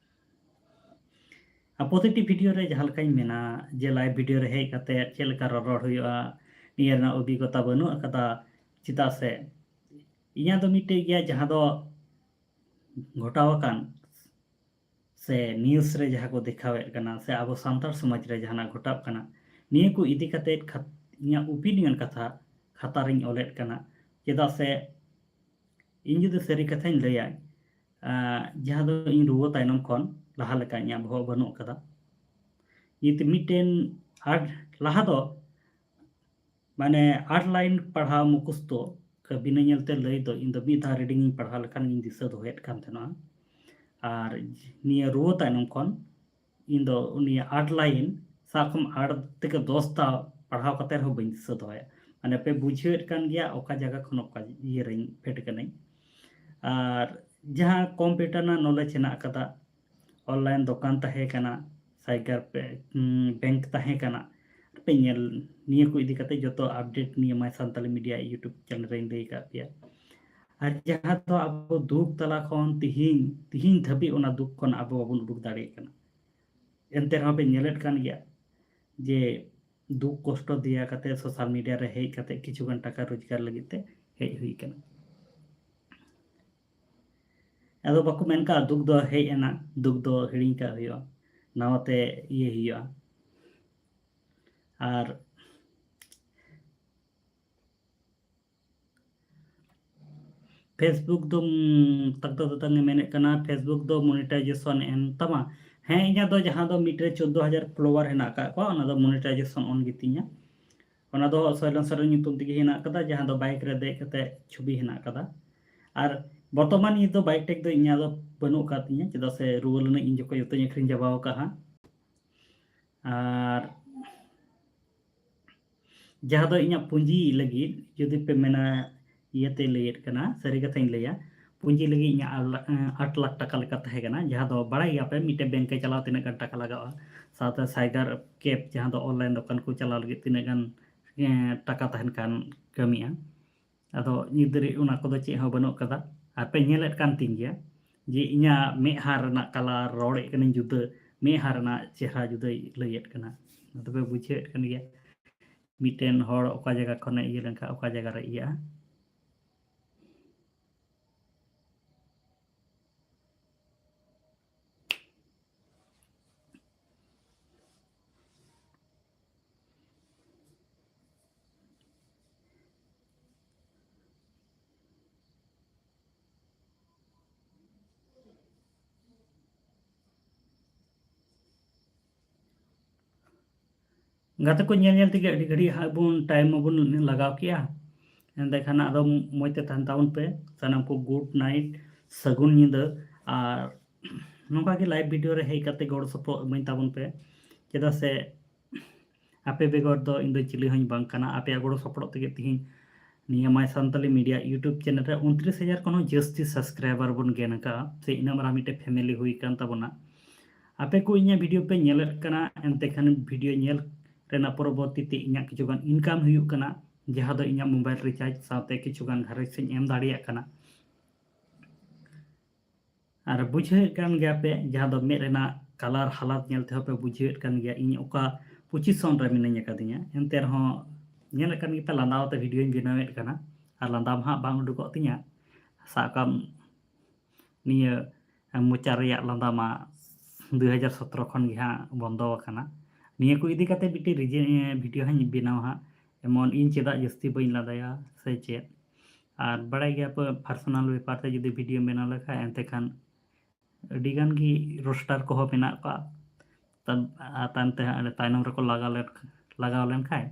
ᱟᱨ ᱯᱨᱚᱛᱤᱴᱤ video ᱨᱮ ᱡᱟᱦᱟᱸ ᱞᱮᱠᱟᱧ ᱢᱮᱱᱟ ᱡᱮ live video ᱨᱮ ᱦᱮᱡ ᱠᱟᱛᱮ ᱪᱮᱫ ᱞᱮᱠᱟ ᱨᱚᱨᱚᱲ ᱦᱩᱭᱩᱜᱼᱟ, ᱱᱤᱭᱟᱹ ᱨᱮᱱᱟᱜ ᱚᱵᱷᱤᱜᱽᱜᱚᱛᱟ ᱵᱟᱹᱱᱩᱜ ᱟᱠᱟᱫᱟ᱾ ᱪᱮᱫᱟᱜ ᱥᱮ ᱤᱧᱟᱹᱜ ᱫᱚ ᱢᱤᱫᱴᱮᱡ ᱜᱮᱭᱟ ᱡᱟᱦᱟᱸ ᱫᱚ ᱜᱷᱚᱴᱟᱣ ᱟᱠᱟᱱ ᱥᱮ news ᱨᱮ ᱡᱟᱦᱟᱸ ᱠᱚ ᱫᱮᱠᱷᱟᱣᱮᱫ ᱠᱟᱱᱟ ᱥᱮ ᱟᱵᱚ ᱥᱟᱱᱛᱟᱲ ᱥᱚᱢᱟᱡᱽ ᱨᱮ ᱡᱟᱦᱟᱱᱟᱜ ᱜᱷᱚᱴᱟᱜ ᱠᱟᱱᱟ, ᱱᱤᱭᱟᱹ ᱠᱚ ᱤᱫᱤ ᱠᱟᱛᱮ ᱠᱷᱟᱛ-, ᱤᱧᱟᱹᱜ opinion ᱠᱟᱛᱷᱟ ᱠᱷᱟᱛᱟ ᱨᱤᱧ ᱚᱞᱮᱫ ᱠᱟᱱᱟ᱾ ᱪᱮᱫᱟᱜ ᱥᱮ ᱤᱧ ᱡᱩᱫᱤ ᱥᱟᱹᱨᱤ ᱠᱟᱛᱷᱟᱧ ᱞᱟᱹᱭᱟ, ᱟᱸ, ᱡᱟᱦᱟᱸ ᱫᱚ ᱤᱧ ᱨᱩᱣᱟᱹ ᱛᱟᱭᱱᱚᱢ ᱠᱷᱚᱱ ᱞᱟᱦᱟ ᱞᱮᱠᱟ ᱤᱧᱟᱹᱜ ᱵᱚᱦᱚᱜ ᱵᱟᱹᱱᱩᱜ ᱟᱠᱟᱫᱟ᱾ ᱱᱤᱛ ᱢᱤᱫᱴᱮᱱ ᱟᱨ ᱞᱟᱦᱟ ᱫᱚ ᱢᱟᱱᱮ ᱟᱴ line ᱯᱟᱲᱦᱟᱣ ᱢᱩᱠᱷᱚᱥᱛᱚ, ᱵᱤᱱᱟᱹ ᱧᱮᱞᱛᱮ ᱞᱟᱹᱭ ᱫᱚ ᱤᱧ ᱫᱚ ᱢᱤᱫ ᱫᱷᱟᱣ reading ᱤᱧ ᱯᱟᱲᱦᱟᱣ ᱞᱮᱠᱷᱟᱱ ᱜᱤᱧ ᱫᱤᱥᱟᱹ ᱫᱚᱦᱚᱭᱮᱫ ᱠᱟᱱ ᱛᱟᱦᱮᱱᱟ᱾ ᱟᱨ ᱱᱤᱭᱟᱹ ᱨᱩᱣᱟᱹ ᱛᱟᱭᱱᱚᱢ ᱠᱷᱚᱱ ᱤᱧ ᱫᱚ ᱩᱱᱤ ᱟᱴ line, ᱥᱟᱵ ᱠᱟᱜ ᱢᱮ ᱟᱴ ᱛᱷᱮᱠᱮ ᱫᱚᱥ ᱫᱷᱟᱣ ᱯᱟᱲᱦᱟᱣ ᱠᱟᱛᱮ ᱨᱮᱦᱚᱸ ᱵᱟᱹᱧ ᱫᱤᱥᱟᱹ ᱫᱚᱦᱚᱭᱟ᱾ ᱢᱟᱱᱮ ᱯᱮ ᱵᱩᱡᱷᱟᱹᱣᱮᱫ ᱠᱟᱱ ᱜᱮᱭᱟ ᱚᱠᱟ ᱡᱟᱭᱜᱟ ᱠᱷᱚᱱ ᱚᱠᱟ ᱤᱭᱟᱹ ᱨᱮᱧ ᱯᱷᱮᱰ ᱠᱟᱹᱱᱟᱹᱧ᱾ ᱟᱨ ᱡᱟᱦᱟᱸ computer ᱨᱮᱱᱟᱜ knowledge ᱦᱮᱱᱟᱜ ᱟᱠᱟᱫᱟ, online ᱫᱚᱠᱟᱱ ᱛᱟᱦᱮᱸ ᱠᱟᱱᱟ, cyber pay-, ᱩᱸ, bank ᱛᱟᱦᱮᱸ ᱠᱟᱱᱟ, ᱯᱮ ᱧᱮᱞ, ᱱᱤᱭᱟᱹ ᱠᱚ ᱤᱫᱤ ᱠᱟᱛᱮ ᱡᱚᱛᱚ update ᱱᱤᱭᱟᱹ My Santali Media YouTube channel ᱨᱮᱧ ᱞᱟᱹᱭ ᱟᱠᱟᱫ ᱯᱮᱭᱟ᱾ ᱟᱨ ᱡᱟᱦᱟᱸ ᱫᱚ ᱟᱵᱚ ᱫᱩᱠ ᱛᱟᱞᱟ ᱠᱷᱚᱱ ᱛᱤᱦᱤᱧ, ᱛᱤᱦᱤᱧ ᱫᱷᱟᱹᱵᱤᱡ ᱚᱱᱟ ᱫᱩᱠ ᱠᱷᱚᱱ ᱟᱵᱚ ᱵᱟᱵᱚᱱ ᱩᱰᱩᱠ ᱫᱟᱲᱮᱭᱟᱜ ᱠᱟᱱᱟ᱾ ᱮᱱᱛᱮ ᱨᱮᱦᱚᱸ ᱯᱮ ᱧᱮᱞᱮᱫ ᱠᱟᱱ ᱜᱮᱭᱟ ᱡᱮ ᱫᱩᱠ ᱠᱚᱥᱴᱚ ᱫᱮᱭᱟ ᱠᱟᱛᱮ social media ᱨᱮ ᱦᱮᱡ ᱠᱟᱛᱮ ᱠᱤᱪᱷᱩ ᱜᱟᱱ ᱴᱟᱠᱟ ᱨᱳᱡᱽᱜᱟᱨ ᱞᱟᱹᱜᱤᱫ ᱛᱮ ᱦᱮᱡ ᱦᱩᱭ ᱠᱟᱱᱟ᱾ ᱟᱫᱚ ᱵᱟᱠᱚ ᱢᱮᱱ ᱠᱟᱜᱼᱟ, ᱫᱩᱠ ᱫᱚ ᱦᱮᱡ ᱮᱱᱟ, ᱫᱩᱠ ᱫᱚ ᱦᱤᱲᱤᱧ ᱠᱟᱜ ᱦᱩᱭᱩᱜᱼᱟ, ᱱᱟᱣᱟᱛᱮ ᱤᱭᱟᱹ ᱦᱩᱭᱩᱜᱼᱟ᱾ ᱟᱨ Facebook ᱫᱚ, ᱩᱢ, ᱛᱟᱠᱛᱟ ᱫᱟᱛᱟᱝ ᱮ ᱢᱮᱱᱮᱫ ᱠᱟᱱᱟ, Facebook ᱫᱚ monetization ᱮᱱ ᱛᱟᱢᱟ? ᱦᱮᱸ, ᱤᱧᱟᱹᱜ ᱫᱚ ᱡᱟᱦᱟᱸ ᱫᱚ ᱢᱤᱫ ᱨᱮ ᱪᱳᱫᱽᱫᱳ ᱦᱟᱡᱟᱨ follower ᱦᱮᱱᱟᱜ ᱟᱠᱟᱫ ᱠᱚᱣᱟ, ᱚᱱᱟ ᱫᱚ monetization on ᱜᱮᱛᱤᱧᱟ᱾ ᱚᱱᱟ ᱫᱚ ᱥᱚᱭᱞᱚᱱ ᱥᱚᱨᱮᱱ ᱧᱩᱛᱩᱢ ᱛᱮᱜᱮ ᱦᱮᱱᱟᱜ ᱟᱠᱟᱫᱟ, ᱡᱟᱦᱟᱸ ᱫᱚ bike ᱨᱮ ᱫᱮᱡ ᱠᱟᱛᱮ ᱪᱷᱚᱵᱤ ᱦᱮᱱᱟᱜ ᱟᱠᱟᱫᱟ᱾ ᱟᱨ ᱵᱚᱨᱛᱚᱢᱟᱱ ᱱᱤᱛ ᱫᱚ bike ᱴᱮᱠ ᱫᱚ ᱤᱧᱟᱹᱜ ᱫᱚ ᱵᱟᱹᱱᱩᱜ ᱟᱠᱟᱫ ᱛᱤᱧᱟᱹ, ᱪᱮᱫᱟᱜ ᱥᱮ ᱨᱩᱣᱟᱹ ᱞᱮᱱᱟᱹᱧ, ᱤᱧ ᱡᱚᱠᱷᱚᱱ ᱡᱚᱛᱚᱧ ᱟᱹᱠᱷᱨᱤᱧ ᱪᱟᱵᱟᱣ ᱟᱠᱟᱫᱼᱟ ᱦᱟᱸᱜ᱾ ᱟᱨ ᱡᱟᱦᱟᱸ ᱫᱚ ᱤᱧᱟᱹᱜ ᱯᱩᱸᱡᱤ ᱞᱟᱹᱜᱤᱫ, ᱡᱩᱫᱤ ᱯᱮ ᱢᱮᱱᱟ, ᱤᱭᱟᱹᱛᱮ ᱞᱟᱹᱭᱮᱫ ᱠᱟᱱᱟ, ᱥᱟᱹᱨᱤ ᱠᱟᱛᱷᱟᱧ ᱞᱟᱹᱭᱟ, ᱯᱩᱸᱡᱤ ᱞᱟᱹᱜᱤᱫ ᱤᱧᱟᱹᱜ ᱟᱴ ᱞᱟᱠᱷ, ᱟᱴ ᱞᱟᱠᱷ ᱴᱟᱠᱟ ᱞᱮᱠᱟ ᱛᱟᱦᱮᱸ ᱠᱟᱱᱟ, ᱡᱟᱦᱟᱸ ᱫᱚ ᱵᱟᱲᱟᱭ ᱜᱮᱭᱟᱯᱮ, ᱢᱤᱫᱴᱮᱱ bank ᱮ ᱪᱟᱞᱟᱣ ᱛᱤᱱᱟᱹᱜ ᱜᱟᱱ ᱴᱟᱠᱟ ᱞᱟᱜᱟᱜᱼᱟ, ᱥᱟᱶᱛᱮ Cyber Cafe ᱡᱟᱦᱟᱸ ᱫᱚ online ᱫᱚᱠᱟᱱ ᱠᱚ ᱪᱟᱞᱟᱣ ᱞᱟᱹᱜᱤᱫ ᱛᱤᱱᱟᱹᱜ ᱜᱟᱱ, ᱮᱸ, ᱴᱟᱠᱟ ᱛᱟᱦᱮᱱ ᱠᱷᱟᱱ ᱠᱟᱹᱢᱤᱜᱼᱟ᱾ ᱟᱫᱚ ᱱᱤᱛ ᱫᱷᱟᱹᱨᱤᱡ ᱚᱱᱟ ᱠᱚᱫᱚ ᱪᱮᱫ ᱦᱚᱸ ᱵᱟᱹᱱᱩᱜ ᱠᱟᱫᱟ᱾ ᱟᱨ ᱯᱮ ᱧᱮᱞᱮᱫ ᱠᱟᱱ ᱛᱤᱧ ᱜᱮᱭᱟ ᱡᱮ ᱤᱧᱟᱹᱜ ᱢᱮᱫᱦᱟ ᱨᱮᱱᱟᱜ colour, ᱨᱚᱲᱮᱫ ᱠᱟᱹᱱᱟᱹᱧ ᱡᱩᱫᱟᱹ, ᱢᱮᱫᱦᱟ ᱨᱮᱱᱟᱜ ᱪᱮᱦᱨᱟ ᱡᱩᱫᱟᱹᱭ ᱞᱟᱹᱭᱮᱫ ᱠᱟᱱᱟ᱾ ᱟᱫᱚ ᱯᱮ ᱵᱩᱡᱷᱟᱹᱣᱮᱫ ᱠᱟᱱ ᱜᱮᱭᱟ, ᱢᱤᱫᱴᱮᱱ ᱦᱚᱲ ᱚᱠᱟ ᱡᱟᱭᱜᱟ ᱠᱷᱚᱱᱮ ᱤᱭᱟᱹ ᱞᱮᱱᱠᱷᱟᱱ ᱚᱠᱟ ᱡᱟᱭᱜᱟ ᱨᱮ ᱤᱭᱟᱹᱜᱼᱟ᱾ ᱜᱟᱛᱮ ᱠᱚ, ᱧᱮᱞ ᱧᱮᱞ ᱛᱮᱜᱮ ᱟᱹᱰᱤ ᱜᱷᱟᱹᱲᱤᱡ ᱦᱟᱸᱜ ᱵᱚᱱ time ᱢᱟᱵᱚᱱ ᱞᱟᱜᱟᱣ ᱠᱮᱜᱼᱟ᱾ ᱮᱱᱛᱮ ᱠᱷᱟᱱ ᱟᱫᱚ ᱢᱚᱡᱽ ᱛᱮ ᱛᱟᱦᱮᱱ ᱛᱟᱵᱚᱱ ᱯᱮ ᱥᱟᱱᱟᱢ ᱠᱚ, good night, ᱥᱟᱹᱜᱩᱱ ᱧᱤᱫᱟᱹ᱾ ᱟᱨ ᱱᱚᱝᱠᱟ ᱜᱮ live video ᱨᱮ ᱦᱮᱡ ᱠᱟᱛᱮ ᱜᱚᱲᱚ ᱥᱚᱯᱚᱦᱚᱫ ᱤᱢᱟᱹᱧ ᱛᱟᱵᱚᱱ ᱯᱮ, ᱪᱮᱫᱟᱜ ᱥᱮ ᱟᱯᱮ ᱵᱮᱜᱚᱨ ᱫᱚ ᱤᱧ ᱫᱚ ᱪᱤᱞᱤ ᱦᱚᱸᱧ ᱵᱟᱝ ᱠᱟᱱᱟ᱾ ᱟᱯᱮᱭᱟᱜ ᱜᱚᱲᱚ ᱥᱚᱯᱚᱦᱚᱫ ᱛᱮᱜᱮ ᱛᱤᱦᱤᱧ ᱱᱤᱭᱟᱹ My Santali Media YouTube channel ᱨᱮ ᱩᱱᱛᱨᱤᱥ ᱦᱟᱡᱟᱨ ᱠᱷᱚᱱ ᱦᱚᱸ ᱡᱟᱹᱥᱛᱤ subscriber ᱵᱚᱱ gain ᱟᱠᱟᱫᱼᱟ, ᱥᱮ ᱤᱱᱟᱹ ᱢᱟᱨᱟᱝ ᱢᱤᱫᱴᱮᱱ family ᱦᱩᱭ ᱟᱠᱟᱱ ᱛᱟᱵᱚᱱᱟ᱾ ᱟᱯᱮ ᱠᱚ ᱤᱧᱟᱹᱜ video ᱯᱮ ᱧᱮᱞᱮᱫ ᱠᱟᱱᱟ, ᱮᱱᱛᱮ ᱠᱷᱟᱱ video ᱧᱮᱞ ᱨᱮᱱᱟᱜ ᱯᱚᱨᱚᱵᱚᱨᱛᱤ ᱛᱮ ᱤᱧᱟᱹᱜ ᱠᱤᱪᱷᱩ ᱜᱟᱱ income ᱦᱩᱭᱩᱜ ᱠᱟᱱᱟ, ᱡᱟᱦᱟᱸ ᱫᱚ ᱤᱧᱟᱹᱜ mobile recharge ᱥᱟᱶᱛᱮ ᱠᱤᱪᱷᱩ ᱜᱟᱱ ᱜᱷᱟᱨᱚᱸᱡᱽ ᱥᱮᱫ ᱤᱧ ᱮᱢ ᱫᱟᱲᱮᱭᱟᱜ ᱠᱟᱱᱟ᱾ ᱟᱨ ᱵᱩᱡᱷᱟᱹᱣᱮᱫ ᱠᱟᱱ ᱜᱮᱭᱟ ᱯᱮ, ᱡᱟᱦᱟᱸ ᱫᱚ ᱢᱮᱫ ᱨᱮᱱᱟᱜ colour ᱦᱟᱞᱟᱛ ᱧᱮᱞ ᱛᱮᱦᱚᱸ ᱯᱮ ᱵᱩᱡᱷᱟᱹᱣᱮᱫ ᱠᱟᱱ ᱜᱮᱭᱟ ᱤᱧ ᱚᱠᱟ position ᱨᱮ ᱢᱤᱱᱟᱹᱧ ᱟᱠᱟᱫᱤᱧᱟ᱾ ᱮᱱᱛᱮ ᱨᱮᱦᱚᱸ ᱧᱮᱞᱮᱫ ᱠᱟᱱ ᱜᱮᱯᱮ, ᱞᱟᱸᱫᱟ ᱟᱛᱮ videoᱧ ᱵᱮᱱᱟᱣᱮᱫ ᱠᱟᱱᱟ᱾ ᱟᱨ ᱞᱟᱸᱫᱟ ᱢᱟ ᱦᱟᱸᱜ ᱵᱟᱝ ᱩᱰᱩᱠᱚᱜ ᱛᱤᱧᱟᱹ᱾ ᱥᱟᱵ ᱠᱟᱜ ᱢᱮ, ᱱᱤᱭᱟᱹ ᱢᱚᱪᱟ ᱨᱮᱭᱟᱜ ᱞᱟᱸᱫᱟ ᱢᱟ ᱫᱩ ᱦᱟᱡᱟᱨ ᱥᱚᱛᱨᱚ ᱠᱷᱚᱱ ᱜᱮ ᱦᱟᱸᱜ ᱵᱚᱱᱫᱚ ᱟᱠᱟᱱᱟ᱾ ᱱᱤᱭᱟᱹ ᱠᱚ ᱤᱫᱤ ᱠᱟᱛᱮ ᱢᱤᱫᱴᱤᱡ ᱨᱤᱡᱮ-, video ᱦᱟᱸᱜ ᱤᱧ ᱵᱮᱱᱟᱣᱟ ᱦᱟᱸᱜ, ᱮᱢᱚᱱ ᱤᱧ ᱪᱮᱫᱟᱜ ᱡᱟᱹᱥᱛᱤ ᱵᱟᱹᱧ ᱞᱟᱸᱫᱟᱭᱟ ᱥᱮ ᱪᱮᱫ᱾ ᱟᱨ ᱵᱟᱲᱟᱭ ᱜᱮᱭᱟ ᱯᱮ, personal ᱵᱮᱯᱟᱨ ᱛᱮ ᱡᱩᱫᱤ video ᱵᱮᱱᱟᱣ ᱞᱮᱠᱷᱟᱡ, ᱮᱱᱛᱮ ᱠᱷᱟᱱ ᱟᱹᱰᱤ ᱜᱟᱱ ᱜᱮ roaster ᱠᱚᱦᱚᱸ ᱢᱮᱱᱟᱜ ᱠᱚᱣᱟ᱾ ᱛᱟ-, ᱟᱨ ᱛᱟᱭᱚᱢ ᱛᱮ ᱦᱟᱸᱜ ᱛᱟᱭᱱᱚᱢ ᱨᱮᱠᱚ ᱞᱟᱜᱟᱣ ᱞᱮᱱ, ᱞᱟᱜᱟᱣ ᱞᱮᱱᱠᱷᱟᱡ,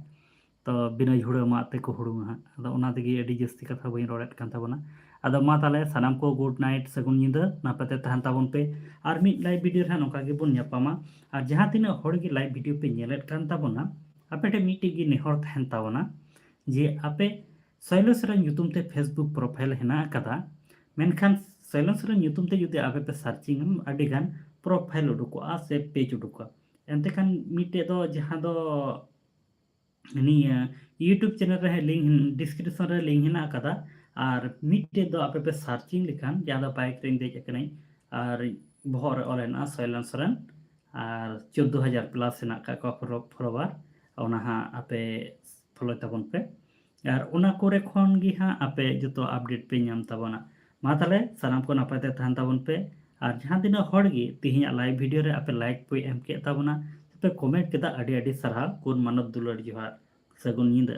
ᱛᱚ ᱵᱤᱱᱟᱹ ᱡᱷᱩᱲᱟᱹ ᱢᱟᱜ ᱛᱮᱠᱚ ᱦᱩᱲᱩᱝᱟ ᱦᱟᱸᱜ᱾ ᱟᱫᱚ ᱚᱱᱟ ᱛᱮᱜᱮ ᱟᱹᱰᱤ ᱡᱟᱹᱥᱛᱤ ᱠᱟᱛᱷᱟ ᱵᱟᱹᱧ ᱨᱚᱲᱮᱫ ᱠᱟᱱ ᱛᱟᱵᱚᱱᱟ᱾ ᱟᱫᱚ ᱢᱟ ᱛᱟᱦᱞᱮ ᱥᱟᱱᱟᱢ ᱠᱚ good night, ᱥᱟᱹᱜᱩᱱ ᱧᱤᱫᱟᱹ, ᱱᱟᱯᱟᱭ ᱛᱮ ᱛᱟᱦᱮᱱ ᱛᱟᱵᱚᱱ ᱯᱮ᱾ ᱟᱨ ᱢᱤᱫ live video ᱨᱮ ᱦᱟᱸᱜ ᱱᱚᱝᱠᱟ ᱜᱮᱵᱚᱱ ᱧᱟᱯᱟᱢᱟ᱾ ᱟᱨ ᱡᱟᱦᱟᱸ ᱛᱤᱱᱟᱹᱜ ᱦᱚᱲ ᱜᱮ live video ᱯᱮ ᱧᱮᱞᱮᱫ ᱠᱟᱱ ᱛᱟᱵᱚᱱᱟ, ᱟᱯᱮ ᱴᱷᱮᱱ ᱢᱤᱫᱴᱮᱡ ᱜᱮ ᱱᱮᱦᱚᱨ ᱛᱟᱦᱮᱱ ᱛᱟᱵᱚᱱᱟ ᱡᱮ ᱟᱯᱮ ᱥᱚᱭᱞᱚ ᱥᱚᱨᱮᱱ ᱧᱩᱛᱩᱢ ᱛᱮ Facebook profile ᱦᱮᱱᱟᱜ ᱟᱠᱟᱫᱟ, ᱢᱮᱱᱠᱷᱟᱱ ᱥᱚᱭᱞᱚ ᱥᱚᱨᱮᱱ ᱧᱩᱛᱩᱢ ᱛᱮ ᱡᱩᱫᱤ ᱟᱯᱮ ᱯᱮ searching ᱟᱢ, ᱟᱹᱰᱤ ᱜᱟᱱ profile ᱩᱰᱩᱠᱚᱜᱼᱟ ᱥᱮ page ᱩᱰᱩᱠᱚᱜᱼᱟ᱾ ᱮᱱᱛᱮ ᱠᱷᱟᱱ ᱢᱤᱫᱴᱮᱡ ᱫᱚ ᱡᱟᱦᱟᱸ ᱫᱚ ᱱᱤᱭᱟᱹ YouTube channel ᱨᱮ link, description ᱨᱮ link ᱦᱮᱱᱟᱜ ᱟᱠᱟᱫᱟ, ᱟᱨ ᱢᱤᱫᱴᱮᱡ ᱫᱚ ᱟᱯᱮ ᱯᱮ searching ᱞᱮᱠᱷᱟᱱ ᱡᱟᱦᱟᱸ ᱫᱚ bike ᱨᱮᱧ ᱫᱮᱡ ᱟᱠᱟᱱᱟᱹᱧ ᱟᱨ ᱵᱚᱦᱚᱜ ᱨᱮ ᱚᱞ ᱦᱮᱱᱟᱜᱼᱟ ᱥᱚᱭᱞᱚᱱ ᱥᱚᱨᱮᱱ, ᱟᱨ ᱪᱳᱫᱽᱫᱳ ᱦᱟᱡᱟᱨ plus ᱦᱮᱱᱟᱜ ᱟᱠᱟᱫ ᱠᱚᱣᱟ follow-, follower᱾ ᱚᱱᱟ ᱦᱟᱸᱜ ᱟᱯᱮ follow ᱛᱟᱵᱚᱱ ᱯᱮ, ᱟᱨ ᱚᱱᱟ ᱠᱚᱨᱮ ᱠᱷᱚᱱ ᱜᱮ ᱦᱟᱸᱜ ᱟᱯᱮ ᱡᱚᱛᱚ update ᱯᱮ ᱧᱟᱢ ᱛᱟᱵᱚᱱᱟ᱾ ᱢᱟ ᱛᱟᱦᱞᱮ ᱥᱟᱱᱟᱢ ᱠᱚ ᱱᱟᱯᱟᱭ ᱛᱮ ᱛᱟᱦᱮᱱ ᱛᱟᱵᱚᱱ ᱯᱮ, ᱟᱨ ᱡᱟᱦᱟᱸ ᱛᱤᱱᱟᱹᱜ ᱦᱚᱲ ᱜᱮ ᱛᱮᱦᱮᱧᱟᱜ live video ᱨᱮ ᱟᱯᱮ like ᱯᱮ ᱮᱢ ᱠᱮᱫ ᱛᱟᱵᱚᱱᱟ, ᱯᱮ comment ᱠᱮᱫᱟ, ᱟᱹᱰᱤ ᱟᱹᱰᱤ ᱥᱟᱨᱦᱟᱣ, ᱜᱩᱱ ᱢᱟᱱᱚᱛ ᱫᱩᱞᱟᱹᱲ ᱡᱚᱦᱟᱨ, ᱥᱟᱹᱜᱩᱱ ᱧᱤᱫᱟᱹ᱾